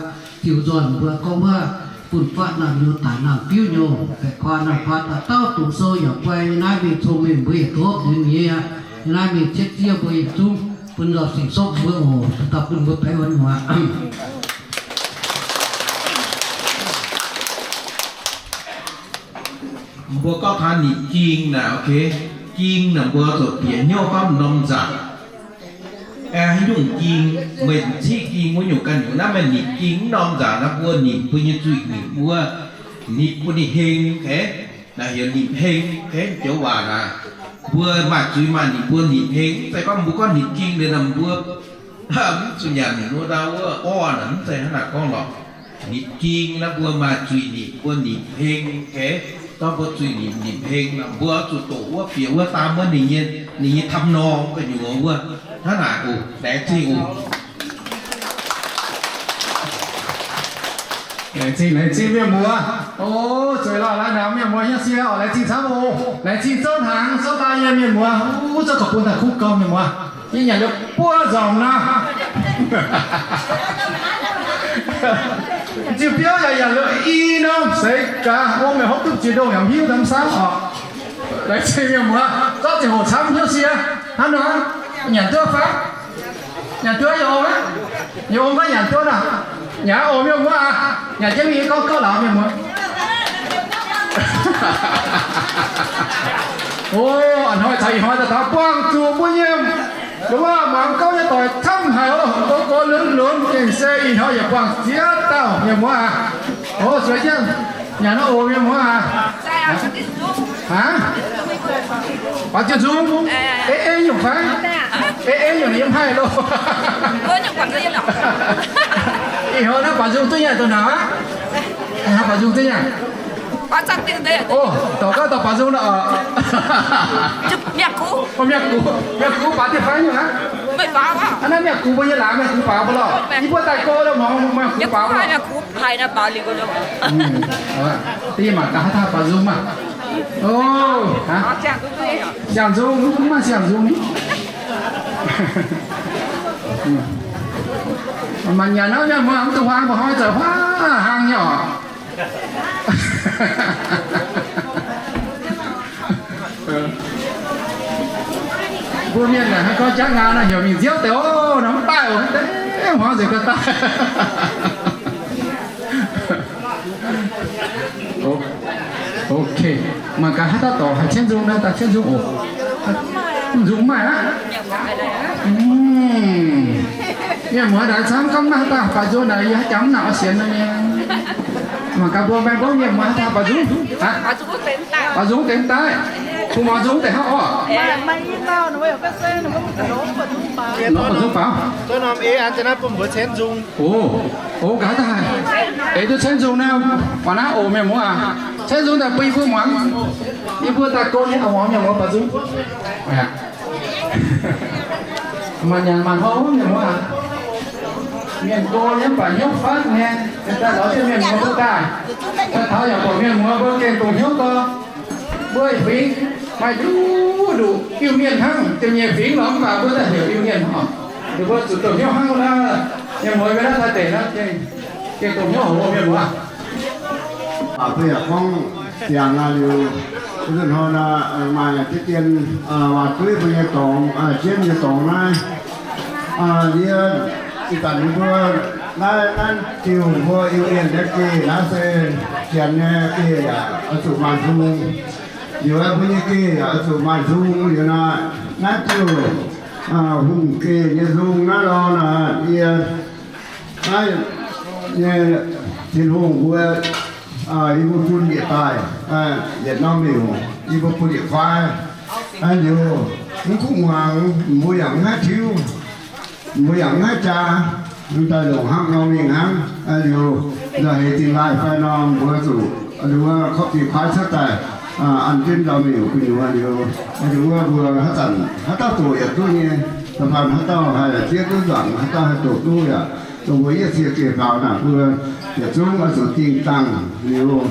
ziux nzoih mbuo gorngv wuov fun-faqv naamh nyouz daic naamh biuv nyei, baeqc kuaah naamh kuaah dauh dauh dongh sou yaac guai. Yiem naaiv mingh cong-mengh mbuo yietc duqv nziex nyei aqv. Yiem naaiv mingh cietv ziev mbuo yietc zungv bun nzoih fih sokv mbuo oc, dauh dauh bun mbuo baengh orn muoz. Mbuo gorngv taux nimc ging naaic, ging naaic mbuo zuqc bieqc hnyouv gorngv norm nzaangc. Haaix nyungc ging, meih ziqv ging wuov nyungc ganh nyungc naaiv meih nimc ging wuov norm nzaangc naaiv, mbuo nimc mbuo nyei zuiz, nimc wuov, nimc bun ninh heng, naaic heuc nimc heng, joux waac naaic. Mbuo maaih zuiz maaih nimc mbuo nimc heng. Mv zeiz gorngv mbuo gorngv nimc ging liuz naaic mbuo mv zuqc nyanc wuov ndau wuov orv naaic, mv zeiz hnangv naaic gorngv lorqc. Nimc ging naaiv mbuo maaih zuiz nimc mbuo nimc heng, gorngv mbuo zuiz nimc nimc heng, mbuo zuqc doqc wuov bieqc wuov daam wuov ninh nyei, ninh nyei tam norm gu'nyuoz wuov. Hnangv naaic oc. Laengz zingh oc. Laengz zingh, laengz zingh mienh muoz. O, zueiz lorh, laengz zingh mienh muoz nyei sie oc. Laengz zingh camv oc. Laengz zingh zouv hnaangx zouv daaih nyei mienh muoz. Uv, zouv gauh bun daaih kuv gauh mienh muoz. Yie nyanc liuz buov nzormc nor. Ziux biouv yaac nyanc liuz i norm seix gaax, ong meih hopv duqv ziex ndongh yaac mv hiuv daaih mv saauv oc. Laengz zingh mienh muoz, zorqv ziangh hoc camv hnyouv sie. Hnangv nor, nyanc duqv fai? Nyanc duqv yaac ong aqv. Yaac ong gorngv nyanc duqv nor. Nyanc oc mienh muoz aac. Nyanc jienv mingh gorngv gauh lauz mienh muoz. O, a'hnoi caux ih hnoi daaih taux buangh zuqc mbuo nyei, nduov, muangx gouv nyei doic camv haic oc. Gox gox lunx lunx gengh se ih hnoi yaac buangh ziex dauh mienh muoz aac. O, sueih jienv nyanc nor oc mienh muoz aac. Aav, Baac Ziouv Nzung, ei ei nyungc fai? Ei ei nyungc yiem haih loh. Ih hnoi naaiv Baac Nzung duqv nyanc dongh naaic aqv. Baac Nzung duqv nyanc. O, dorh gaav dorh Baac Nzung nor. Mi'aqv gux, mi'aqv gux baac dieh fai nyungc aqv. Aa, naaiv mi'aqv gux mbuo nyei laangz mi'aqv gux baaux mbuo lorh. Yie mbuo daaih go lorh, muangx mi'aqv gux baaux mbuo lorh. Da'yietv mangc gaax haaix dauh Baac Nzung maah. O, siang nzung, mv maaih siang nzung ni. Maaih nyanc nor, mienh muoz mv dungx huaang, mbuo hnoi zoux huaav hlaang nyei oc. Mbuo mienh naaic hnangv gorngv jangv nqaang nor heuc mingh nziouv deix oc, nor mv daaih oc, deix hmuangv nzengc ga'daaih. Ok, mangc gaax haaix dauh dorc haiz cienv nzung naaiv, daaih cienv nzung oc. Nzung maaih aqv. Mienh muoz naaic camv gorngv maaih haaix dauh baac nzung naaic, yie haaix jangx mv nangc oix sienx nor nyei. Mangc gaax mbuo maengx gorngv mienh muoz haaix dauh baac nzung. Baac nzung deix daaih. Bun muangx nzung deix hnangv orqc. Nongc buatc zungv faaux. O, o, gaax daaih. Eix duqv caeqv nzung naaiv, buatc naaiv oc mienh muoz aac. Caeqv nzung daaih bun yie mbuo muangx. Yie mbuo daaih go nyei muangx mienh muoz buatc zungv. Maaih nyanc maaih hlo mienh muoz aac. Mienh go nyei mv baac hnyouv fatv nyei, daaih lorz jienv mienh muoz mbuo daaih. Daaih taux yaac buatc mienh muoz mbuo gengh dongh hnyouv gorx. Mbuo fingx maaih nduqc nduqc Iu-Mienh hnangv, ziepc nyeic fingx lorqc, mv baac mbuo daaih heuc Iu-Mienh oc. Ninh mbuo zuqc dongh hnyouv hnangv naaiv, mienh muoz mbuo naaiv daaih deix naaiv gengh dongh hnyouv haic mienh muoz. Mv baac mbuo yaac gorngv ziangx aqv liuz, wuov nzunc hnoi maaih deix dien waac-dueiv mbuo nyei dorngx, jienv nyei dorngx naaiv. Yie ih zanc mbuo naaiv, naaiv diuh mbuo Iu-Mienh nyei geh naaiv se janx nyei geh yaac oix zuqc maaih nzung. Liuz mbuo nyei geh yaac oix zuqc maaih nzung liuz naaiv, naaiv diuh hungh geh nyei nzung naaiv lorh naaic, yie naaiv nyei Tin-Hungh mbuo, yie mbuo bun yietc daaih, yietc norm miuc, yie mbuo bun yietc kuaaiv. Naaiv liuz mv kuv muangx, mbuo yaac mv haih tiuv, mbuo yaac mv haih jaa, daaih longc hnangv nor mingh hnangv. Liuz nzauh heix dingh laaih fai nor mbuo zuqc, liuz korv dingh kuaaiv cuotv daaih, an jienv ndau miuc gu'nyuoz liuz, liuz wuov mbuo haaix zanc haaix dauh doqc yaac duqv nyei, da'faanh haaix dauh haih zieqv duqv nzangc, haaix dauh haih doqc duqv yaac, dongh mbuo yietv sie geh faaux naaic mbuo yietc zungv oix zuqc dingh dangh liuz,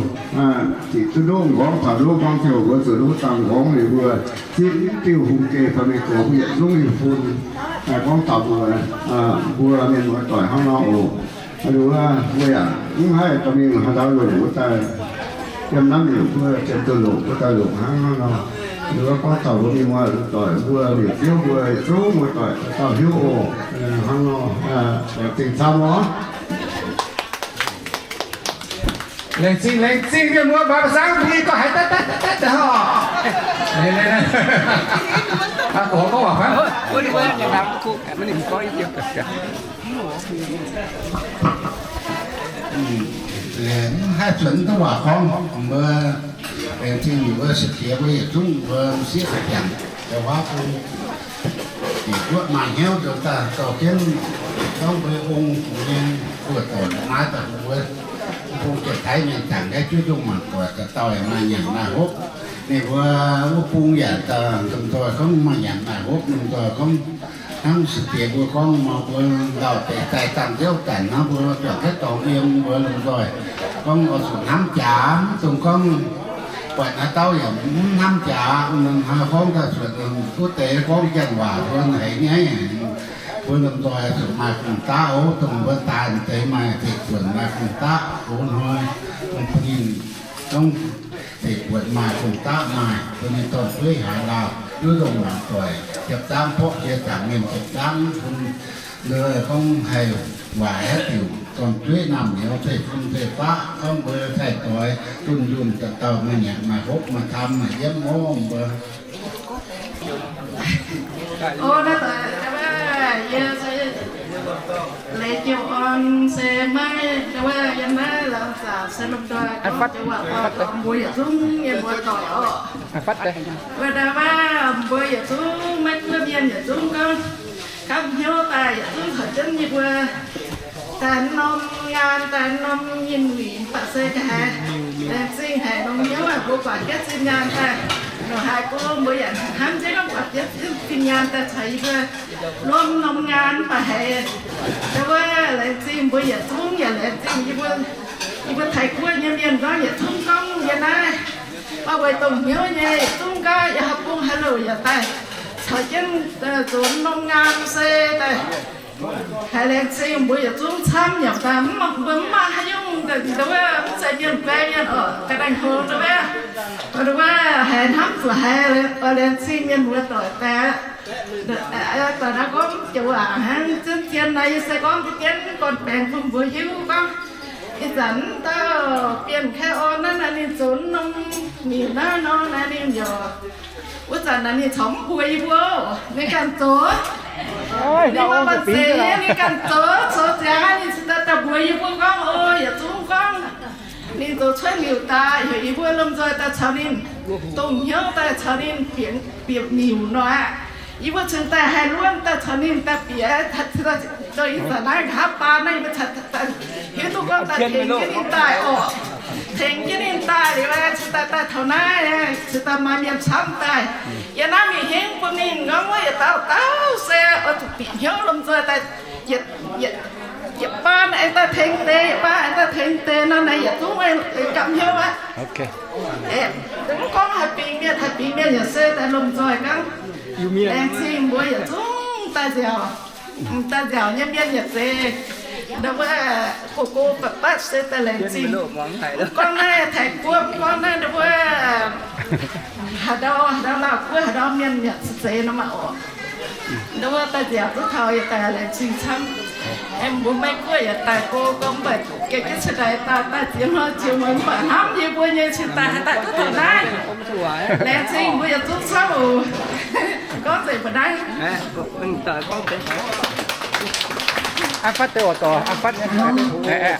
ziqc duqv ndoqv nqorngv taux ndoqv nqorngv ziouc mbuo zuqc ndoqv dangh nqorngv liuz mbuo zipv diuh hungh geh fai mingh gox mbuo yietc zungv mingh bun, gorngv taux mbuo, mbuo mienh muoz doic hnangv nor oc. Wuov mbuo yaac mv haih dorh mingh haaix ndau longc wuov daaih, yiem naaiv miuc mbuo jiem dunh longc wuov daaih longc hnangv nor. Wuov gorngv taux mbuo mienh muoz doic mbuo liepc ziouv mbuo yietc zungv muoz doic dauh hiuv oc. Hnangv nor, laengz zingh camv oc. Laengz zingh, laengz zingh mienh muoz, mbuo baaux sang bun yie gorngv haiz daaih daaih daaih daaih oc. Gorngv waac fai? Mv haih zuonx duqv waac gorngv, mbuo laengz zingh mbuo se diex mbuo yietc zungv mbuo m'sieqv daaih jangx da'waav bun Dingc guoqv maaih hnyouv nzuonx daaih dorh jienv gorngv mbuo ong nyei buoz-doic naaiv daaih mbuo bung jienv taaix mienh jangx naaiv juov ndongh mangc doic daaih dauh yaac maaih nyanc maaih hopv. Ninh mbuo wuov bung yaac daaih lomh nzoih gorngv maaih nyanc maaih hopv, lomh nzoih gorngv hnangv se diex mbuo gorngv nor, mbuo lauh deix daaih dangh ziouv zanc hnangv mbuo juangc jienv dorngx yiem mbuo lomh nzoih gorngv oix zuqc hnamv jaax, mv dungx gorngv buatc haaix dauh yaac mv hnamv jaax. Hnangv gorngv daaih cuotv wuov deix gorngv janx waac mbuo haiz nyaiv, mbuo lomh nzoih zuqc maaih fun-daqv oc. Dongh mbuo daaih deix maaih zeiv-buonc maaih fun-daqv gox hnoi, bun ninh gorngv zeiv-buonc maaih fun-daqv maaih, bun ninh dorn-jueiv haaix lauh, duqv ndongh mangc doic, jiepv zaangv borqv jiex zaangc mienh jiepv zaangv bun Nor gorngv haih waaic haaix diuc dorn-jueiv naamh nyouz ceix fun ceix faqv, gorngv mbuo cai-doix dunh yunh dauh dauh maaih nyanc maaih hopv maaih camv maaih yiemv orv mbuo. O, naaiv doic, yie se leiz jiouv orn se maiv, wuov yiem naaiv laengz zaqc se lomh nzoih gorngv joux waac dorh mbuo yietc zungv mienh mbuo doic orqc. Wuov deix waac mbuo yietc zungv maiv guoqv mienh yietc zungv gorngv Kamv hnyouv daaih yietc zungv caux jienv yie mbuo daaih norm nyaanh daaih norm nyinh wuic mv baac se ga'haaix laengz zingh haic norm hnyouv haic mbuo guangc jienv zinh nyaanh daaih longc haaix go mbuo yaac hnamv jienv guangc jienv zinh nyaanh daaih caux yie mbuo lomh norm nyaanh mv baac haiz wuov laengz zingh mbuo yietc zungv yaac laengz zingh yie mbuo, yie mbuo Taiv guoqv nyei mienh gorngv yietc zungv gorngv yie naaiv maaih weic dongh hnyouv nyei yietc zungv gorngv yie haaix bung haaix louc yaac daaih caux jienv zoux norm nyaanh se daaih haiz laengz zingh mbuo yietc zungv camv yaac daaih mv, mbuo mv maaih haaix nyungc wuov mv zeiz mienh guai mienh oc, ga'naaiv hlo wuov, wuov haiz hnamv zuqc haiz oix laengz zingh mienh mbuo doic daaih. Doic naaiv gorngv joux waac hnangv zien-zien naaiv yie se gorngv jienv gorn-baengx bun mbuo hiuv gorngv ih zanc dauh Bienh Kaiv Orn naaiv naaiv ninh zoux norm miuc naaiv nor naaiv ninh yaac wuov zanc naaiv ninh corc mv mbuox yie mbuo, ninh ganh zoux. Ninh maaih banh zeic nyei ninh ganh zoux, zoux ziangx ninh cingx daaih daaih mbuox yie mbuo gorngv, o, yietc zungv gorngv Ninh zoux cuotv liuz daaih, heuc yie mbuo lomh nzoih daaih caux ninh dongh hnyouv daaih caux ninh bieqc, bieqc miuc nor aqv. Yie mbuo cingx daaih haih luonv daaih caux ninh daaih bieqc, zoux ih zanc naaiv nqa'haav baan naaiv, yie mbuo hiuv duqv gorngv daaih tengx jienv ninh daaih oc. Tengx jienv ninh daaih liuz, cingx daaih daaih taux naaiv, cingx daaih maaih mienh camv daaih. Yiem naaiv mingh hingv bun ninh gorngv wuov yietc dauh dauh se oix zuqc bieqc hnyouv lomh nzoih daaih yietc, yietc, yietc baan aengx daaih tengx deix, yietc baan aengx daaih tengx deix nor, naaiv yietc zungv gamh hnyouv aqv. Mv gorngv haaix bingx mienh, haaix bingx mienh yaac se daaih lomh nzoih gorngv, laengz zingh mbuo yietc zungv daaih nziaauc, daaih nziaauc nyei mienh yaac zeiz, ndau wuov go go batc batv se daaih laengz zingh. Mv gorngv naaiv Taiv-Guoqv, mv gorngv naaiv ndau wuov haaix ndau, haaix ndau Lauv-Guoqv, haaix ndau mienh yaac se zeiz nor maah oc. Ndau wuov daaih nziaauc duqv taux yaac daaih laengz zingh camv. Aengx mbuo Meiv-Guoqv yaac daaih go gorngv mv baac gengh jienv cingx daaih daaih, daaih ziex hnoi ziouc mv baac hnamv yie mbuo nyei cingx daaih haih daaih duqv taux naaiv. Laengz zingh mbuo yietc zungv camv oc. Gorngv nzengc mbuo naaiv. Aa, fatv deix oix dorh, aa, fatv nyei.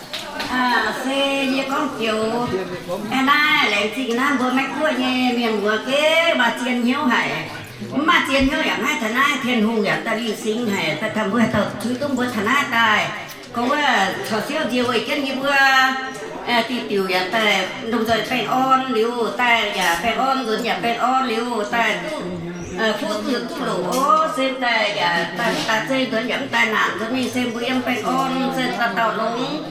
Se yie gorngv joux, naaiv laengz zingh naaiv mbuo Meiv-Guoqv nyei mienh muoz gengh maaih zien hnyouv haic. Mv maaih zien hnyouv yaac maiv taux naaiv, Tin-Hungh yaac daaih lingh singx haic, daaih taux mbuo haaix dauh tuix duqv mbuo taux naaiv daaih. Gorngv wuov caux siouv nzie weih jienv yie mbuo, diuh diuc yaac daaih lomh nzoih baengh orn liuz, daaih yaac baengh orn, nzuonx yaac baengh orn liuz, daaih duqv fuqv zuqc duqv loc ov, se daaih yaac daaih zeiv nzuonx yaac mv daaih naanc nzuonx mingh, se mbuo yiem baengh orn se dauh dauh longx.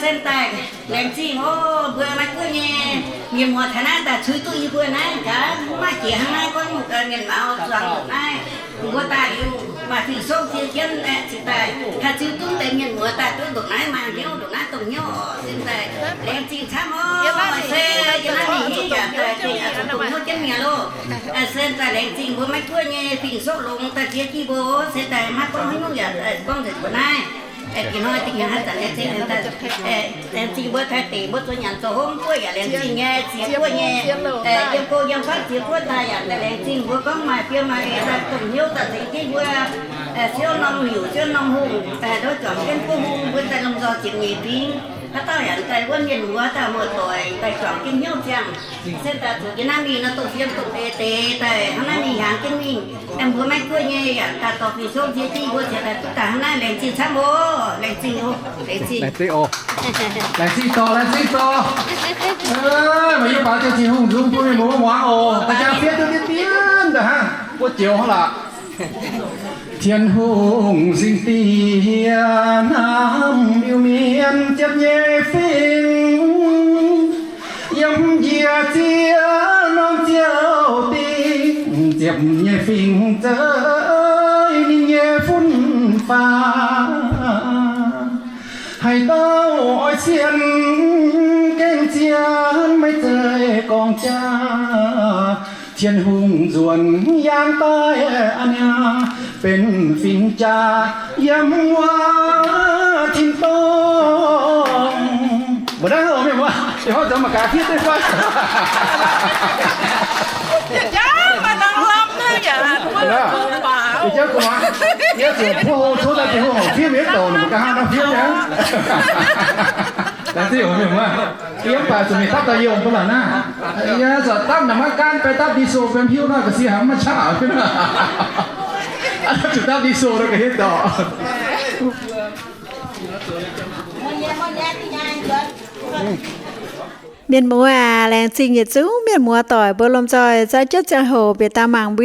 Se daaih laengz zingh ov, mbuo Meiv-Guoqv nyei mienh muoz taux naaiv daaih tuix duqv yie mbuo naaiv gaax, mv maaih jiex hnangv naaiv gorngv mienh muoz zuangx ndongc naaiv. Mbuo daaih liuz maaih fing-soqv ziex jienv aeqv, cingx daaih haih ziux duqv deix mienh muoz daaih duqv ndongc naaiv, maaih hnyouv ndongc naaiv dongh hnyouv oc. Se daaih laengz zingh camv oc. Se yiem naaiv mingh hiuv yaac daaih dongh hnyouv jienv mi'aqv loh. Se daaih laengz zingh mbuo Meiv-Guoqv nyei fing-soqv longx daaih ziex jienv mbuo, se daaih maiv gorngv haaix nyungc yaac gorngv nzengc mbuo naaiv. Ih hnoi dingh haaix zanc laengz zingh, laengz zingh mbuo Taiv deic mbuo zoux nyanc zoux hopv guoqv yaac laengz zingh nyei, ziex guoqv nyei, yiem go yiem fatv ziex guoqv daaih yaac daaih laengz zingh mbuo gorngv maaih fiem maaih eix daaih dongh hnyouv daaih tengx jienv mbuo, siouv norm miuc siouv norm hungh, ndov juangc jienv buov hung mbuo daaih lomh nzoih ziepc nyeic fingx, haaix dauh yaac daaih wuonv mienh muoz daaih muoz-doic daaih juangc jienv hnyouv ziangh. Se daaih zuqc jienv naaiv mingh nor dongh fiem dongh eix deix daaih hnangv naaiv mingh hnyangx jienv mingh. Aengx mbuo Meiv-Guoqv nyei yaac daaih dorh fing-soqv ziex jienv mbuo cingx daaih duqv daaih hnangv naaiv, laengz zingh camv oc. Laengz zingh oc. Laengz zingh oc. Laengz zingh dorh, laengz zingh dorh. Meih yie baaux jienv Tin-Hungh nzung bun meih mbuo muangx oc. Daaih jaa fiev duqv dien dien daaih hnangv, mbuo joux hnangv lorqc. Tin-Hungh singx diex hnamv Iu-Mienh ziepc nyeic fingx, yiem njiec ziex norm ziouv dingh, ziepc nyeic fingx zeiv ninh nyei fun-faqv. Haaix dauh oix sienx gengh zien, maiv zeiz gorngv jaax. Tin-Hungh nzuonx yaangh daaih a'hneiv, benx fingx jaax yiem wuov tin-dorngh. Mbuo naaiv oc mienh muoz, ih hnoi zoux mangc gaax fiev duqv fai. Ih jauv gu'nguaaz, yie zuqc buov hlo cuotv daaih Tin-Hungh fiev mienh douc, ninh mbuo ga'hnangv nor fiev nyei. Laengz zingh oc mienh muoz. Yie mv baac zuqc mingh dapv daaih yie ong bun lorqc naaiv. Yie zuqc dapv naaic maiv gaanv, baeqc dapv Liso bun hiuv naaiv ga'sie haic maiv qaqv. Zuqc dapv Liso nor ga'hlen dorh. Mienh muoz aac, laengz zingh yietc zungv mienh muoz doic mbuo lomh nzoih zauh jienv ziangh hoc bieqc daaih mangc mbuo